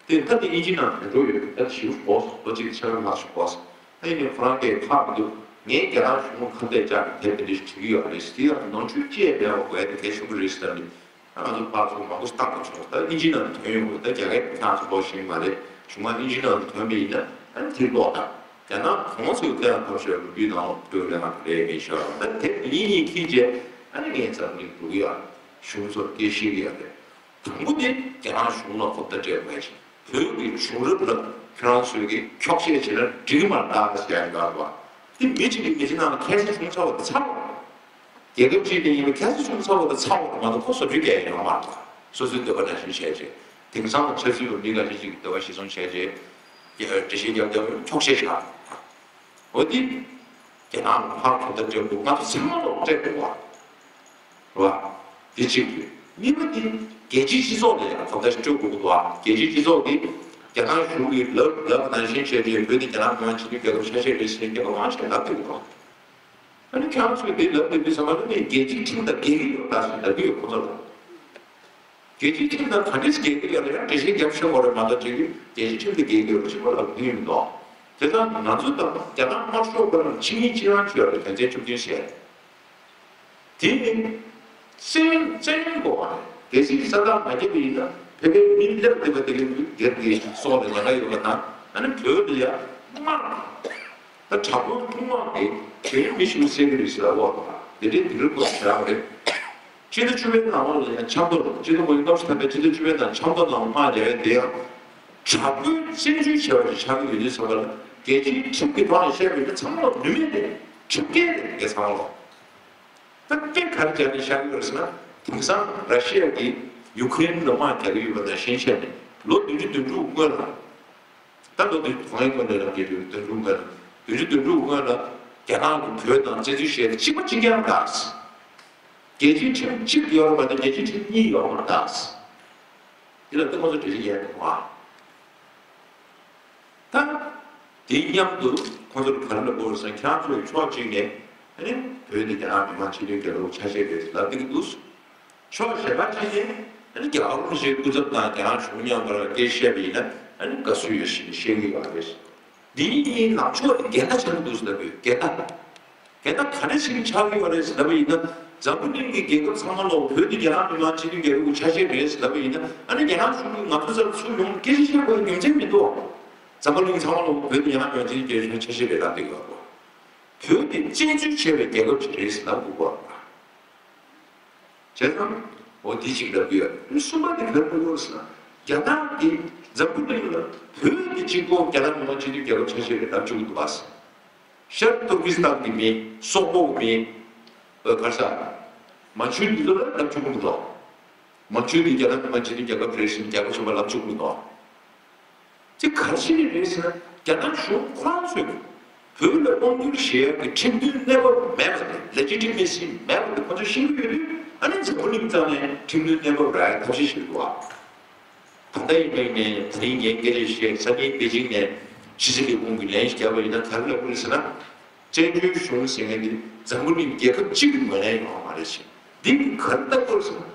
དེ་ད་དེ་དབྱིན་ཇི་ནང་དུ་འགྲོ་ཡོད་རེད། ད་ཞིབ་གོ་སོང་། ལོ་གཅིག་ཕྱེད་ཀ་ལྷག་ཞིག་གོ་སོང་། ད་ཡིན་ནའི་ཁོ་རང་གིས་ཕར་མི་འདུག་ངས་རྒྱ་ནག་གཞུང་ལ་ཁ་གཏད་བཅག་གི་དེབ་དེ་འདྲ་ཞིག་བྲིས་ཀྱི་ཡོད་རེད། དེ་ཡང་ནོར་འཁྲུལ་ཅི་ཡང་མེད་པ་དགོས་ཡ་དེ་གལ་ཆེན་པོ་རེད་ཟེར་ནས། ང་ཚོ་ཕར་ཚུར་མང་པོ་བཏང་དགོས་བྱུང་། ད་དབྱིན་ཇི་ནང་དུ་ཐོན་ཡོང་གི་རེད། ད་རྒྱ་སྐད་ཁྱེད་རང་ཚོ་ཀློག་ཤེས་ཀྱི་མ་རེད། གཞུང་མ་དབྱིན་ཇི་ནང་དུ་ཐོན་པ་ཡིན་ན་ཨ་ནི་དེ་ཀློག་དང་། རྒྱ་ནག་གོང་མ་ཚོས་གཏན་ལ་ཕབ་བཞག་པའི་ལོ་རྒྱུས་ནང་ལ་བོད་ལས་ཀ་ག་རེ་མེད་ཤག་ད་དེབ་དེ་གཉིས་གཉིས་ཁྱེར་རྗེས་ཨ་ནི་ངས་འཛམ་གླིང་འགྲོ་གི་ཡོད་རེད། གཞུང་ཚོར་སྐད་ཤེས་ཀྱི་ཡོད་རེད། དང་པོ་དེ་རྒྱ་ནག་གཞུང་ལ་གོ་བརྡ་སྤྲད་དགོས་ཡ་ཞིག་བོད་ཀྱི་བྱུང་རབས་ལ་ཁྱོད་རང་ཚོས་ཀྱིས་འཁྱོག་བཤད་བྱས་ན་འགྲིག་གི་མ་རེད་ད་ཟེར་ཡ་འདྲ་བ། དེ་མི་གཅིག་གིས་མི་གཅིག་ནང་ལ་ཁ་སང་བྱུང་ཚར་བ་དེ་ཚར་བ་རེད། རྒྱལ་ཁབ་གཅིག་དེ་ཡིན་ན་ཁ་སང་བྱུང་ཚར་བ་དེ་ཚར་བ་རེད་མ་གཏོགས་ཁོ་བཟོ་བཅོས་རྒྱག་ཡ་ཡོད་མ་རེད། སོ་སོའི་འདོད་པ་ནང་བཞིན་བྱས་རྗེས་དེང་སང་ཆབ་སྲིད་པ་མི་འགའ་ཤས་ཅིག་གི་འདོད་པ་གཞིར་བཟུང་བྱས་རྗེས་འགྲེལ་བཤད་རྒྱབ་བསྡད་པ་འཁྱོག་བཤད་བྱས། འོ་དེ་རྒྱ་ནག་ལ་ཕར་གོ་བརྡ་སྤྲད་དགོས། ང་ཚོ་ཚང་མ་ལ་སྤྲད་དགོས་པ་རེད་བ། དེ་གཅིག་རེད། གཉིས་པ་དེ་རྒྱལ་སྤྱིའི་སྤྱི་ཚོགས་ལ་ཡང་གོ་བརྡ་སྤྲད་དགོས་ཀྱི་འདུག་བ། རྒྱལ་སྤྱིའི་སྤྱི་ཚོགས་དེ་ རྒྱ་ནག་གཞུང་གིས་ལབ་ལབ་ནང་བཞིན་བྱས་རྗེས་བོད་དེ་རྒྱ་ནག་མི་དམངས་སྤྱི་མཐུན་རྒྱལ་ཁབ་ཆ་ཤས་རེད་ཟེར་རྒྱལ་ཁབ་མང་ཆེ་ལབ་ཀྱི་འདུག་ཨ་ནི་ཁྱེད་རང་ཚོས་འདི་ལབ་བསྡད་དུས་ཙམ་པ་ལ་ནི་རྒྱལ་སྤྱིའི་ཁྲིམས་དང་འགལ་གྱི་ཡོད་ད་ཟེར་ལབ་ཀྱི་ཡོད་ཁོང་ཚོ་ལ། རྒྱལ་སྤྱིའི་ཁྲིམས་དང་ག་འདྲས་འགལ་གྱི་ཡོད་ལ་ཡང་འགྲེལ་བཤད་རྒྱབ་ཤོག་གོ་རེད་མ་གཏོགས་ཅིག་རྒྱལ་སྤྱིའི་ཁྲིམས་དང་འགལ་གྱི་ཡོད་ཅེས་པ་ལབ་ཀྱི་ཡོད་མི་འདུག་དེ་ཙང་ང་ཚོ་དང་རྒྱ་ནག་དམར་ཤོག་པ་ལ་ཆིངས་ཡིག་གཅིག་རང་ཅིག་ཡོད་རེད། དོན་ཚན་བཅུ་བདུན་ཞེས། དེ་ནི་བཙན་བཙན་གཡེམ་དགོས་པ་རེད། གལ་སྲིད་ས་ཐག་མ་བརྒྱབ་པ་ཡིན་ན་བོད་པའི་མི་སླེབས་བསྡད་པ་དེ་གའི་སྒེར་གྱི་སྲོག་ལ་ཉེན་ཁ་ཡོད་པ་དང་ཨ་ནི་བོད་ལ་ཡ་དམག་ད་དྲག་པོའི་དཔུང་དམག་དེ་བོད་མི་ཞིག་བསད་ཀྱི་རེད་ཟེར་བ་འོག་དེ་འདྲའི་དེ་རིགས་སྐོར་ཞུ་ཡག་རེད། སྤྱི་ཟླ་བཅུ་པའི་ནང་ལ་ཡང་ཆབ་མདོ་སྤྱི་ཟླ་ངོས་སྐབས་སུ་ཐམ་པའི་སྤྱི་ཟླ་བཅུ་པའི་ནང་ཆབ་མདོ་ནང་དམག་རྒྱག་ཡ་དེ་ཡང་དྲག་པོའི་བཙན་འཛུལ་བྱས་པ་ཞིག་ཆགས་ཀྱི་ཡོད་དུས་ཙམ་པ་ལ་རྒྱལ་སྤྱིའི་ཁྲིམས་ཀྱི་ཐོག་ནས་བཤད་པ་ཡིན་ན་ཚང་མ་ལ་ནུས་མེད་རེད། ཁྲིམས་འགལ་རེད་དེ་ཚང་མ་ལ། ད་དཔེ་ག་རེ་བྱས་ནས་བཤད་ཀྱི་ཡོད་རེད་ཟེར་ན་དེང་སང་ར་ཤི་ཡ་གིས་ཡུ་ཁུ་རེན་ལ་དམག་རྒྱག་གི་ཡོད་པ་དང་ཤན་ཤན་ནས་ལོ་བདུན་ཅུ་དོན་དྲུག་སྔོན་ལ། ད་ལོ་དེ་གོང་ཡིན་གོང་ནས་རང་རྒྱལ་རྒྱུ་དོན་གྲུབ་མགོན་ལ་དོན་གྲུབ་དོན་གྲུབ་མགོན་ལ་རྒྱ་ནག་གི་བོད་དང་བཙན་འཛུལ་བྱས་ཏེ་གཅིག་པ་གཅིག་རྐྱང་དང་། རྒྱལ་སྤྱིའི་ཁྲིམས་གཅིག་ཡོད་རེད་མ་གཏོགས་རྒྱལ་སྤྱིའི་ཁྲིམས་གཉིས་ཡོད་མ་རེད་ད། དེ་ལ་ཏུ་ཁོང་ཚོ་འགྲེལ་བཤད་ཡས་འདུག་བ། ད་དེ་མཉམ་དུ་ཁོང་ཚོར་ག་རེ་ལབ་དགོས་རེད་ཟེར་ན་ཁྱེད་རང་ཚོ་ཡི་ཕྱོགས་གཅིག་ནས་ཨ་ནི་བོད་འདི་རྒྱ་ནག་མི་དམངས་སྤྱི་མཐུན་རྒྱལ་ཁབ་ཆ་ཤས་རེད་ལབ་བསྡད་ཀྱི་འདུག་ཕྱོགས་གཞན་པ་ཞིག་ནས་ཨ་ནི་རྒྱ་གར་གཞུང་སྐུ་ཚབ་དང་རྒྱ་ནག་གཞུང་མཉམ་པར་སྐད་བཤད་པ་ཡིན་ན་ཨ་ནི་དགའ་བསུ་ཡོད་ཞེས་ནས་བཤད་ཀྱི་ཡོད་རེད། འདི་གཉིས་ལངས་ཕྱོགས་འགལ་ཟླ་ཆགས་ཀྱི་འདུག་ཟེར་ལབ་ཡོད། འགལ་ཟླ། འགལ་ཟླ་ག་རེ་ཞིག་ཆགས་ཀྱི་ཡོད་རེད་ཟེར་ལབ་པ་ཡིན་ན་འཛམ་བུ་གླིང་གི་རྒྱལ་ཁབ་ཚང་མ་ལོ་བོད་འདི་རྒྱ་ནག་མི་དམངས་སྤྱི་མཐུན་རྒྱལ་ཁབ་ཆ་ཤས་རེད་ཟེར་ལབ་པ་ཡིན་ན་ཨ་ནི་རྒྱ་ནག་གཞུང་གིས་ང་ཚོ་རྩར་ཚུར་ཡོང་སྐད་ཆ་བཤད་དགོས་རྒྱུ་མཚན་མི་འདུག་འཛམ་བུ་གླིང་ཚང་མ་ལོ་བོད་འདི་རྒྱ་ནག་མི་དམངས་སྤྱི་མཐུན་རྒྱལ་ཁབ་ཆ་ཤས་རེད་ལབ་བསྡད་ཡོད་རེད། བོད་དེ་བཙན་འཛུལ་བྱས་པའི་རྒྱལ་ཁབ་ཅིག་རེད་ཟེར་ལབ་དགོས་པ། བྱས་ཙང་། འོ་འདི་གཅིག་ལབ་ཀྱི་ཡོད། གསུམ་པ་དེ་ག་རེ་ལབ་ཀྱི་ཡོད་ཟེར་ན། རྒྱ་ནག་གིས་འཛམ་བུ་གླིང་ལ་བོད་དེ་གཅིག་པོ་རྒྱ་ནག་མི་དམངས་སྤྱི་མཐུན་རྒྱལ་ཁབ་ཆ་ཤས་རེད་ལབ་བཅུག་གི་འདུག་བ། ཤར་ཏུར་ཀི་སི་ཐན་གྱི་མི། སོག་པོ་གི་མི། ཨ་ག་རེ་ཟེར། མན་ཇུ་འདི་ཚོ་ལ་ལབ་བཅུག་གི་མི་འདུག་མན་ཇུ་འདི་རྒྱ་ནག་མི་དམངས་སྤྱི་མཐུན་རྒྱལ་ཁབ་རེད་ཟེར་ནས་རྒྱལ་ཁབ་གཞན་པ་ལབ་བཅུག་གི་མི་འདུག་དེ་ག་རེ་བྱས་ནས་རེད་ཟེར་ན་རྒྱ་ནག་གཞུང་ཁོ་རང་ཚོས་བོད་ལ་དབང་བསྒྱུར་བྱེད་ཡག་གི་ཁྲིམས་མཐུན་གནས་བབ་མེད་པ་དེ་ལེ་ཇི་ཊི་མེ་སི་མེད་པ་དེ་ཁོ་ཚོས་ཤེས་ཀྱི་ཡོད་དུས་ཨ་ནི་འཛམ་བུ་གླིང་རྩ་ནས་ཁྲིམས་མཐུན་གནས་བབ་རག་ཡག་ཐབས་ཤེས་བྱེད་དགོས་པ། ད་ལྟ་ཡིན་པ་ཡིན་ནའི་ད་རིང་ངས་སྐད་ཆ་བཤད་སང་ཉིན་པེ་ཅིང་ནས་ཕྱི་སྲིད་ལས་ཁུངས་ཀྱི་ལན་ཞིག་བརྒྱབ་པ་ཡིན་ན་ག་རེ་ལབ་དགོས་རེད་ཟེར་ན། བཙན་བྱོལ་གཞུང་ཟེར་མཁན་འདི་འཛམ་བུ་གླིང་རྒྱལ་ཁབ་གཅིག་གི་ངོས་ལེན་ཡོང་བ་མ་རེད་ཅེས། འདི་ག་རེ་ལྟ་དགོས་ཟེར་ན།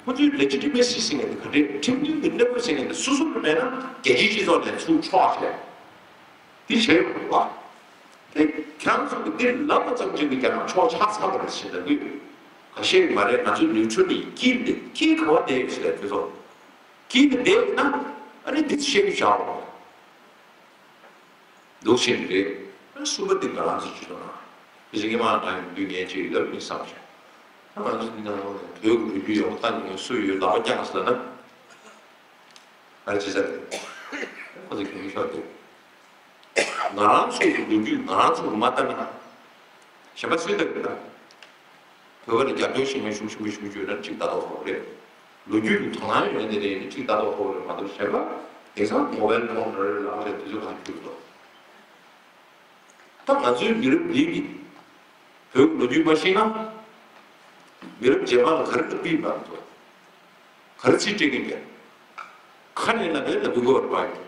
ཁོ་ཚོའི་ལེ་ཇི་ཊི་མེ་སི་ཟེར་མཁན་འདི་ག་འདྲས་ཁྲིམས་མཐུན་གྱི་གནས་བབ་ཟེར་མཁན་འདི་སོ་སོ་ལ་མེད་ན་རྒྱལ་སྤྱིའི་སྤྱི་ཚོགས་ནས་ཚུར་འཕྲོག་བྱས། འདི་བྱས་ཡོང་བ། དེ་ཁྱེད་རང་ཚོ་གི་འདི་ལབ་པ་ཙམ་གྱིས་རྒྱ་ནག་ཕྱོགས་ཆགས་ཚར་བ་རེད་ཟེར་ལབ་ཀྱི་ཡོད། ག་ཤེད་མ་རེད། ང་ཚོ་ནིའུ་ཊྲལ་ཡིན། དཀྱིལ་འདི་དཀྱིལ་ག་བ་བསྡད་ཡོད་ཟེར་ལབ་དུས་ཚོ། དཀྱིལ་འདི་བསྡད་ཡོད་ན་ཨ་ནི་འདི་བཤད་རྒྱུ་བྱའོ། འདུག་ཕྱིན་རེད། གསུམ་པ་དེ་ང་རང་ཚོ་ཅི་ཐོག་ན། དེ་བཞིན་གྱི་མ་ང་ཡོང་དུས་ངས་ཅིག་ལབ་ཡིན་བསམ་བྱུང་། ད་ང་ཚོ་འདི་ནང་ལོགས་ནས་བོད་ཀྱི་ལོ་རྒྱུས་ཡོང་ཐག་ཉེ་སུ་ཡོད་ལག་པ་བརྐྱངས་ཟེར་ན། ཨ་ཅི་ཟེར་རེད། ཁོ་ཚོ་གྱོང་ཤོར་འདུག་ང་རང་ཚོ་གི་ལོ་རྒྱུས་ང་རང་ཚོ་གི་མ་ལྟ་ན། གཞན་པ་སུས་ལྟ་གི་ད། བོད་པ་ལ་རྒྱབ་སྐྱོར་ཞུ་མཁན་ཤུགས་ཆེན་པོ་ཞུ་རྒྱུ་ཡོད་ན་གཅིག་ལྟ་རྟོག་ཕོག་རེད། ལོ་རྒྱུས་ཀྱི་དོ་སྣང་ཡོད་ནི་རེད་གཅིག་ལྟ་རྟོག་ཕོག་རེད་མ་གཏོགས་གཞན་པ་དེང་སང་མོ་བལ་ཕོན་རེ་རེ་ལ་རེ་དུས་ཚོད་གང་ཞུ་རོགས། ད་ང་ཚོའི་མི་རབས་འདི་གིས་བོད་ཀྱི་ལོ་རྒྱུས་མ་ཤེས་ན། མི་རབས་རྗེས་མ་ལ་ག་རེ་ལབ་ཀྱི་ཡིན་པ་ང་ཚོ། ག་རེ་རྩིས་སྤྲད་ཀྱི་ཡིན་པས། ཁ་ནས་ལབ་ནས་ལབ་དགོས་པ་རེད་པ།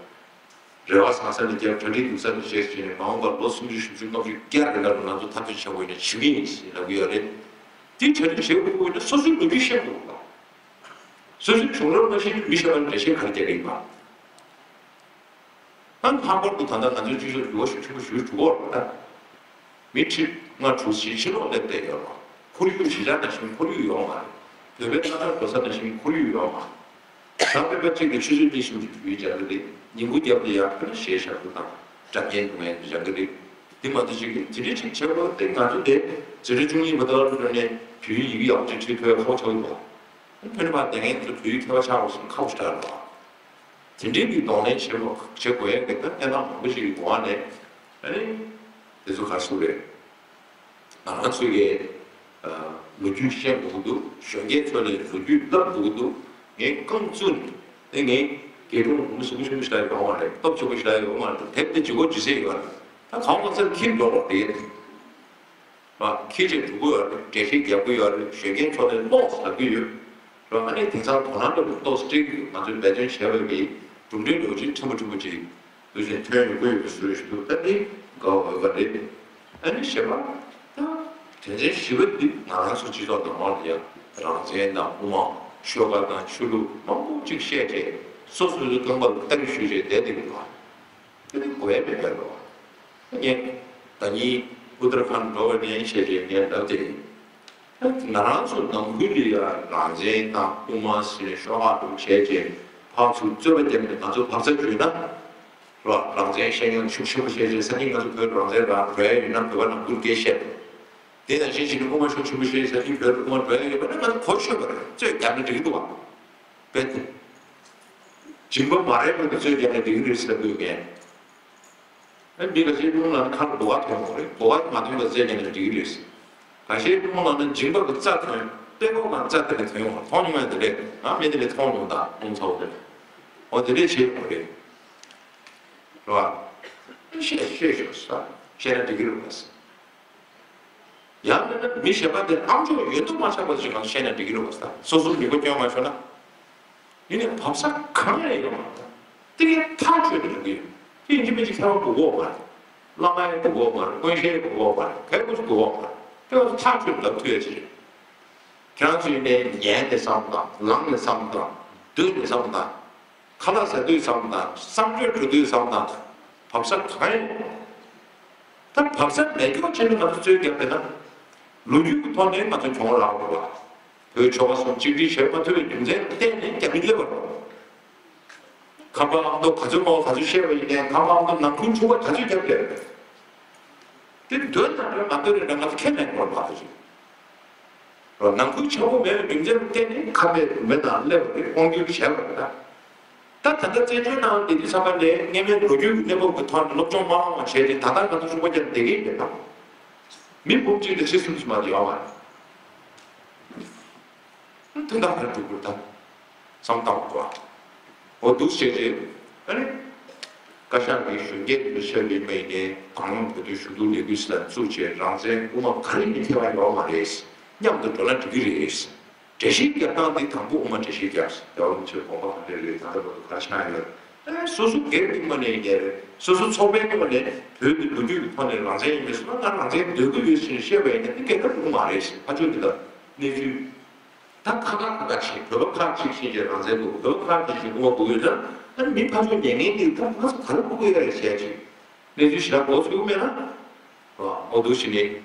རེ་བ་བཟང་ས་ནས་བརྒྱབ། གྲ་སྒྲིག་སྡུག་ས་ནས་བྱས་བྱས་ནས་མ་འོངས་པར་ལོ་སུམ་ཅུ་བཞི་བཅུ་ལྔ་བཅུ་བརྒྱ་རེ་ལ་ང་ཚོ་འཐབ་རྩོད་བྱ་དགོས་ཡིན་ན་བྱེད་ཀྱི་ཡིན་ཟེར་ལབ་ཀྱི་ཡོད་རེད། དེ་གྲ་སྒྲིག་བྱེད་དགོས་ཀྱི་ཡིན་ན་སོ་སོའི་ལོ་རྒྱུས་ཤེས་དགོས་པ། སོ་སོའི་བྱུང་རབས་མ་ཤེས་ན་མི་གཞན་པ་ལ་འགྲེལ་བཤད་ག་རེ་རྒྱག་གི་ཡིན་པ། ད་ལྷག་པར་དུ་ད་ལྟ་ང་ཚོའི་སྤྱི་ཚོགས་འགྱུར་བ་ཤུགས་ཆེན་པོ་ཞིག་འགྲོ་གི་ཡོད་རེད་ད། མི་ཁྲི་ལྔ་དྲུག་ཕྱིན་ཕྱིན་ལོག་སླེབས་བསྡད་ཡོད་རེད། ཁོར་ཡུག་གཞིས་ཆགས་ནང་བཞིན་ཁོར་ཡུག་ཡོད་མ་རེད། བོད་པའི་གནམ་ཐང་འགྲོ་ས་ནང་བཞིན་ཁོར་ཡུག་ཡོད་མ་རེད། ད་བོད་པ་གཅིག་གིས་ཆུ་ཚོད་གཉིས་གསུམ་གྱི་བོད་ཡིག་སྦྱང་གི་རེད། ཉིན་གུང་རྒྱབ་ལ་ཡར་ཕེབས་ན་གཞས་ཤར་དགོས་དང་སྒྲ་སྙན་སྡུག་བསྔལ་སྦྱང་གི་རེད། འདི་མ་གཏོགས་གཅིག་གིས་དེ་འདྲའི་ཅིག་བྱེད་དགོས་ཏེ་ང་ཚོ་དེ་འཛིན་གྲྭ་བཅུ་གཉིས་པ་དག་ལ་ནས་བོད་ཡིག་ཡག་ཅིག་ཁྲིད་ཐུབ་ཡ་ཁག་པོ་ཆགས་ཀྱི་འདུག་ཨ་ནི་ཕ་ནས་ཕར་དེ་ངས་ཚོ་བོད་ཡིག་མཁས་པ་ཆགས་དགོས་སོང་ཁག་པོ་ཞེ་དྲག་རེད་པ། དེ་འདྲའི་གི་གདོང་ལེན་བྱེད་དགོས་བྱེད་དགོས་ཡ་གི་ད་གནས་སྟངས་མང་པོ་ཞིག་གི་འོག་ནས་ཨ་ནི་དེ་ཚོ་ག་རེ་ཟེར་དགོས་རེད། ང་རང་ཚོའི་གི་ལོ་རྒྱུས་ཤེས་དགོས་ཀྱི་འདུག་གཞོན་སྐྱེས་ཚོ་ལ་ལོ་རྒྱུས་བསླབ་དགོས་ཀྱི་འདུག་ངས་རྐང་བཙུགས་ནས་དེ་ངས་དགེ་སློང་མི་སུ་གུ་ཆུང་ཆུང་ཞིག་ཡོང་བ་རེད། སྟོབས་ཆེན་པོ་ཞིག་ཡོང་བ་རེད། དེབ་དེ་ལྗིད་ཁོག་ལྗིད་ཚད་ཡོད་རེད། ད་གང་གང་ཚར་ཁྱེར་འགྲོ་དགོས་རེད། ཁྱེད་ཀྱིས་འགྲོ་གི་ཡོད་རེད། འགྲེལ་བཤད་རྒྱག་གི་ཡོད་རེད། གཞོན་སྐྱེས་ཚོ་ནས་ཀློག་ཟེར་གྱི་ཡོད་རེད། ཨ་ནི་དེང་སང་དོ་སྣང་སླེབས་ཀྱི་ཀློག་ཟེར་གྱི་ཡོད། ང་ཚོའི་འབད་བརྩོན་བྱས་པའི་གི་ གྲུབ་འབྲས་ལོ་རྒྱུས་ཕྲན་བུ་ཕྲན་བུ་ཅིག་དུས་ཆེན་ཐོན་ཡོང་གི་ཡོད་པའི་བཟོ་ཞིག་འདུག་ད་འདི་དགའ་བ་འོས་པ་རེད། ཨ་ནི་བཞི་པ། ད་དོན་ཚན་བཞི་པ་འདི་ང་རང་ཚོ་སྤྱི་ཚོགས་ནང་ལོགས་ལ་ཡང་རང་བཙན་དང་དབུ་མ་ཆོལ་ཁ་དང་ཆོས་ལུགས་མང་པོ་ཅིག་བཤད་བྱས་སོ་སོ་སོའི་རྐང་པ་ལ་རྟ་རྒྱུག་ཞུས་བྱས་བསྡད་བསྡད་ཀྱི་འདུག་ག་དེ་ནི་དགོས་ཡ་མེད་པ་རེད་པ། ངས་ད་ཉིན་ཨུ་ཏར་ཁཱན་འགྲོ་བ་ནས་བཤད་བྱས་ངས་ལབ་དེ། ང་རང་ཚོ་ནང་ཁུལ་ལ་ཡང་རང་བཙན་དང་དབུ་མ་ཟེར་ནས་ཤོག་ཁག་དྲུག་བྱས་རྗེས་ཕར་ཚུར་རྩོད་པ་བརྒྱབ་ནས་ང་ཚོ་བབ་ས་བརྗོད་ན། རོ་རང་བཙན་བཤད་མཁན་ཤུགས་ཆེན་པོ་བྱས་རྗེས་སང་ཉིན་ང་ཚོ་བོད་རང་བཙན་རང་འགྲོ་ཡ་ཡོད་ན་བོད་པ་ནང་ཁུལ་སྐད་བཤད། དེ་ནང་བཞིན་བྱས་ནས་དབུ་མ་ཤུགས་ཆེན་པོ་བྱས་རྗེས་སང་ཉིན་བོད་དབུ་མ་འགྲོ་ཡ་ཡོད་པ་ན་ང་ཚོ་གོ་ཆོད་པ་རེད། རྩོད་རྒྱབ་ན་འགྲིག་གི་འདུག་བ། རྦད་དེ། སྦྱིན་པ་མ་རེད་པ་གི་རྩོད་རྒྱབ་ན་འགྲིག་གི་རེད་ཟེར་དགོས་མཁན། ཨ་མི་ཁ་ཤས་རླུང་ལངས་ཁ་ལ་སྒོ་ཁ་ཐོན་ཡོང་རེད། སྒོ་ཁ་མ་ཐོན་པ་བཙལ་ཀྱང་འགྲིག་གི་རེད། ཁ་ཤས་རླུང་ལངས་ན་མཇིང་པ་གི་རྩ་ཐོན། སྟོད་ཁོག་ནང་རྩ་དེ་ལས་ཐོན་ཡོང་བ་མཐོང་མྱོང་ཡ་དེ་རེད། ང་མི་དེ་ལས་མཐོང་མྱོང་ད་རླུང་ཚ་བོ་དེ་ལས། འོ་དེ་འདྲས་བྱེད་དགོས་རེད། རེད་བ། བཤད་བཤད་ཤོག་ས་བཤད་ན་འགྲིག་གི་རེད་བ། ཡང་མིན་ན་མི་གཞན་པ་དེ་ཨམ་ཅོག་ཡོད་དུ་མ་ཆགས་པ་ཞིག་གང་བཤད་ན་འགྲིག་གི་རེད་བ་ས། སོ་སོ་མི་མགོ་སྐྱོན་མ་ཆོག་ན། ཡིན་ནའི་བབ་ས་གང་ཡང་ཡོད་མ་རེད། དེ་གའི་ཐག་ཆོད་དུ་འགྲོ་གི་ཡོད། དེ་ཡིན་གཅིག་མིན་གཅིག་མཁས་པ་དགོས་ཀྱི་ཡོད་མ་རེད། བླ་མ་ཡང་དགོས་ཀྱི་ཡོད་མ་རེད། དབང་ཤེས་དགོས་ཀྱི་ཡོད་མ་རེད། ག་རེ་དགོས་ཀྱི་ཡོད་མ་རེད། དེ་བ་ཐག་ཆོད་ལབ་ཐུབ་ཡ་ཅིག་རེད། ཁྱེད་རང་ཚོ་ཡིན་ནའི་ཉལ་ནས་བསམ་བློ་བཏང་། ལངས་ནས་བསམ་བློ་བཏང་། སྡོད་ནས་བསམ་བློ་བཏང་། ཁ་ལག་ཟ་དུས་བསམ་བློ་བཏང་། གསང་སྤྱོད་འགྲོ་དུས་བསམ་བློ་བཏང་། བབ་ས་གང་ཡང་ཡོད་མ་རེད། ད་བབ་ས་མེད་སྐྱོ་བྱས་ནས་ང་ཚོ་རྩོད་རྒྱབ་བསྡད་ན། ལོ་རྒྱུས་ཀྱི་ཐོག་ནས་ང་ཚོ་གྱོང་རག་འགྲོ་བ། བོད་ཆོལ་ཁ་གསུམ་གཅིག་སྒྲིལ་བྱེད་མ་ཐུབ་པའི་རྒྱུ་མཚན་ལ་བརྟེན་ནས་རྒྱབ་མི་སླེབས་པ་རེད། ཁམས་པ་ཨ་མདོ་ག་ཚོད་མང་བ་ག་ཚོད་བཤད་པ་ཡིན་ནའི་ཁམས་པ་ཨ་མདོ་ནང་ཁུལ་འཁྲུག་པ་ག་ཚོད་རྒྱབ་བསྡད་རེད། དེ་འདོད་ན་རེད་མ་འདོད་རེད་ང་ཚོ་ཁས་ལེན་དགོས་པ་རེད། རོ་ནང་ཁུལ་ཆགས་པོ་མེད་པའི་རྒྱུ་མཚན་ལ་བརྟེན་ནས་ཁ་བའི་མི་དང་སླེབས་པ་རེད། དབང་སྒྱུར་བྱས་པ་རེད་ད། ད་ད་ལྟ་བཙན་བྱོལ་ནང་བསྡད་དུས་ཙམ་པ་ནས་སྔ་མའི་ལོ་རྒྱུས་ཀྱི་གནས་བབ་ཀྱི་ཐོག་ནས་སློབ་སྦྱོང་མ་བླངས་པ་བྱས་ཏེ་ད་ལྟ་ང་ཚོ་གསུམ་པ་ཀྱང་བསྡད་ཀྱི་ཡོད་དམ། མི་འབུམ་གཅིག་དང་ཁྲི་གསུམ་ཙམ་མ་གཏོགས་ཡོད་མ་རེད། དོན་དག་ག་རེ་སྒྲུབ་དགོས་རེད་ད། བསམ་བཏང་དགོས་པ། འོ་འདུག་བྱས་རྗེས་ཨ་ནི། བཀའ་ཤག་གི་གཞོན་སྐྱེས་དེ་ཚོ་ཆགས་པའི་མི་ཡིན་ནའི་གང་རུང་བོད་དོན་ཞུ་གཏུག་ལས་འགུལ་ཟེར་ལ་བཙུགས་བྱས་རང་བཙན་དབུ་མ་ག་རེ་ཡིན་ཐེ་བ་ཡོད་མ་རེད། མཉམ་དུ་འགྲོ་ན་འགྲིག་གི་རེད། འགྲེལ་བཤད་རྒྱག་སྟངས་འདི་དང་པོ་དབུ་མ་འགྲེལ་བཤད་རྒྱབ། རྒྱལ་བ་རིན་པོ་ཆེའི་དགོངས་པ་ག་འདྲ་རེད། ད་ལྟ་བར་དུ་ག་རེ་ཆགས་ཡོད། ཨེ་སོ་སོ་སྒེར་གྱི་ངོས་ནས་ཡིན་ནའི་རེད། སོ་སོ་ཚོགས་པའི་ངོས་ནས་བོད་ཀྱི་ལོ་རྒྱུས་ཀྱི་ཐོག་ནས་རང་བཙན་ཡིན་པའི་སོ་ན་ང་རང་བཙན་འདོད་ཀྱི་ཡོད་ཟེར་ནས་བཤད་པ་ཡིན་ན་འདི་སྐད་ཆ་འགྲིག་གི་མ་རེད་ཟེར། ཕར་ཕྱོགས་འདི་ལ་གནས་ཚུལ། ད་ཁ་ཁ་ཁ་ཁ་བྱེད། བོད་པ་ཁག་ཅིག་བྱེད་ཀྱི་རང་བཙན་འདུག་བོད་པ་ཁག་ཅིག་བྱེད་དགོས་དགོས་ཡོད་ན། ཨ་ནི་མི་ཕར་ཕྱོགས་ཉན་མཁན་འདི་ད་ང་ཚོ་ག་རེ་དགོས་ཀྱི་ཡོད་རེད་བྱས་ཅིག་གནས་ཚུལ་ཞེ་དྲག་གོ་ཚོད་མེད་ན། འོ་འདུག་བྱས་ནས་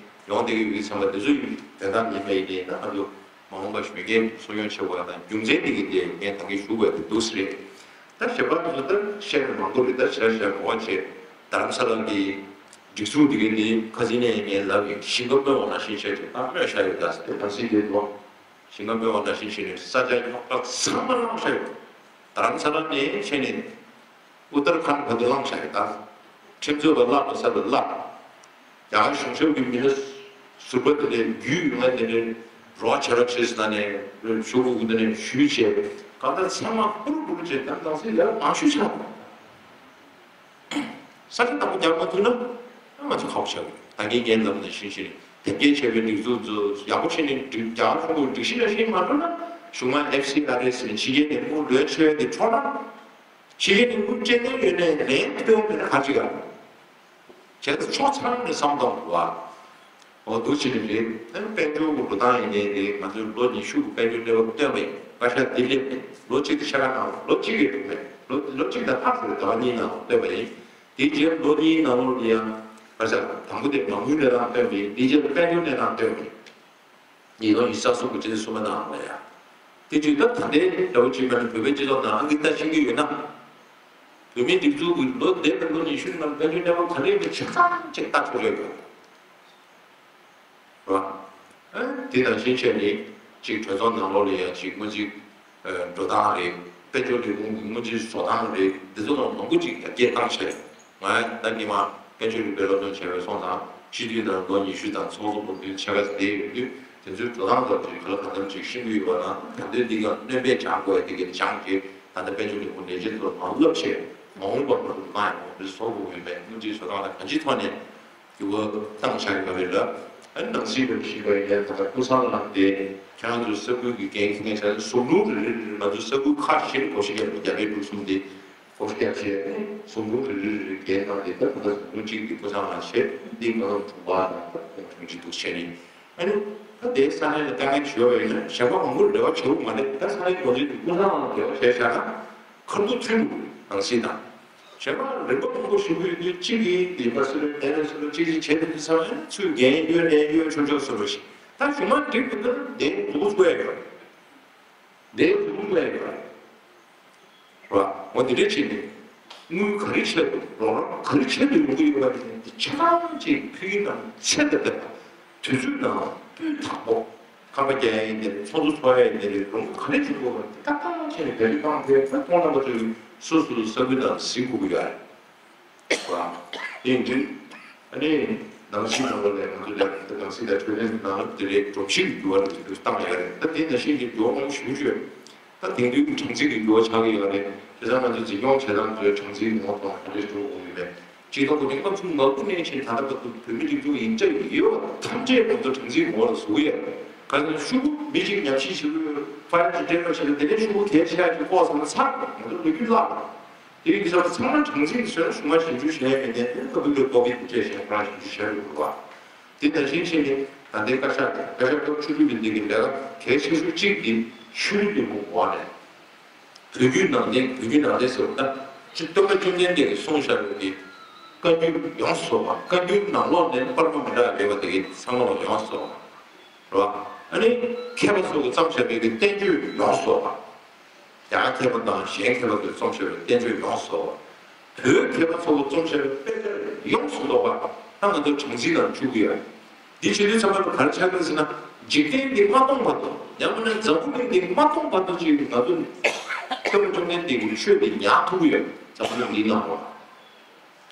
ཡོང་བསྡད་ཀྱི་ཡོད་ཀྱི་ཚང་མ་འདི་ཚོ་ཡིན་དོན་དག་ཉན་པ་ཡིན་ནའི་ད་ང་ཚོ་མ་འོངས་པ་གཞོན་སྐྱེས་གསོ་སྐྱོང་བྱེད་དགོས་ཡ་དང་རྒྱུ་མཚན་འདི་གི་དེ་ངས་ད་གིན་ཞུ་དགོས་ཡ་དེ་འདུག་སེ་རེད། ད་གཞན་པ་དེ་ཚོ་ད་བཤད་ན་མང་པོ་རེད། ད་ཞེ་དྲག་ཞེ་དྲག་གོ་བ་བྱེད། རྡ་རམ་ས་ལ་གི་སྒྲིག་འཛུགས་འདི་གི་འདི་ཁ་སང་ནས་ངས་ལབ་ཡིན། ཞིང་ཁ་རྨོས་པ་ནང་བཞིན་བྱས་ཏེ་ད་རྨོས་བཞག་ཡོད། ད་དེ་ད་སྲིད་དེ་དོ། ཞིང་ཁ་རྨོས་པ་ནང་བཞིན་བྱས་ནས་ས་ཆ་རྙོག་དྲ་ཚང་མ་བླངས་བཞག་ཡོད། རྡ་རམ་ས་ལ་ནས་བྱས་ནས་ཨུ་ཏར་ཁཱན་བར་དུ་བླངས་བཞག་ཡོད། ད་ཁྲིམས་རྩོད་པ་བརླག་པའི་ས་ལ་བརླག་རྒྱ་གར་གཞུང་ཞབས་ཀྱི་མི་སྣ་ཟུར་པ་དེ་ལས་རྒྱུས་ཡོད་ན་དེ་ནས་རོགས་བྱེད་རོགས་བྱེད་ཟེར་ནས་ཞུ་དགོས་ཀྱི་དེ་ནས་ཞུས་བྱས་གང་ལྟར་ཚང་མ་ཕུ་རུ་ཕུ་རུ་བྱས་ད་ནང་སྲིད་ལས་མང་ཤོས་ཆགས་འདུག་ས་ཆ་དང་པོ་རྒྱག་མ་ཐུབ་ན་ང་ཚོ་ཁག་པོ་ཆགས་ཀྱི་རེད། ད་གིན་ངས་ལབ་ནང་བཞིན་བྱས་ནས་དེབ་སྐྱེལ་བྱས་པའི་སྒྲིག་འཛུགས་ཚོ་ཡག་པོ་བྱས་ནས་སྒྲིག་རྒྱ་གར་གཞུང་གི་སྒྲིག་གཞི་ནང་བཞིན་མ་འགྲོ་ན་གཞུང་མང་ཨེཕ་སི་ཨར་ཨེ་ཟེར་ནས་ཕྱི་རྒྱལ་ནས་དངུལ་ལོན་ཆོད་དེ་འཕྲོག་ན། ཕྱི་རྒྱལ་ནས་དངུལ་སྤྲད་མཁན་ཡོད་ནའི་ལན་ཐོན་མེད་ན་ག་ཅིག་ཨ། བྱས་ཙང་ཕྱོགས་ཚང་ནས་བསམ་བློ་གཏོང་དགོས་པ། འོ་འདུག་བྱས་ནས་རེད། ཨ་ནི་དཔལ་འབྱོར་གྱི་འགྲོ་སྟངས་ཡིན་ནའི་རེད། ང་ཚོས་ལོ་ཉི་ཤུ་གི་དཔལ་འབྱོར་གནས་བབ་བཏོན་པ་ཡིན། བཀའ་ཤག་འདི་སླེབས་ནས་ལོ་གཅིག་དང་ཕྱེད་ཀ་ནང་ལོ་གཅིག་གི་གྲུབ་མེད་ལོ་ལོ་གཅིག་དང་ལྷག་ཙམ་རེད། ཟླ་བ་གཉིས་ནང་ལ་བཏོན་པ་ཡིན། དེའི་རྗེས་ལོ་གཉིས་ནང་ལོགས་ལ་ཡང་བཀའ་ཤག་དང་པོ་དེ་མ་དངུལ་གནས་སྟངས་བཏོན་པ་ཡིན། དེའི་རྗེས་ལ་དཔལ་འབྱོར་གནས་སྟངས་བཏོན་པ་ཡིན། ཉིས་སྟོང་ཉི་ཤུ་རྩ་གསུམ་གྱི་ཕྱི་ཟླ་གསུམ་པ་ནང་ལ་ཡང་། དེ་དུས་ད་ད་ལྟའི་ཟླ་བ་གཅིག་མ་ནས་བོད་པའི་སྤྱི་ཚོགས་ནང་ཨང་ཀི་རྟ་ཤེས་ཀྱི་ཡོད་ན། བོད་མིའི་སྒྲིག་འཛུགས་ཀྱི་ལོ་འདས་པའི་ལོ་ཉི་ཤུ་ནང་དཔལ་འབྱོར་གནས་བབ་ག་འདྲ་ཡིན་པ་ཆ་ཚང་ཅིག་ལྟ་ཆོག་རེད་དགོས། རེད་བ། ཨ་དེ་དང་ཕྱིན་ཆད་ནི་གཅིག་གྲོས་ཚོགས་ནང་ལོགས་ལ་ཡང་གཅིག་སྔོན་རྩིས་འགྲོ་སྟངས་རེད། དཔལ་འབྱོར་ལས་ཁུངས་ཀྱི་སྔོན་རྩིས་བཟོ་སྟངས་རེད། འདི་ཚོ་ལ་མང་པོ་ཅིག་ཡར་རྒྱས་བཏང་བྱས། ང་ད་སྔོན་མ་དཔལ་འབྱོར་རིག་པའི་སློབ་སྦྱོང་བྱས་པའི་སོང་ཙང་སྤྱི་འཐུས་དང་ལོ་ཉི་ཤུ་དང་ཚོགས་གཙོ་སློབ་ཐོན་ཕྱེད་ཀ་ཙམ་བསྡད་ཡོད་དུས་དེ་ཚོའི་འགྲོ་སྟངས་ཙམ་ཅིག་ག་ལ་གང་འཚམ་ཅིག་ཤེས་ཀྱི་ཡོད་པ་ན་ད་ལྟའི་འདི་ག་སྣོན་པས་སྦྱང་དགོས་ཡ་དེ་ག་སྦྱངས་རྗེས་ད་ལྟ་དཔལ་འབྱོར་རིག་པ་ལས་བྱེད་ཚོར་མ་བསླབ་བྱས་མ་འོངས་པར་ང་ཚོ་ལ་ཡང་དེ་བཟོ་དགོས་ཡོད་པས་སྔོན་རྩིས་བཟོ་སྟངས་ལ་གང་ཅིའི་ཐོག་ནས་འགྱུར་བ་བཏང་བཞག་ཡོད་རེད་ལ། ཨ་ནི་ནང་སྲིད་པའི་ཞིག་པ་ཡིན་ན་ད་ལྟ་ཀུན་བཟང་ལགས་དེ་ཁྱེད་རང་ཚོའི་ས་ཁུལ་གྱི་འགན་འཁྱེར་མཁན་ཆགས་ཟུར་ལུགས་རེ་རེ་རེ་ང་ཚོའི་ས་ཁུལ་ཁག་བཞིར་སྒོ་ཕྱེ་རྒྱབ་རྒྱབ་པའི་འདུག་གསུངས་ཏེ། སྒོ་རྒྱག་བྱས་ནས་ཟུང་འབྲེལ་རེ་རེ་རེ་རེ་འགན་བཏང་སྟེ། ད་ད་ལྟ་ཟུང་འབྲེལ་གཅིག་གི་སྐུ་ཚང་ལ་བྱས། འདི་ང་རང་དྲུང་པ་དང་ད་ཁོང་དྲུང་ཆེ་འདུག་བྱས་ནས། ཨ་ནི་ད་དེའི་ས་གནས་ལ་དཀའ་ངལ་ཞུ་བ་ཡིན་ན་གཞན་པ་མང་པོར་འབྲེལ་བ་བྱེད་དགོས་མ་རེད། ད་ས་གནས་འགོ་འཛིན་གྱི་སྐུ་ཚང་ལ་འབྲེལ་བ་བྱས་བཞག་ན་ཁ་ཐུག་མཐུན་འདུག་ནང་སྲིད་དང་། གཞན་པ་རིམ་པ་མང་པོ་ཞུ་གི་ཡོད་དུས། གཅིག་གིས་ཡིན་པ་སུ་རེད། དེ་ནས་སུ་རེད། གཅིག་གཅིག་བྱས་དུས་ཚང་མ་ཚུར་འགན་གཡོལ་ནས་གཡོལ་ཆོག་ཆོག་བཟོ་འདྲ་ཞིག་ད་གཞུག་མ་འགྲིག་པ་ན་དེ་འདུག་དགོས་ཡོད། འདིའི་ལུགས་ལས་ཡོད་རེད་བ། འོ་འདི་འདྲ་བྱས་ནས་དངུལ་ག་རེ་ཆེད་དུ། རོགས་རམ་ག་རེ་ཆེད་དུ་ཡོང་གི་ཡོད་པ་དེ་ཆ་ཚང་ཅིག་ཕུལ་ནང་ཚད་དང་ལྡན་པ། དུས་ཚོད་ནང་སྤུས་དག་པོ། ཁང་པ་རྒྱག་ཡ་ཡིན་ནའི་རེད། ཚོགས་འདུ་ཚོགས་ཡ་ཡིན་ནའི་རེད། རོགས་རམ་ག་རེ་བྱེད་དགོས་པ་དེ་ཏག་ཏག་བྱས་ནས་བེད་སྤྱོད་བཏང་ཐུབ་ཡ། ད་མཐོང་ལམ་པ་ཚོས་སོ་སོའི་ས་ཁུལ་ནང་གཟིགས་དགོས་ཀྱི་ཡོད་རེད། ཡིན་དུས། ཨ་ནི་ནང་སྲིད་ནང་ལོགས་ནས་ང་ཚོ་ལ་ད་ནང་སྲིད་དང་འཕྲོད་བསྟེན་ནང་དེ་རེད། སྒྲོམ་གཞི་གི་འགྱུར་བ་རེད། འདུག་བཏང་ཡོད་རེད། ད་དེ་ནང་བཞིན་གྱི་འགྱུར་བ་མང་པོ་ཞིག་བརྗོད། ད་དེང་དུས་ཀྱི་གྲངས་འཛིན་གྱི་འགྱུར་བ་ཆགས་ཀྱི་ཡོད་རེད། བྱས་ཙང་ང་ཚོ་འཛིན་སྐྱོང་བྱེད་སྟངས་ཚོའི་གྲངས་འཛིན་ངོ་བོ་དང་ག་འདྲས་འགྲོ་དགོས་ཡོད་མེད། སྤྱིར་བཏང་གོ་དེ་སྐབས་སུ་ང་ཀུན་ནས་བཞིན་ད་ལྟ་བར་དུ་བོད་མི་སྒྲིག་འཛུགས་ཡིན་གཅིག་ཡིན་པ་ཐམས་ཅད་ང་ཚོ་གྲངས་འཛིན་ངོ་བོ་ལ་བཟོ་གི་ཡོད་རེད། གང་ལྟར་ཤོག་བུ་མི་གཅིག་ཉམས་ཞིབ་བྱེད་དགོས། ཕ་ཡུལ་གྱི་འབྲེལ་བ་བྱེད་དགོས། དེ་ནས་ཤོག་བུ་གལ་ཆེ་ཡག་ཅིག་ལྐོག་ཟ་ན་ཚར། ང་ཚོ་ལོ་རྒྱུས་བརླག་རེད། དེ་ཡིན་དུས་ཚང་མ་གྲངས་འཛིན་གྱི་ཟོན་གཞུང་མ་ཞིབ་འཇུག་བྱས་ཡོད་མེད་ནས་ཁ་བུ་ལོས་ལྐོག་པའི་འདུ་བྱས་བྱས་ཁོ་རང་ཞིབ་འཇུག་བྱས་ཡོད་རེད་བ། དེ་ནང་བཞིན་བྱས་ནས་ད་ལྟའི་བཀའ་ཤག་བཀའ་ཤག་སྐབས་བཅུ་དྲུག་པའི་འདི་གི་ལས་ཀ་གལ་ཆེ་ཤོས་གཅིག་དེ་ཤུལ་ལུས་པོ་འོག་ནས་བོད་བརྒྱུད་ནང་བསྟན། བོད་བརྒྱུད་ནང་བསྟན་ཟེར་བ་ད་སྟོན་པ་བཅོམ་ལྡན་འདས་ཀྱིས་གསུངས་བཞག་པའི་གི་བཀའ་འགྱུར་ཡོངས་སུ་རྫོགས་པ། བཀའ་འགྱུར་ནང་ལོགས་ནས་པར་མ་མི་འདྲ་བ་མེད་པ་དེ་གི་ཚང་མ་ལ་ཡོངས་སུ་རྫོགས་པ། རེད་བ། ཨ་ནི་མཁས་པ་ཚོ་གིས་བརྩམས་བཞག་པའི་གི་བསྟན་བཅོས་ཡོངས་སུ་རྫོགས་པ། རྒྱ་གར་མཁས་པ་དང་གཞན་མཁས་པ་ཚོས་རྩོམ་བྱས་པའི་བསྟན་བཅོས་ཡོངས་སུ་རྫོགས་པ། བོད་མཁས་པ་ཚོ་གིས་རྩོམ་བྱས་པའི་དཔེ་ཆ་ཡོངས་སུ་རྫོགས་པ་ད་ང་ཚོ་གྲངས་འཛིན་ནང་བཅུག་གི་ཡོད། འདི་བྱེད་དུས་ཚང་མ་ལ་ག་རེ་ཆགས་ཀྱི་ཟེར་ན། འཇིག་རྟེན་འདི་མ་སྟོངས་བར་དུ། ཡང་མིན་ན་འཛམ་བུ་གླིང་འདི་མ་སྟོངས་བར་དུ་ཅིག་ང་ཚོ་སྟོན་པ་བཅོམ་ལྡན་འདས་ཀྱི་ཆོས་འདི་ཉར་ཐུབ་ཀྱི་ཡོད། འཛམ་བུ་གླིང་འདིའི་ནང་ལ།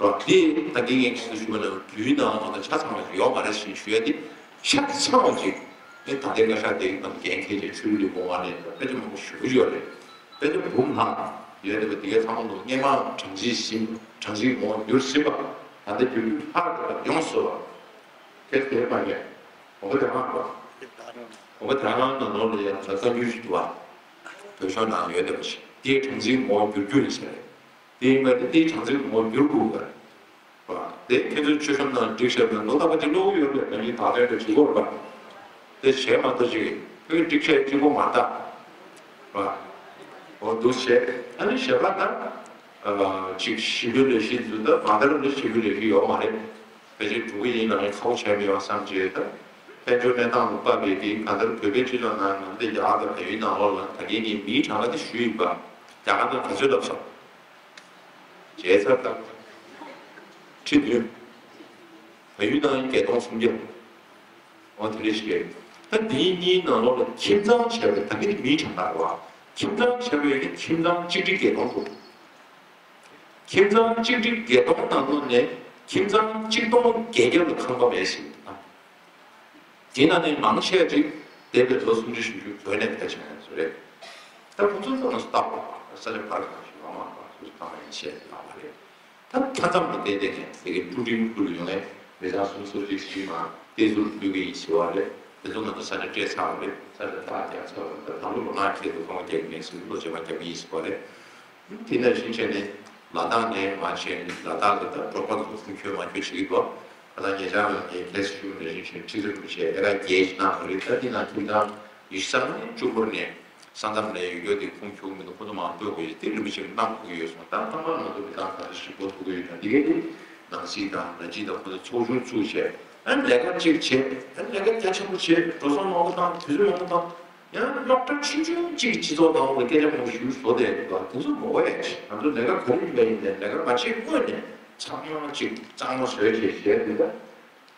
རོ། དེ་ད་གིན་ངས་ཁ་སང་ཞུས་པ་ནང་བཞིན་དུས་ནང་མ་གཏོགས་ཆ་ཚང་བ་ཞིག་ཡོད་མ་རེད་ཞེས་ཞུ་ཡ་དེ་ཆ་ཚང་བ་ཅིག་ཨེ་ད་ལྟའི་བཀའ་ཤག་དེའི་ནང་འགན་འཁྱེར་བྱས་ཆོས་ལུགས་ཀྱི་ངོ་བོ་ནས་དཔེ་ཆ་མང་པོ་ཞུ་གི་ཡོད་རེད། དཔེ་ཆ་འབུམ་ལྷག་ཡོད་རེད་པ། དེ་གའི་ཚང་མ་ལོ་སྔས་མ་གྲངས་འཛིན་ཟིན། གྲངས་འཛིན་ངོ་བོ་འགྱུར་ཟིན་པ། ད་ལྟ་འགྱུར་རྒྱུ་ལྷག་རེད་པ། ཡོངས་སུ་རྫོགས་པ། དེ་དེ་མ་རེད། འོ་ད་རང་རེད་པ། འོ་ད་རང་ནང་ལོགས་ལ་ཡང་ད་བཀའ་འགྱུར་ཞིག་འདུག་པ། བོད་ཤོག་ནང་ཡོད་རེད་པ་ཞིག་དེའི་གྲངས་འཛིན་ངོ་བོ་འགྱུར་རྒྱུ་ཡིན་ཟེར་རེད། དེ་ཡིན་པ་དེ་དེའི་གྲངས་འཛིན་ངོ་བོ་འགྱུར་དགོས་པ་རེད། དེ་ཁྱེད་ཚོའི་མཆོད་བཤམས་ནང་བསྒྲིགས་བཞག་པའི་ལོ་རྟག་པ་ཅིག་ཀློག་གི་ཡོད་རེད། ང་གཉིས་ད་ལྟའི་འདྲ་བྱེད་དགོས་རེད་པ། དེ་བྱས་མ་གཏོགས་ཅིག་ཁྱོད་ཀྱིས་བསྒྲིགས་བྱས་གཅིག་པོ་མ་རེད་པ། འོ་འདུག་བྱས། ཨ་ནི་ཞེ་དྲག་ད་ཅིག་ཞིབ་པའི་ལས་གཞི་འཛུལ། ད་མ་མཐར་ལ་ཞིབ་པའི་ལས་གཞི་ཡོད་མ་རེད། ཕལ་ཆེར་འགྲོ་གི་ཡིན་ན་ངས་ཁག་པོ་བྱས་མེད་པ་བསམ་བྱས། ད་དཔལ་འབྱོར་གནས་སྟངས་ལ་དཔག་པའི་གི་གང་ལྟར་བོད་པའི་སྤྱི་ཚོགས་ནང་ང་ཚོ་རྒྱ་གར་དང་བལ་ཡུལ་ནང་ལོགས་ལ་ད་གིན་ངས་མིའི་གྲངས་ཀ་དེ་ཞུས་ཡིན་པ། རྒྱ་གར་ནང་ག་ཚོད་ལབ་སོང་། བྱས་ཚར་ད། ཁྲི་བདུན། བལ་ཡུལ་ནང་བརྒྱད་སྟོང་སུམ་བརྒྱ། འོ་དེ་འདྲ་ཞིག་རེད། ད་འདིའི་གཉིས་ནང་ལོགས་ལ་ཁྱིམ་ཚང་བྱས་པའི་ད་གིན་མིའི་གྲངས་ཀ་རེད་པ། ཁྱིམ་ཚང་བྱས་པའི་ཁྱིམ་ཚང་གཅིག་ཁྲི་བརྒྱད་སྟོང་འདུག་ཁྱིམ་ཚང་གཅིག་ཁྲི་བརྒྱད་སྟོང་ནང་ལོགས་ནས་ཁྱིམ་ཚང་གཅིག་སྟོང་བརྒྱད་བརྒྱ་ལ་ཁང་པ་མེད་ཟེར་གྱི་འདུག་དེ་ནང་ནས་མང་ཆེ་བ་ཅིག་འདས་པའི་ལོ་སུམ་ཅུ་བཞི་བཅུ་བོད་ནས་ཕལ་ཆེར་ཡོང་ས་རེད། ད་ཁོ་ཚོའི་ཐོག་ནས་སུ་བཏགས་པ། ས་ཆ་བར་གང་ཞིག་ཡོང་མ་རེད་པ། སོ་སོ་བཏང་བ་ཡིན་བཤད་ཡོད་པ་རེད། ད་མཐའ་མཚམས་ལ་བསྡད་བསྡད་མཁན་དེ་གའི་ཀྲུང་ཀྲིང་ཁུལ་ལ་ཡོང་ནས་མི་ཚང་སུམ་ཅུ་སོ་གཅིག་ཞིག་མ་བསྡད་ཚུར་ཕུལ་གི་ཡིན་ཟེར་བ་རེད། དེ་ཚོ་ང་ཚོ་ས་ཆ་སྤྲད་ཚར་བ་རེད། ས་ཆ་རྟགས་རྒྱག་ཚར་བ་རེད། ད་ད་ལོ་ལོ་ལྔ་ཁྱེད་ཚོ་ཚོང་རྒྱག་གི་མེད་ཟེར། ལོ་རྗེས་མ་རྒྱག་གི་ཡིན་ཟེར་བ་རེད། དེ་ནས་ཕྱིན་ཆད་ནས་ལ་དྭགས་ནས་མར་ཕྱིན། ལ་དྭགས་ལ་ད་འབྲོག་པ་ཚོ་ཁུངས་འཁྱོལ་མ་འཁྱོལ་བྱེད་ཀྱི་འདུག་ད་ལྟ་ཉེ་ཆར་ལ་ངས་ཁ་སང་ཞུས་པ་ནང་བཞིན་ཁྲི་ཟུར་རིན་པོ་ཆེ་ལས་ཀ་རྒྱས་ཤིག་གནང་བ་རེད། ད་འདི་ནང་ཁྱིམ་ཚང་ཉི་ཤུ་རྩ་ལྔ་ནས་བཅུ་འཁོར་ནས་ས་མཚམས་ནས་ཡོད་རྒྱུ་དེ་ཁུངས་འཁྱོལ་མི་འདུག་ཁོ་ཚོ་མར་སྤོ་དགོས་ཡོད། དེ་རིན་པོ་ཆེ་གིས་གནང་དགོས་ཀྱི་ཡོད་གསུངས། ད་ལྟ་མ་གཏོགས་མི་ཚང་ག་ཚོད་ཞིག་སྤོ་ཐུབ་ཀྱི་ཡོད་ན། འདི་གས་དེ་ནང་སྲིད་དང་ནང་སྤྱི་དང་ཁོ་ཚོ་ཚོགས་ཆུང་བཙུགས་བྱས། ཨ་ནི་ལས་ཀ་གཅིག་བྱས། ཨ་ནི་ལས་ཀ་རྒྱ་ཆེན་པོ་བྱས། འགྲོ་སོང་མང་པོ་བཏང་། དུས་ཚོད་མང་པོ་བཏང་། ཡང་སློབ་གྲྭ་ཆུང་ཆུང་གཅིག་གི་སྤྱི་ཚོགས་ནང་ལ་སྐད་ཆ་མང་པོ་ཞིག་བཟོ་བསྡད་འདུག་དེ་ཚོ་མ་འོས་ཡ་ཆེ། ང་ཚོ་ལས་ཀ་ག་རེ་ཡིན་པ་ཡིན་ནའི་ལས་ཀ་མ་བྱེད་སྔོན་ནས་ཚང་མ་གཅིག་གཙང་མ་བཟོས་བྱས་བྱས་འདུག་ད་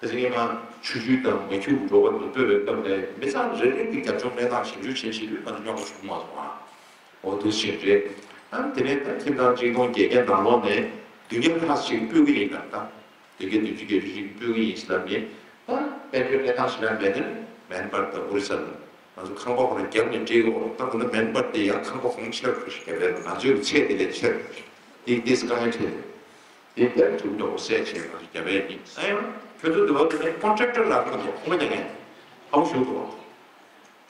དེ་ཚེ་སྔོན་མ་ཆུ་ཆུ་དང་མ་ཁྱུག་འབྲོག་པ་དང་སྤོས་པའི་སྐབས་ནས་མི་ཚང་རེ་རེ་གི་རྒྱབ་ལྗོངས་གནས་སྟངས་ཞིབ་འཇུག་བྱེད་བྱེད་དུས་ང་ཚོ་རྙོག་པ་བྱུང་མ་སོང་ཨ། འོ་འདུག་ཕྱིན་རེད། ཨ་དེ་ནས་ད་ཁྱིམ་ཚང་གཅིག་སྟོང་བརྒྱད་བརྒྱ་ནང་ལོགས་ནས་བདུན་བརྒྱ་ལྷག་ཞིག་སྤོས་ཀྱི་ཡིན་ན་ད། དེ་གའི་བདུན་ཅུ་བརྒྱད་ཅུ་ཞིག་སྤོས་ཀྱི་ཡིན་ཟེར་ནས། ད་དཔལ་འབྱོར་གནས་སྟངས་ཞིག་ལ་མེད་ན་མེན་པར་དང་ཨོ་རི་ས་ལ་ང་ཚོ་ཁང་པ་ཁོ་རང་རྒྱབ་ནས་སྤྲད་དགོས། ད་ཁོ་ན་མེན་པར་དེ་ཡང་ཁང་པ་གོང་ཆེ་རུ་ཞིག་རྒྱབ་ཡ་ལ་ང་ཚོའི་ཚད་དེ་ལས་ཆེ་རུ་ཞིག་དེ་དེ་སི་དཀའ་ངལ་འཕྲད་དེ་དེ་དེར་ཐུག་འགྲོ་སའི་ཆེད་ང་ཚོ་རྒྱབ་ཡ་ཡིན། ཨ་ཡང་ཁྱོད་ཚོ་འདི་བར་དུ་ནས་ཀོན་ཊེག་ཊར་ལ་ཁོ་ཚོ་ཁོ་མ་རྒྱག་མཁན་ཧ་གོ་ཞུ་དགོས།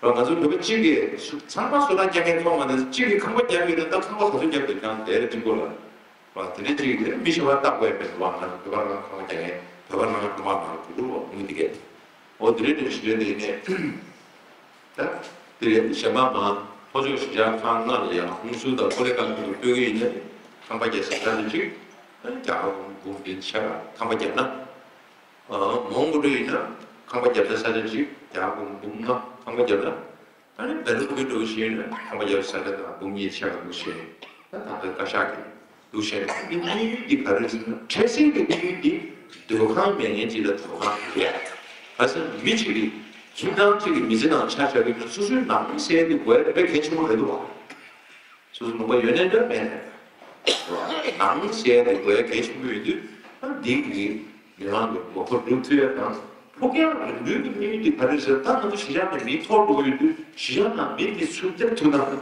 ང་ཚོ་བོད་པ་གཅིག་གིས་ཚང་མ་བཟོ་ལྟ་རྒྱག་མཁན་ཚོགས་མ་ནས་གཅིག་གིས་ཁང་པ་རྒྱབ་ཡོད་ན་ད་ཁང་པ་ག་ཚོད་རྒྱབ་དགོས་ཀྱང་དེར་གཅིག་པོ་ལ། བ་དེ་འདྲ་ཅིག་དེ་མི་གཞན་པ་བལྟ་དགོས་མེད་པ། ང་ཚོ་བོད་པ་ནང་ཁང་པ་རྒྱག་མཁན། བོད་པ་ནང་ཁང་པ་ནང་དུ་འགྲོ་བ་མི་དེ་གས། འོ་དེ་འདྲ་ཅིག་ཞིག་རེད། དེ་ནས་ད་དེ་རེད། གཞན་པ་མ་ལྷོ་ཕྱོགས་གཞིས་ཆགས་ཁག་ལྔ་ལ་ཡང་ཧུན་སུར་དང་ཀོ་ལེ་གྷལ་ཁུལ་དུ་སྤོས་ཀྱི་ཡིན་ན། ཁང་པ་རྒྱག་ས་ས་ཆ་ཅིག་རྒྱ་གར་འབུམ་བདུན་ཆ་ཁང་པ་རྒྱག་ན། མོན་གྷོ་འགྲོ་ཡིན་ན་ཁང་པ་རྒྱབ་ས་ས་ཆ་གཅིག་རྒྱ་འབུམ་འབུམ་ལྔ་ཁང་པ་རྒྱབ་ན། ཨ་ནི་བེ་ལུ་རུ་འགྲོ་ཞེས་ན་ཁང་པ་རྒྱབ་ས་ས་ཆ་དང་འབུམ་གཉིས་ཆ་ག་འདུག་ཞེས། ད་ད་ལྟ་བཀའ་ཤག་གི་འདུག་ཞེས་ན། དམིགས་ཡུལ་འདི་ག་རེ་ཟེར་ན། འཕྲལ་སེལ་གྱི་དམིགས་ཡུལ་འདི་སྡོད་ཁང་མེད་མཁན་ཅིག་ལ་སྡོད་ཁང་རེད། ག་ཟེར་ན་མི་གཅིག་གིས་ཁྱིམ་ཚང་གཅིག་གི་མི་ཚེ་ནང་ཆ་བཞག་གི་ན། སོ་སོའི་ནང་སེལ་དེ་དགོས་དཔེ་གལ་ཆེན་པོ་རེད་འདུག་བ། སོ་སོ་ལུང་པ་ཡོད་ནའི་འདྲ་མེད་ནའི་འདྲ། ནང་ཞེས་དེ་དགོས་གལ་ཆེན་པོ་ཡོད་དུས། ཨ་འདི་གི་མི་མང་གི་དགོས་མཁོ་སྒྲུབ་ཐུབ་ཡ་དང་། ཕུགས་རྒྱང་རིང་པོའི་གི་དམིགས་ཡུལ་དེ་ག་རེ་ཟེར། ད་ང་ཚོ་གཞིས་ཆགས་ནས་མི་འཐོར་འགྲོ་གི་ཡོད་དུས། གཞིས་ཆགས་ནང་མི་དེ་ཚུར་སླེབས་ཐུབ་ན། ལྷག་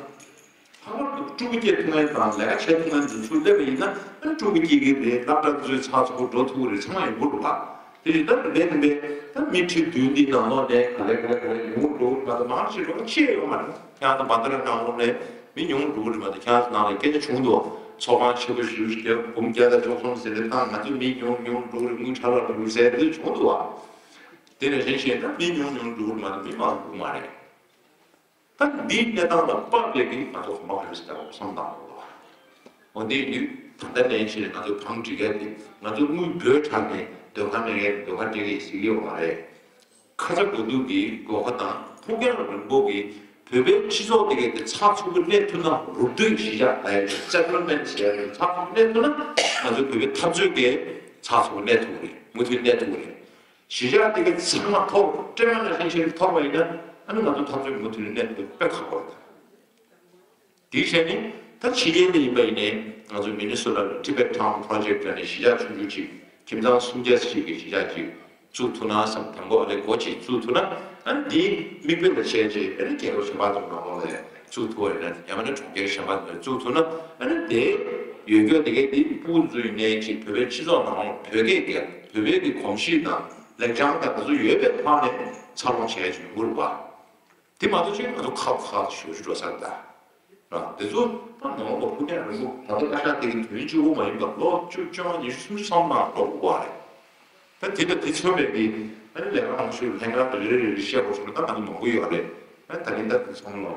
པར་དུ་ཕྲུ་གུ་སྐྱེ་ཐུབ་མཁན་དང་ལས་ཀ་བྱེད་ཐུབ་མཁན་དེ་ཚུར་སླེབས་པ་ཡིན་ན། ཨ་ཕྲུ་གུ་སྐྱེ་གི་རེད། སློབ་གྲྭ་དེ་ཚོའི་ཚགས་ཚུད་པོ་འགྲོ་ཐུབ་ཀྱི་རེད། ཚང་མ་ཡོང་གི་རེད་པ། དེ་བཞིན་ད་རིམ་པས་རིམ་པས་ད་མི་ཁྲི་བདུན་འདི་ནང་ལོགས་ནས་ག་ལེ་ག་ལེ་ག་ལེ་ཉུང་རུ་འགྲོ་གི་རེད་མ་གཏོགས། མང་ཆེ་འགྲོ་ཆེ་ཡོད་མ་རེད། ཁྱེད་རང་ཚོ་བ་ད་ར་ནང་ལོགས་ནས་མི་ཉུང་རུ་འགྲོ་གི་རེད་མ་གཏོགས། ཁྱེད་རང་ཚོ་ནང་ལ་སྐད་ཆ་བྱུང་འདུག་ཚོགས་ཁང་ཆེ་པོ་ཞིག་བརྒྱ་འབུམ་བརྒྱ་དང་བཅུ་གསུམ་ཟེར་ནས་བཏང་། ང་ཚོ་མི་ཉུང་ཉུང་འགྲོ་གི་རེད། དངུལ་ཁྲ་ལ་འགྲོ་གི་རེད་ཟེར་དེ་བྱུང་འདུག་བ། དེ་ནས་གཞན་གཞན་ད་མི་ཉུང་ཉུང་འགྲོ་གི་རེད་མ་གཏོགས་མི་མང་རུ་འགྲོ་གི་མ་རེད། ད་འདིའི་གནས་སྟངས་ལ་དཔག་པའི་གི་ང་ཚོ་གོམ་པ་ག་རེ་ཟེར་བསམ་བཏང་དགོས་པ། འོ་འདི་ཡིན་དུས་ད་ལྟ་ནས་བྱས་ནས་ང་ཚོ་གང་བྱེད་ཀྱི་རེད། ང་ཚོ་དངུལ་འབོར་དྲགས་ནས་སྡོད་ཁང་མེད་མཁན་སྡོད་ཁང་སྤྲད་ཀྱི་ཡིན་ཟེར་གྱི་ཡོད་མ་རེད། ཁ་ཚ་དགོས་གཏུགས་ཀྱི་སྒོ་ཁ་དང་ཕུགས་རྒྱང་རིང་པོ་གི་བོད་པའི་སྤྱི་ཚོགས་དེ་གའི་དེ་ཚགས་ཚུད་པོ་གནས་ཐུབ་ན། རུབ་སྟོད་གཞིས་ཆགས་ལ་ཡང་སེ་ཊལ་མེན་ཊི་བྱས་ནས་ཚགས་ཚུད་པོ་གནས་ཐུབ་ན། ང་ཚོ་བོད་པའི་འཐབ་རྩོད་ཀྱི་ཚགས་ཚུད་པོ་གནས་ཐུབ་ཀྱི་རེད། མུ་མཐུད་གནས་ཐུབ་ཀྱི་རེད། གཞིས་ཆགས་དེ་གའི་ཚང་མ་འཐོར། སྤྲེལ་མ་ནང་བཞིན་བྱས་འཐོར་བ་ཡིན་ན། ཨ་ནི་ང་ཚོ་འཐབ་རྩོད་མུ་མཐུད་ནས་གནས་ཐུབ་དཔེ་ཁག་པོ་རེད། དེའི་ཆ་ནས་ད་ཕྱི་རྒྱལ་ནས་ཡིན་པ་ཡིན་ནའི། ང་ཚོ་མི་ནི་སོ་ཊ་ལ་Tibet Town Project ལབ་ནས་གཞིས་ཆགས་ཆུང་ཆུང་ཅིག་ཁྱིམ་ཚང་སུམ་བརྒྱ་ཞིག་གི་གཞིས་ཆགས་ཅིག་བཙུགས་ཐུབ་ན་བསམ། དང་པོ་ཨ་ནི་སྒོ་ཅིག་བཙུགས་ཐུབ་ན། ཨ་ནི་འདིའི་མིག་དཔེ་ལ་བྱས་རྗེས་ཨ་ནི་རྒྱལ་ཁབ་གཞན་པ་ཚོ་ནང་ལོགས་ལ་བཙུགས་ཐུབ་པ་ཡིན་ན། ཡང་མིན་ན་གྲོང་ཁྱེར་གཞན་པ་ཚོ་ནང་བཙུགས་ཐུབ་ན། ཨ་ནི་དེ་ཡོད་རྒྱུ་དེ་གའི་དེ་ཕྲུ་གུ་ཚོ་ཡིན་ནའི་ཅིག་བོད་པའི་སྤྱི་ཚོགས་ནང་ལ་བོད་སྐད་ཀྱི་བོད་པའི་གི་གོམས་གཤིས་དང་ལེགས་བྱང་དང་དེ་ཚོ་ཡོད་པའི་ཐོག་ནས་འཚར་ལོངས་བྱས་ཡོང་གི་རེད་པ། དེ་མ་གཏོགས་ཅིག་ང་ཚོ་ཁག་ཁག་ཞུ་ཞུ་འགྲོ་ས་རེད་ད། ར་དེ་ཚོ་ད་ནང་ལོགས་ཕུགས་རྒྱང་རིང་པོ། ད་ལྟ་བཀའ་ཤག་དེ་གི་དུས་ཡུན་གཅིག་པོ་མ་ཡིན་པར་ལོ་བཅུ་བཅོ་ལྔ་ཉི་ཤུ་སུམ་ཅུ་སོང་ན་འགྲོ་དགོས་པ་རེད། ད་དེ་དང་དེ་མཚོན་པའི་གི་ཨ་ནི་ལས་ཀ་མང་ཤོས་ལྷན་ཁང་རེ་རེ་རེ་རེ་བཤད་དགོས་བྱུང་ན་ད་ང་ཚོ་མང་པོ་ཡོད་རེད། ཨ་ནི་ད་ནི་ད་དེ་ཚང་ལ་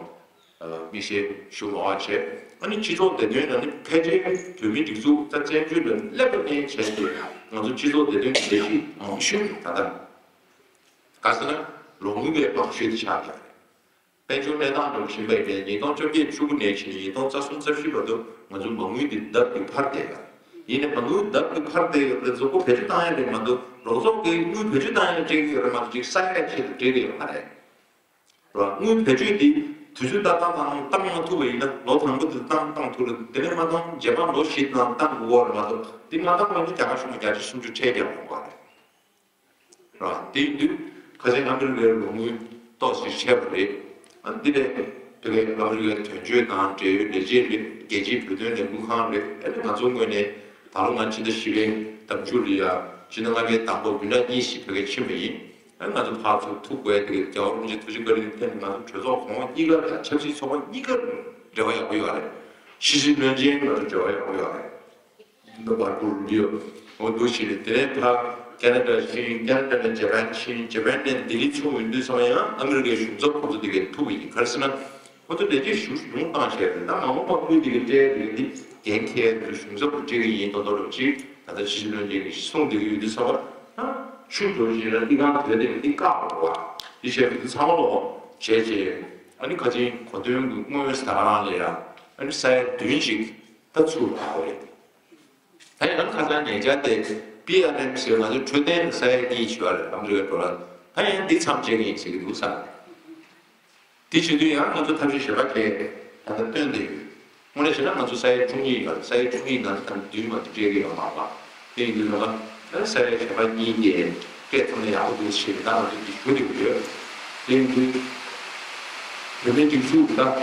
དམིགས་བསལ་ཞུ་མ་བ་བྱས། ཨ་ནི་སྤྱི་ཚོགས་བདེ་དོན་ལ་ནི་ཕལ་ཆེར་བོད་མིའི་སྒྲིག་འཛུགས་ད་བཙན་བྱོལ་ལ་སླེབས་པ་ནས་བྱས་ཏེ་ང་ཚོ་སྤྱི་ཚོགས་བདེ་དོན་གྱི་ལས་གཞི་མང་ཤོས་ད་ལྟ། ག་ཟེར་ན་ལོ་དངུལ་བས་མང་ཤོས་དེ་ཆགས་ཀྱི་རེད། དཔལ་འབྱོར་གནས་སྟངས་འགྲོ་བཞིན་པ་ཡིན་པས། ཉིས་སྟོང་བཅོ་བརྒྱད་བཅུ་དགུ་ནས་བྱས་ཉིས་སྟོང་རྩ་གསུམ་རྩ་བཞི་བར་དུ་ང་ཚོའི་མ་དངུལ་འདི་ལྡབ་ཀྱིས་འཕར་བསྡད་ཡོད། ཡིན་ནའི་མ་དངུལ་ལྡབ་ཀྱིས་འཕར་བསྡད་ཡོད་པ་རེད། མཛུབ་གུ་བེད་སྤྱོད་བཏང་ཡ་རེད་མ་གཏོགས། རོགས་ཚོགས་ཀྱིས་དངུལ་བེད་སྤྱོད་བཏང་ཡ་སྤྲད་ཀྱི་ཡོད་རེད་མ་གཏོགས། ཅིག་ས་ཡ་ཆེད་དུ་སྤྲད་ཀྱི་ཡོད་མ་རེད། རོགས་དངུལ་བེད་སྤྱོད་འདི་དུས་ཚོད་ཏག་ཏག་ནང་བཏང་མ་ཐུབ་པ་ཡིན་ན། ལོ་དང་པོ་དེ་བཏང་བཏང་ཐུབ་རེད། དེ་ནས་མ་བཏང་རྗེས་མ་ལོ་བཞི་ནང་བཏང་དགོས་པ་རེད་མ་གཏོགས། འདི་མ་བཏང་བ་ཡིན་ན་རྒྱ་གར་གཞུང་གིས་བརྒྱ་ཆ་སུམ་ཅུ་ཁྲལ་རྒྱག་དགོས་པ་རེད། ར་དེ་ཡིན་དུས་ཁ་སང་ཨ་མི་རི་ཀའི་ལོ་དངུལ་ཏོག་ཙམ་ཆད་པ་རེད། ཨ་འདི་ནས་ཕ་གིའི་ཨ་མི་རི་ཀའི་དོན་གཅོད་དང་འབྲེལ་ཡོད་ལས་བྱེད་རེད། རྒྱལ་སྤྱིའི་བོད་དོན་ལས་འགུལ་ཁང་རེད། ཨ་ནི་ང་ཚོ་ངོས་ནས་ད་ལོ་ང་ཕྱི་ཟླ་བཞི་པའི་ཟླ་མཇུག་ལ་ཡ། ཕྱི་ཟླ་ལྔ་པའི་དང་པོ་བདུན་ཕྲག་གཉིས་ཤིག་ཕ་གིར་ཕྱིན་པ་ཡིན། ཨ་ང་ཚོ་ཕར་ཚུར་ཐུག་དགོས་དེ། རྒྱལ་བ་རིན་པོ་ཆེ་ཐུགས་རྗེ་བཀའ་དྲིན་ལ་བརྟེན་ནས་ང་ཚོ་གྲོས་ཚོགས་གོང་འོག་གཉིས་ཀ་དང་ཆབ་སྲིད་ཚོགས་པ་གཉིས་ཀ་འབྲེལ་བ་ཡག་པོ་ཡོད་རེད། ཕྱི་སྲིད་བློན་ཆེན་ང་ཚོ་འབྲེལ་བ་ཡག་པོ་ཡོད་རེད། འདི་བར་སྐོར་འདི་ཡོད། འོ་འདུག་བྱས་ནས་དེ་ནས་ཕར་ཁེ་ན་ཌ་ཕྱིན། ཁེ་ན་ཌ་ནས་ཇ་པན་ཕྱིན། ཇ་པན་ནས་ལྡི་ལི་ཚུར་འོང་དུས་ཙམ་ཡང་ཨ་མི་རི་ཀའི་གཞུང་ཚབ་ཁོ་ཚོ་དེ་གས་ཐུག་པ་ཡིན། ག་རེ་ཟེར་ན། ཁོ་ཚོ་ལས་བྱེད་ཞུ་ཉུང་བཏང་བྱས་རེད། ད་མ་འོངས་པ་དངུལ་དེ་གས་སྤྲད་དེ་གས་འདི་འགན་འཁྱེར་དུས་གཞུང་ཚབ་ཏུ་སྤྲད་ཀྱི་ཡིན་མདོག་མདོག་འདྲ་ཅིག་ད་ལྟ་ཕྱི་སྲིད་བློན་ཆེན་གྱིས་གསུངས་བསྡད་ཀྱི་ཡོད་དུས་ཙམ་པ། ད་ཆུ་འགྲོ་བཞིན་ལ་ཨི་ཁུང་དོད་དེ་འདི་བཀག་འགྲོ་བ། འདི་བྱས་པ་འདི་ཚང་མ་ལོག་བྱས་རྗེས། ཨ་ནི་ཁ་ཆེན་གོ་སྟོན་གྱི་སྔོན་ཟ་ཁང་ལ་ཡ་ཨ་ནི་ས་ཡ་བདུན་ཅིག་ད་ཚུར་ལ་ཡོད་རེད། ད་ཡང་ཁ་སང་ཉེ་ཆར་དེ་པི་ཨར་ཨེམ་ཟེར་ང་ཚོའི་འཕྲོད་བསྟེན་ས་ཡ་གཉིས་བྱས་པ་རེད། ཨ་མི་རི་ཀའི་ཌོ་ལར། ད་ཡང་འདི་མཚམས་བཅད་ཀྱི་ཡིན་ཟེར་གྱི་འདུག་ས། དེ་བྱེད་དུས་ཡང་ང་ཚོ་ཐབས་ཤེས་གཞན་པ་གས་ད་ལྟ་བཏོན་བསྡད་ཡོད། དངོས་གནས་བྱས་ན་ང་ཚོ་ས་ཡ་བཅུ་གཉིས་ཡོད་རེད། ས་ཡ་བཅུ་གཉིས་ནང་ད་བདུན་མ་གཏོགས་སྤྲད་ཀྱི་ཡོད་མ་རེད་པ། དེ་ཡིན་དུས་ང་ཚོ་ས་ཡ་གཞན་པ་གཉིས་དེ་སྤྲད་ཐུབ་ན་ཡག་པོ་འདུག་ཞེས་ད་ང་ཚོ་འདི་ཞུ་བསྡད་ཀྱི་ཡོད། དེ་ཡིན་དུས་བོད་མིའི་སྒྲིག་འཛུགས་ད་ད་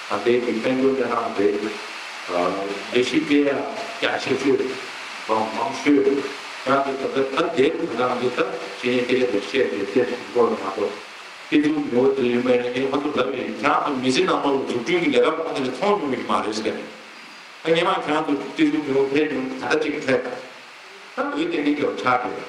ལྟའི་གི་དཔལ་འབྱོར་གནས་སྟངས་རེད། ལས་གཞི་སྤེལ་ཡ་རྒྱ་ཆེ་ཤོས་མང་ཤོས། ཡང་དེ་ད་ལྟ་ད་དེ་ད་ང་ཚོ་ད་ཇི་སྙེད་བསྐྱར་དུ་བཤད་དེ་བཤད་དེ་སྐོར་མ་གཏོགས། སྐྱེ་ཚུལ་ངོ་བོ་དེ་ཡོད་མེད་ནི་ངས་ཁ་ཐུག་ལབ་ཡིན། ཁྱེད་རང་ཚོ་མི་ཚེ་ནང་ལོགས་ལ་འཛུགས་སྐྲུན་གྱི་ལས་ཀ་ཁོ་ཚོ་ནས་མཐོང་མྱོང་གི་མ་རེད་ཟེར་ནས། ད་ངས་མ་ཁྱེད་རང་ཚོ་ཏི་ཏུ་མི་འོང་ཕེབས་མྱོང་ད་ལྟ་ཅིག་ཕེབས། ད་འོས་དེ་མི་སྐྱོར་ཆགས་རེད།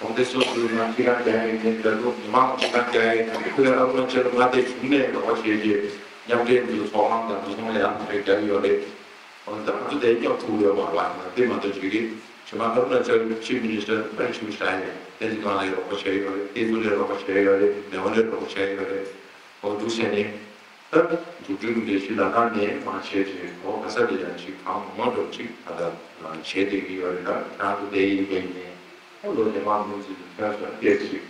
གོང་དེ་སོ་སོའི་ནང་ཅི་གང་རྒྱག་ཡས་ཡིན་ནའི་འདྲ་འདུག་མི་མང་ཅི་གང་རྒྱག་ཡས་ཡིན་ནའི་ཁུ་ལེ་ཨ་རུ་ན་ཅལ་མངའ་སྡེ་གཞུང་ནས་རོགས་པ་བྱས་རྗེས་མཉམ་འབྲེལ་འདུ་ཚོགས་ཁང་དང་འདུ་ཚོགས་ལ་ཡང་ཕེབས་རྒྱག་གི་ཡོད་རེད། འོ་ད་ང་ཚོ་དེ་སྐྱོར་ཐུབ་ཡོད་མ་རེད་བ། དེ་མ་གཏོགས་ཅིག་གི་ཕྱི་མ་ཨ་རུ་ན་ཅལ་ཆིབ་མི་ནི་སི་ཊར་ཕ་ཆུ་ཤ་ཡས་ཏན་ཏན་ལ་ཡང་རོགས་པ་བྱས་ཡོད་རེད། ཏེ་ཚུ་ལ་རོགས་པ་བྱས་ཡོད་རེད། མེ་འོ་ལ་རོགས་པ་བྱས་ཡོད་རེད། འོ་འདུག་བྱས་ནས། ད་འཛུགས་སྐྲུན་ལས་གཞི་ལ་ཁང་ནས་མང་ཆེ་ཆེ་གོ་ག་ས་ལ་ཡང་ཅིག་གང་མང་འགྲོ་ཅིག་ད་ལྟ་བྱེད་བསྡད་ཀྱི་ཡོད་རེད། ད་ཁྱེད་རང་ཚོ་དེ་ཡིན་པ་ཡིན་ནའི་ཨོ་ལོ་དེ་མང་མི་ཚོས་ཐོན་སོང་སྐད་ཅིག་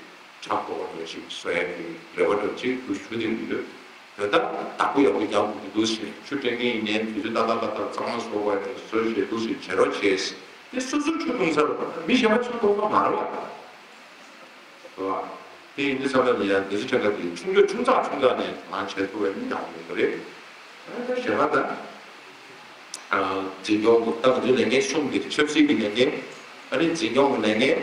དྲག་པོ་འགྲོ་ཅིག་བཟོ་ཡ་གི་རེ་བ་འགྲོ་ཅིག་ཏུ་ཞུ་བསྡད་ཀྱི་ཡོད། དོན་དག་བདག་པོ་ཡག་པོ་རྒྱག་དགོས་ཀྱི་འདུག་ཟེར་ཆུ་སྤྲད་མཁན་ཡིན་ནའི་དུས་ཚོད་ཏག་ཏག་ཏག་ཏག་གཙང་མ་བཟོ་བ་ཡིན་བཟོ་བྱེད་འདུག་ཟེར་བྱེད་རོགས་བྱེད། དེ་སོ་སོའི་ཆུ་འཐུང་ས་རེད། མི་གཞན་པ་ཆུ་འཐུང་ས་མ་རེད་བ། རེད་བ། དེ་ཡིན་དུས་ཙམ་པ་ལ་ཡང་འདི་ཚོ་ཁྲ་ཁ་དེ་ཆུང་ཆུང་ཆུང་ཙག་ཆུང་ཙག་ནས་ང་བྱེད་ཐུབ་པ་ཡིན་ཡག་པོ་ཡོད་རེད། ཨ་ནི་ད་གཞན་པ་ད། ཨ་འཛིན་སྐྱོང་གི་ད་ང་ཚོའི་ལས་འགན་གསུམ་གྱི་ཆབ་སྲིད་ཀྱི་ལས་འགན། ཨ་ནི་འཛིན་སྐྱོང་གི་ལས་འགན།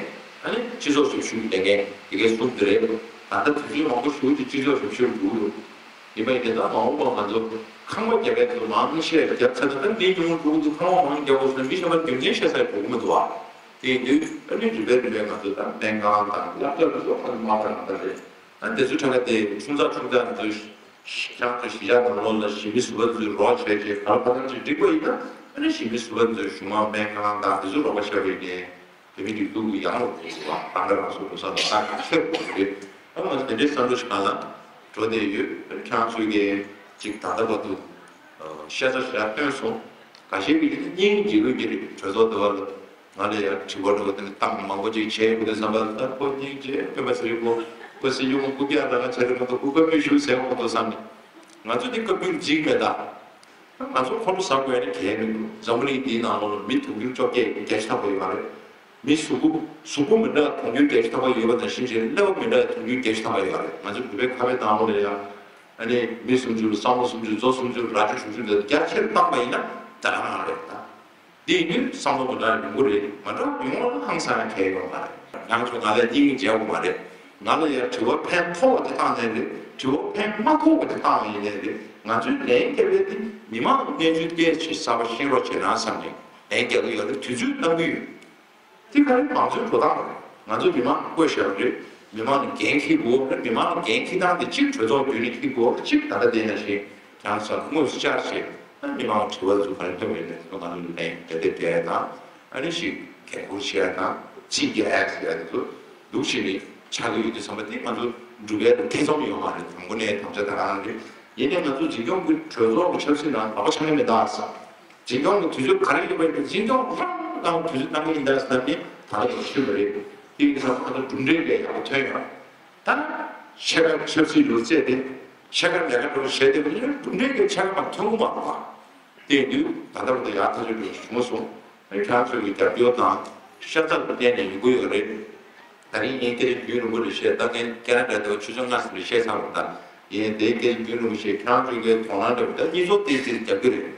ཨ་ནི་སྤྱི་ཚོགས་ཞབས་ཞུ་གི་ལས་འགན་དེ་གའི་གསུམ་དེ་རེད། ད་ལྟ་དུས་ཚོད་མང་པོ་ཞིག་གི་སྤྱི་ཚོགས་ཞབས་ཞུར་འགྲོ་གི་འདུག་ཡིན་པ་ཡིན་དེ་ད་མ་འོངས་པ་ང་ཚོ་ཁང་པ་བརྒྱབ་པའི་ཚོ་མང་ཤས་བརྒྱབ་ཚར་ན་ད་འདི་ཉུང་འགྲོ་གི་འདུག་ཁང་པ་མང་བརྒྱབ་དགོས་ཟེར་ན་མི་གཞན་པ་རྒྱུ་མཚན་བཤད་ས་ཡི་གོ་གི་མི་འདུག་ཨ། དེ་ཡིན་དུས་ཨ་ནི་རིམ་པས་རིམ་པས་ང་ཚོ་ད་སྨན་ཁང་དང་སློབ་གྲྭ་ཚོ་ཧ་ལམ་མ་དང་ད་རེད། ཨ་དེ་ཚོ་གྲངས་ཀ་དེ་ཆུང་ཙག་ཆུང་ཙག་ང་ཚོ་ཤང་ཚོ་གཞིས་ཆགས་ནང་ལོགས་ལ་གཞིས་མི་ཟུར་པ་ཚོས་རོགས་བྱས་རྗེས་ག་རེ་ག་རེ་ཅིག་འགྲིག་པ་ཡིན་ན་ཨ་ནི་གཞིས་མི་ཟུར་པ་ཚོས་གཞུང་མང་སྨན་ཁང་དང་དེ་ཚོ་རོགས་པ་བྱས་པ་ཡིན་ནའི་བོད་མི་རིགས་ལུགས་ཀྱི་ཡང་ལོག་དེ་ཚོ་ལ་རང་རེ་རང་སོ་སོ་ས་ལ་ད་ག་ཚོད་དགོས་རེད། ཨ་ང་ཚོ་དེ་འདྲའི་བསམ་བློ་ཞིག་གང་ལ་འགྲོ་བསྡད་ཡོད། ཁྱེད་རང་ཚོས་ཀྱིས་ཅིག་ད་ལྟ་བར་དུ་ཤ་ཚ་ཞེ་དྲག་བཏོན་སོང་། འགའ་ཤས་ཀྱིས་སྙིང་རྗེ་གི་རེད། གྲོས་ཚོགས་འདི་བར་ལ། ང་ལ་ཡང་དྲི་བ་འདྲ་བོ་དེ་འདྲ་བཏང་མང་པོ་ཅིག་བྱས་ཡོང་དུས་ཙམ་པ་ལ་ད་ཁོ་སྙིང་རྗེ་སྟོན་པ་ཟེར་ཡོང་གོ། ཁོ་སྲིད་སྐྱོང་སྐུ་རྒྱལ་ལ་ང་བྱ་རེ་མ་གཏོགས་སྐུ་བཀའ་མོལ་ཞུ་ཟེར་ཡོང་གོ་འདུག་བསམ་ནས། ང་ཚོ་འདི་བཀའ་བཀྱོན་འཇིགས་མེད་ད། ང་ཚོ་ཁོ་ཚོ་ཟ་དགོས་ནི་གལ་མི་འདུག་འཛམ་བུ་གླིང་འདིའི་ནང་ལོགས་ལ་མི་དུང་ཕྱུར་བཅོ་བརྒྱད་བརྒྱད་ཅུ་ཐམ་པ་ཡོད་པ་རེད། མི་གཟུགས་པོ་གཟུགས་པོ་མི་འདྲ་དུང་ཕྱུར་བརྒྱད་ཅུ་ཐམ་པ་ཡོད་པ་ནང་བཞིན་བྱས་ཀླད་པ་མི་འདྲ་དུང་ཕྱུར་བརྒྱད་ཅུ་ཐམ་པ་ཡོད་པ་རེད། ང་ཚོ་བོད་པའི་ཁ་བའི་ནང་ལོགས་ལ་ཡང་ཨ་ནི་མི་སུམ་ཅུ་ལ་བསམ་བློ་སུམ་ཅུ་མཛོ་སུམ་ཅུ་ལ་རྭ་ཅོ་དྲུག་ཅུ་འདི་རྒྱ་ཆེར་བཏང་པ་ཡིན་ན་ད་ག་རང་རེད་ད། འདི་ཡིན་དུས་བསམ་བློ་མི་འདྲ་ཡོང་གི་རེད། མ་འདྲ་ཡོང་ལ་ཧང་སང་ཡང་གལ་ཡོད་མ་རེད། ང་ཚོ་ང་ལ་སྙིང་རྗེ་བོ་མ་རེད། ང་ལ་ཡང་དྲི་བ་ཕན་ཐོགས་པ་དེ་བཏང་ནའི་རེད། དྲི་བ་ཕན་མ་ཐོགས་པ་དེ་བཏང་བ་ཡིན་ནའི་རེད། ང་ཚོའི་ལན་རྒྱབ་ཡས་དེ་མི་མང་གནས་ཚུལ་སྐད་ཆེ་གསར་པ་ཤེས་རོགས་བྱེད་ན་བསམ་ནས་ལན་རྒྱག་གི་ཡོད་རེད། དུས་ཚོད་གནང་གི་ཡོད། དེ་ག་རེ་མང་གཙོའི་འགྲོ་སྟངས་རེད། ང་ཚོ་མི་མང་ལ་བསྐོས་བཞག་པ་རེད། མི་མང་ལ་འགན་འཁྱེར་དགོས་རེད། མི་མང་ལ་འགན་འཁྱེར་སྟངས་དེ་གཅིག་གྲོས་ཚོགས་བརྒྱུད་ནས་འཁྱེར་དགོས་རེད། གཅིག་ད་ལྟ་དེ་ནང་བཞིན་ཁྱེད་རང་ཚོ་དངོས་སུ་བཅར་བྱས་ཨ་མི་མང་ལ་དྲི་བ་ཚོ་ག་རེ་ཐོན་པ་ཡིན་ནའི་ང་ཚོ་ལ་ལན་དེ་འདྲ་སྤྲད་ཡ་དང་ཨ་ནི་ཞིག་འགན་འཁུར་བྱེད་ཡ་དང་ཚིག་རྒྱག་ཡ་ཟེར་ཡ་དེ་ཚོ་འདུག་བྱས་ནས་ཆགས་ཀྱི་ཡོད་དུས་ཙམ་པ་དེ་ང་ཚོ་འགྲུབ་ཡ་དེ་ཐེ་ཚོམ་ཡོད་མ་རེད། དང་པོ་ནས་དམ་བཅའ་ད་ག་རང་རེད། ཡིན་ནའི་ང་ཚོ་འཛིན་སྐྱོང་གི་གྲོས་ཚོགས་ཀྱི་ཆབ་སྲིད་ནང་ལག་པ་འཆང་གི་མི་གདའ་ཟེར། འཛིན་སྐྱོང་གི་དུས་ཚོད་ག་རེ་ཡོད་པ་ཡིན་ན་འཛིན་སྐྱོང་རང་རང་དུས་ཚོད་གནང་གི་ཡིན་ད་ཟེར་ནས་ད་ལྟ་ཞུས་པ་རེད། དེ་ཡིན་ཙང་ད་ལྟ་གྲུབ་འབྲས་འགའ་ཡག་པོ་ཐོན་ཡོད། ད་ཕྱེད་ཀ་ཆབ་སྲིད་ལུགས་རྩེ་དེ་ཕྱེད་ཀ་ལས་ཀ་འགྲོ་བྱས་ཏེ་གྲུབ་འབྲས་འགའ་ཕྱེད་ཀ་མ་ཐོན་གི་མ་རེད་པ། དེ་ཡིན་དུས་ད་ལྟ་བར་དུ་ཡག་ཐག་ཆོད་འགྲོ་བྱུང་སོང་། ཁྱེད་རང་ཚོའི་རྒྱབ་སྐྱོར་དང་ཤ་ཚ་ལ་བརྟེན་ནས་ཡོང་གི་ཡོད་རེད། ད་རིང་ངས་སྐད་ཆ་རྒྱུན་རིང་པོ་རེ་བཤད་ད་ངས་ཁེ་ན་ཌ་དེ་བ་ཆུ་ཚོད་ལྔ་ཙམ་རེ་བཤད་ཚར་བ་ད། ཡིན་དེ་སྐད་ཆ་རྒྱུན་རིང་པོ་བཤད་ཁྱེད་རང་ཚོའི་གི་དོ་སྣང་འདྲ་བ་ད་གཉིས་ཚོགས་ཏོག་ཙམ་རྒྱབ་ཀྱི་རེད།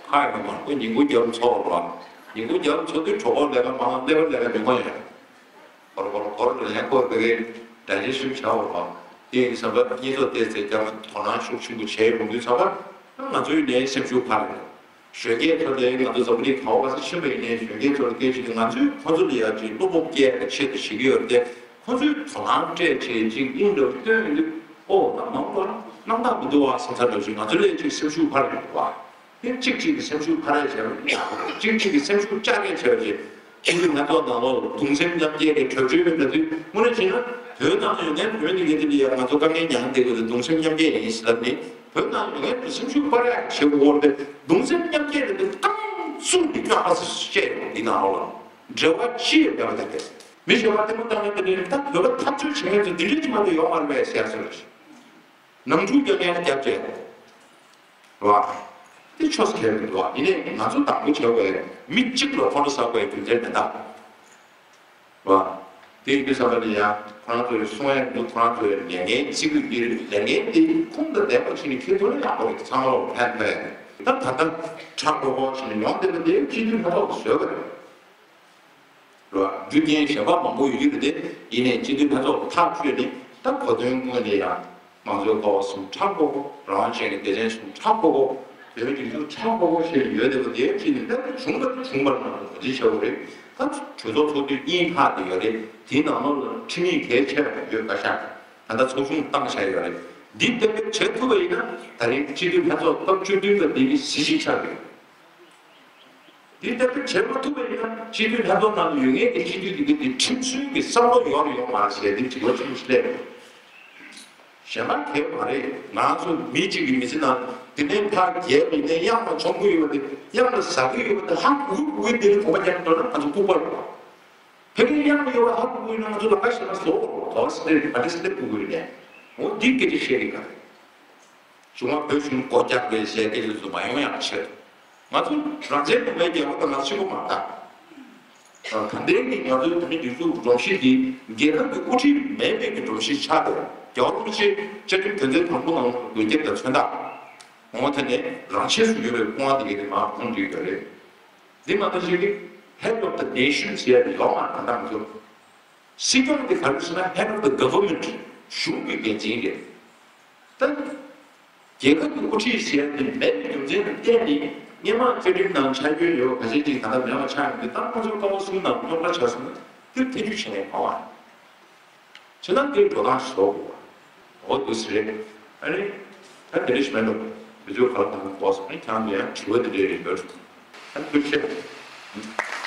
ཁ་ཡོད་མ་རེད། ཁོ་ཉིན་གུང་རྒྱབ་ཚོགས་རོགས། ཉིན་གུང་རྒྱབ་ཚོགས་དུས་གྲོད་ཁོག་ལས་ཀ་མང་སླེབས་པ་ལས་ཀ་མི་མང་ཡོད། གོར་གོར་གོར་ལ་ཡང་སྐོར་བའི་གྲ་རྒྱས་ཤིག་བྱའོ། དེ་ཡིན་བསམ་པ་གཉིས་ཚོགས་ཏོག་ཙམ་རྒྱབ་ན་དོ་སྣང་ཤུགས་ཆེན་པོ་བྱས་ཡོང་དུས་ཙམ་པ་ང་ཚོའི་ནས་སེམས་ཤུགས་འཕར་རེད། གཞོན་སྐྱེས་ཚོ་ལས་ང་ཚོ་འཛམ་བུ་གླིང་ག་བ་ག་ས་ཕྱིན་པ་ཡིན་ནའི་གཞོན་སྐྱེས་ཚོ་ལ་སྐད་ཆ་དེ་ང་ཚོས་ཁོ་ཚོ་ལ་ཡར་ཅིག་བློ་སྤོབས་སྐྱེ་བའི་ཆེད་དུ་བྱེད་ཀྱི་ཡོད་རེད་དེ་ཁོ་ཚོས་དོ་སྣང་སྤྲད་བྱས་ཅིག་དབྱིངས་འདྲ་བོ་སྟོན་ཡོང་དུས་ཨོ་ད་མང་པོ་རྣམ་དག་མི་འདུག་བ་བསམ་ཚར་འདྲ་བོ་ཞིག་ང་ཚོ་ལ་ཅིག་སེམས་ཤུགས་འཕར་ཡོང་འདུག་བ། དེ་གཅིག་གཅིག་གི་སེམས་ཤུགས་འཕར་ཡ་བྱས་པ་ཡིན། གཅིག་གཅིག་གི་སེམས་ཤུགས་བཅག་ཡ་བྱས་པ་བྱས། དེ་དུས་ང་ཚོ་ནང་ལོགས་གདུང་སེམས་མཉམ་སྐྱེད་ཀྱི་གྲོས་ཆོད་ཡོད་ན་དུས་དངོས་གནས་བྱས་ན་བོད་ནང་ཡོད་ནའི་བོད་ནི་ངེད་ཚོ་ལ་ཡ་ང་ཚོ་དཀའ་ངལ་མྱངས་བསྡད་དགོས་དུས་གདུང་སེམས་མཉམ་སྐྱེད་ཡིན་ཟེར་ལབ་ནི་བོད་ནང་ཡོད་ནའི་སེམས་ཤུགས་འཕར་ཡ་བྱེད་དགོས་རེད། གདུང་སེམས་མཉམ་སྐྱེད་ལ་དུས་རྐང་བཙུགས་ནས་སྐྱོན་ཨ་སི་བཤད་ཡོང་འདི་ནང་ལོགས་ལ་འབྲེལ་བ་ཅི་ཡོད་མེད་པ་དེ་རེད། མི་གཞན་པ་ལྟད་མོ་བལྟ་མཁན་དེ་འདྲ་ད་བོད་པ་འཐབ་རྩོད་བྱེད་མཁན་ཚོ་འདི་འདྲས་ཅིག་མ་གཏོགས་ཡོད་མ་རེད་པས་ཟེར་ཡ་བཟོ་རེད། ནང་འཁྲུག་རྒྱག་མཁན་རྒྱབ་བྱས། རེད་བ། དེ་ཆོས་ཁེལ་མི་འདུག་བ། ཡིན་ནའི་ང་ཚོ་དང་པོ་བྱ་བའི་མི་གཅིག་ལ་ཁོ་ན་ཟ་དགོས་རྒྱུ་མཚན་མེད་ད། རེད་བ། དེ་ཡིན་དུས་ཙམ་པ་ལ་ཡང་ཁོ་རང་ཚོའི་གསུང་ཡ་འདུག་ཁོ་རང་ཚོའི་ལས་འགན་བརྩི་གི་ཡོད་རེད། ལས་འགན་དེ་ཁུངས་དང་ལྡན་པ་ཞིག་ནས་འཁྱེར་ཐུབ་ན་ཡག་པོ་རེད། ཚང་མ་ལ་ཕན་ཐོགས་ཡ་རེད། ད་ད་ལྟ་ཁྲག་ཁོག་ཁོག་ཞིག་ནས་ཡོང་བསྡད་པ་དེ་སྤྱི་འཐུས་ལྷན་ཚོགས་ཀྱིས་བཟོས་པ་རེད། རེད་བ། རྒྱུ་རྐྱེན་གཞན་པ་མང་པོ་ཡོད་ཀྱི་རེད་དེ། ཡིན་ནའི་སྤྱི་འཐུས་ལྷན་ཚོགས་ཐག་གཅོད་ནི་ད་གོ་དོན་དངོས་ནས་ཡང་དམངས་གཙོའི་འགོ་བ་གསུམ་ཁྲག་ཁོག་ཁོག་རང་དབང་ཅན་གྱི་སྡེ་ཚན་གསུམ་ཁྲག་ཁོག་ཁོག་བོད་སྒྲིག་འཛུགས་ཆགས་པ་པོ་ཞིག་ཡོད་བསྡད་པ་དེའི་གཅིག་ནས་ད་བྱུང་བ་དེ་བྱུང་བར་ནང་དུ་ག་ཅི་བྱ་བ་རེད། ད་གྲོས་ཚོགས་ཚོགས་དུས་གཉིས་ལྷག་དེ་ཡོད་རེད། དེའི་ནང་ལོགས་ལ་ཁྲིམས་ཡིག་གལ་ཆེ་བ་ཡོད་ཁ་ཤས་ད་ལྟ་ཚོགས་ཆུང་བཏང་བཞག་ཡོད་རེད། འདི་གཏན་འབེབས་བྱེད་ཐུབ་པ་ཡིན་ན་ད་རེས་སྤྱི་འཐུས་ལྷན་ཚོགས་སྐབས་བཅུ་བདུན་པ་འདི་གི་གཟི་བརྗིད་ཆགས་ཡོད། འདི་གཏན་འབེབས་བྱེད་མ་ཐུབ་པ་ཡིན་ན་སྤྱི་འཐུས་ལྷན་ཚོགས་ནང་ལ་ཡོད་མཁན་གྱི་སྤྱི་འཐུས་འདི་གི་འདི་ཁྲིམས་སྲོལ་གྱི་བསམ་བློ་ཡོད་རེད་ཡོད་མ་རེད་ཟེར་འདི་དྲི་བ་ཆེན་པོ་ཞིག་སླེབས་ཡོད། གཞན་པ་གལ་མ་རེད། ང་ཚོ་མི་གཅིག་གི་མི་ཚེ་ནང་དེ་ནས་ཕར་རྒྱལ་བའི་ནས་གཡང་ལ་མཆོང་གི་ཡོད་པ་དེ་གཡང་ལ་ཟ་གི་ཡོད་པ་དེ་ཧ་གོ་གི་གོ་གི་དེ་ནི་གོམ་པ་རྒྱག་འགྲོ་ན་ང་ཚོ་ལྐུགས་པ་རེད། ཕ་གིར་གཡང་ལ་ཡོད་པ་ཧ་གོ་གི་ཡོད་ན་ང་ཚོ་ལ་ཁ་ཞེ་ན་བཟོ་བ་རེད། དོ་སི་ཏེ་ཨ་ཏི་སི་ཏེ་གོ་གི་ཡོད་ནས་འོ་འདི་སྐད་ཆ་བཤད་གི་ག་རེད། གཞུང་བ་བོད་གཞུང་སྒོ་རྒྱག་པའི་ཞལ་སྐད་ཚོ་མ་ཡོང་ཡག་ཆེད། ང་ཚོ་རང་བཙན་གོང་མའི་རྒྱལ་ཁབ་དང་ང་ཚོ་གཅིག་པོ་མ་རེད། ད་ལྟའི་གི་ང་ཚོའི་བོད་མི་སྒྲིག་འཛུགས་སྒྲོམ་གཞི་འདི་རྒྱལ་ཁབ་ཀྱི་དབུ་ཁྲིད་མེད་པའི་གི་སྒྲོམ་གཞི་ཆགས་ཏེ་རྒྱལ་བ་རིན་པོ་ཆེ་བཅའ་ཁྲིམས་དོན་ཚན་དང་པོ་ནང་ལ་འགོད་ཁྱེར་དང་མཚོན་རྟགས། འོ་དེ་ནས་རང་ཆས་སུ་ཡོད་པའི་སྐུ་དབང་དེ་གའི་དེ་མར་གོང་འགྲིལ་ཡོད་རེད། འདི་མ་གཏོགས་ཅིག་གི་Head of the Nation ཟེར་ཡ་དེ་ཡོད་མ་རེད། ད་ལྟ་ང་ཚོ་སྲིད་སྐྱོང་དེ་ག་རེ་ཟེར་ན་Head of the Government གཞུང་གི་འགན་འཛིན་རེད། ད་རྒྱལ་ཁབ་ཀྱི་དབུ་ཁྲིད་ཟེར་ཡ་དེ་མེད་པའི་རྒྱུ་མཚན་ལ་བརྟེན་ནས་སྔོན་མ་བཅའ་ཁྲིམས་ནང་ཆ་རྒྱུས་ཡོད་པ་ག་ཚད་ཅིག་ད་ལྟ་མེད་པ་ཆགས་ཡོང་དུས་ད་ང་ཚོ་ཀ་བ་གསུམ་ནང་རྙོག་དྲ་ཆགས་སོང་ན་དེ་ཐེ་ཇུས་བྱས་ནས་མ་བ། བྱས་ན་དེའི་འགྲོ་སྟངས་ཤིག་བཟོ་དགོས་པ། འོ་འདུག་སེ་རེད། ཨ་ནི། ད་དེ་འདྲ་ཞིག་མེད་འགྲོ། དུས་ཚོད་ག་ལ་གང་འགོར་སོང་ནས་ཁྱེད་རང་ཚོ་ཡང་དྲི་བ་དེ་འདྲ་རེ་ཡོད། ཨ་ནི་ཐུགས་རྗེ་ཆེ།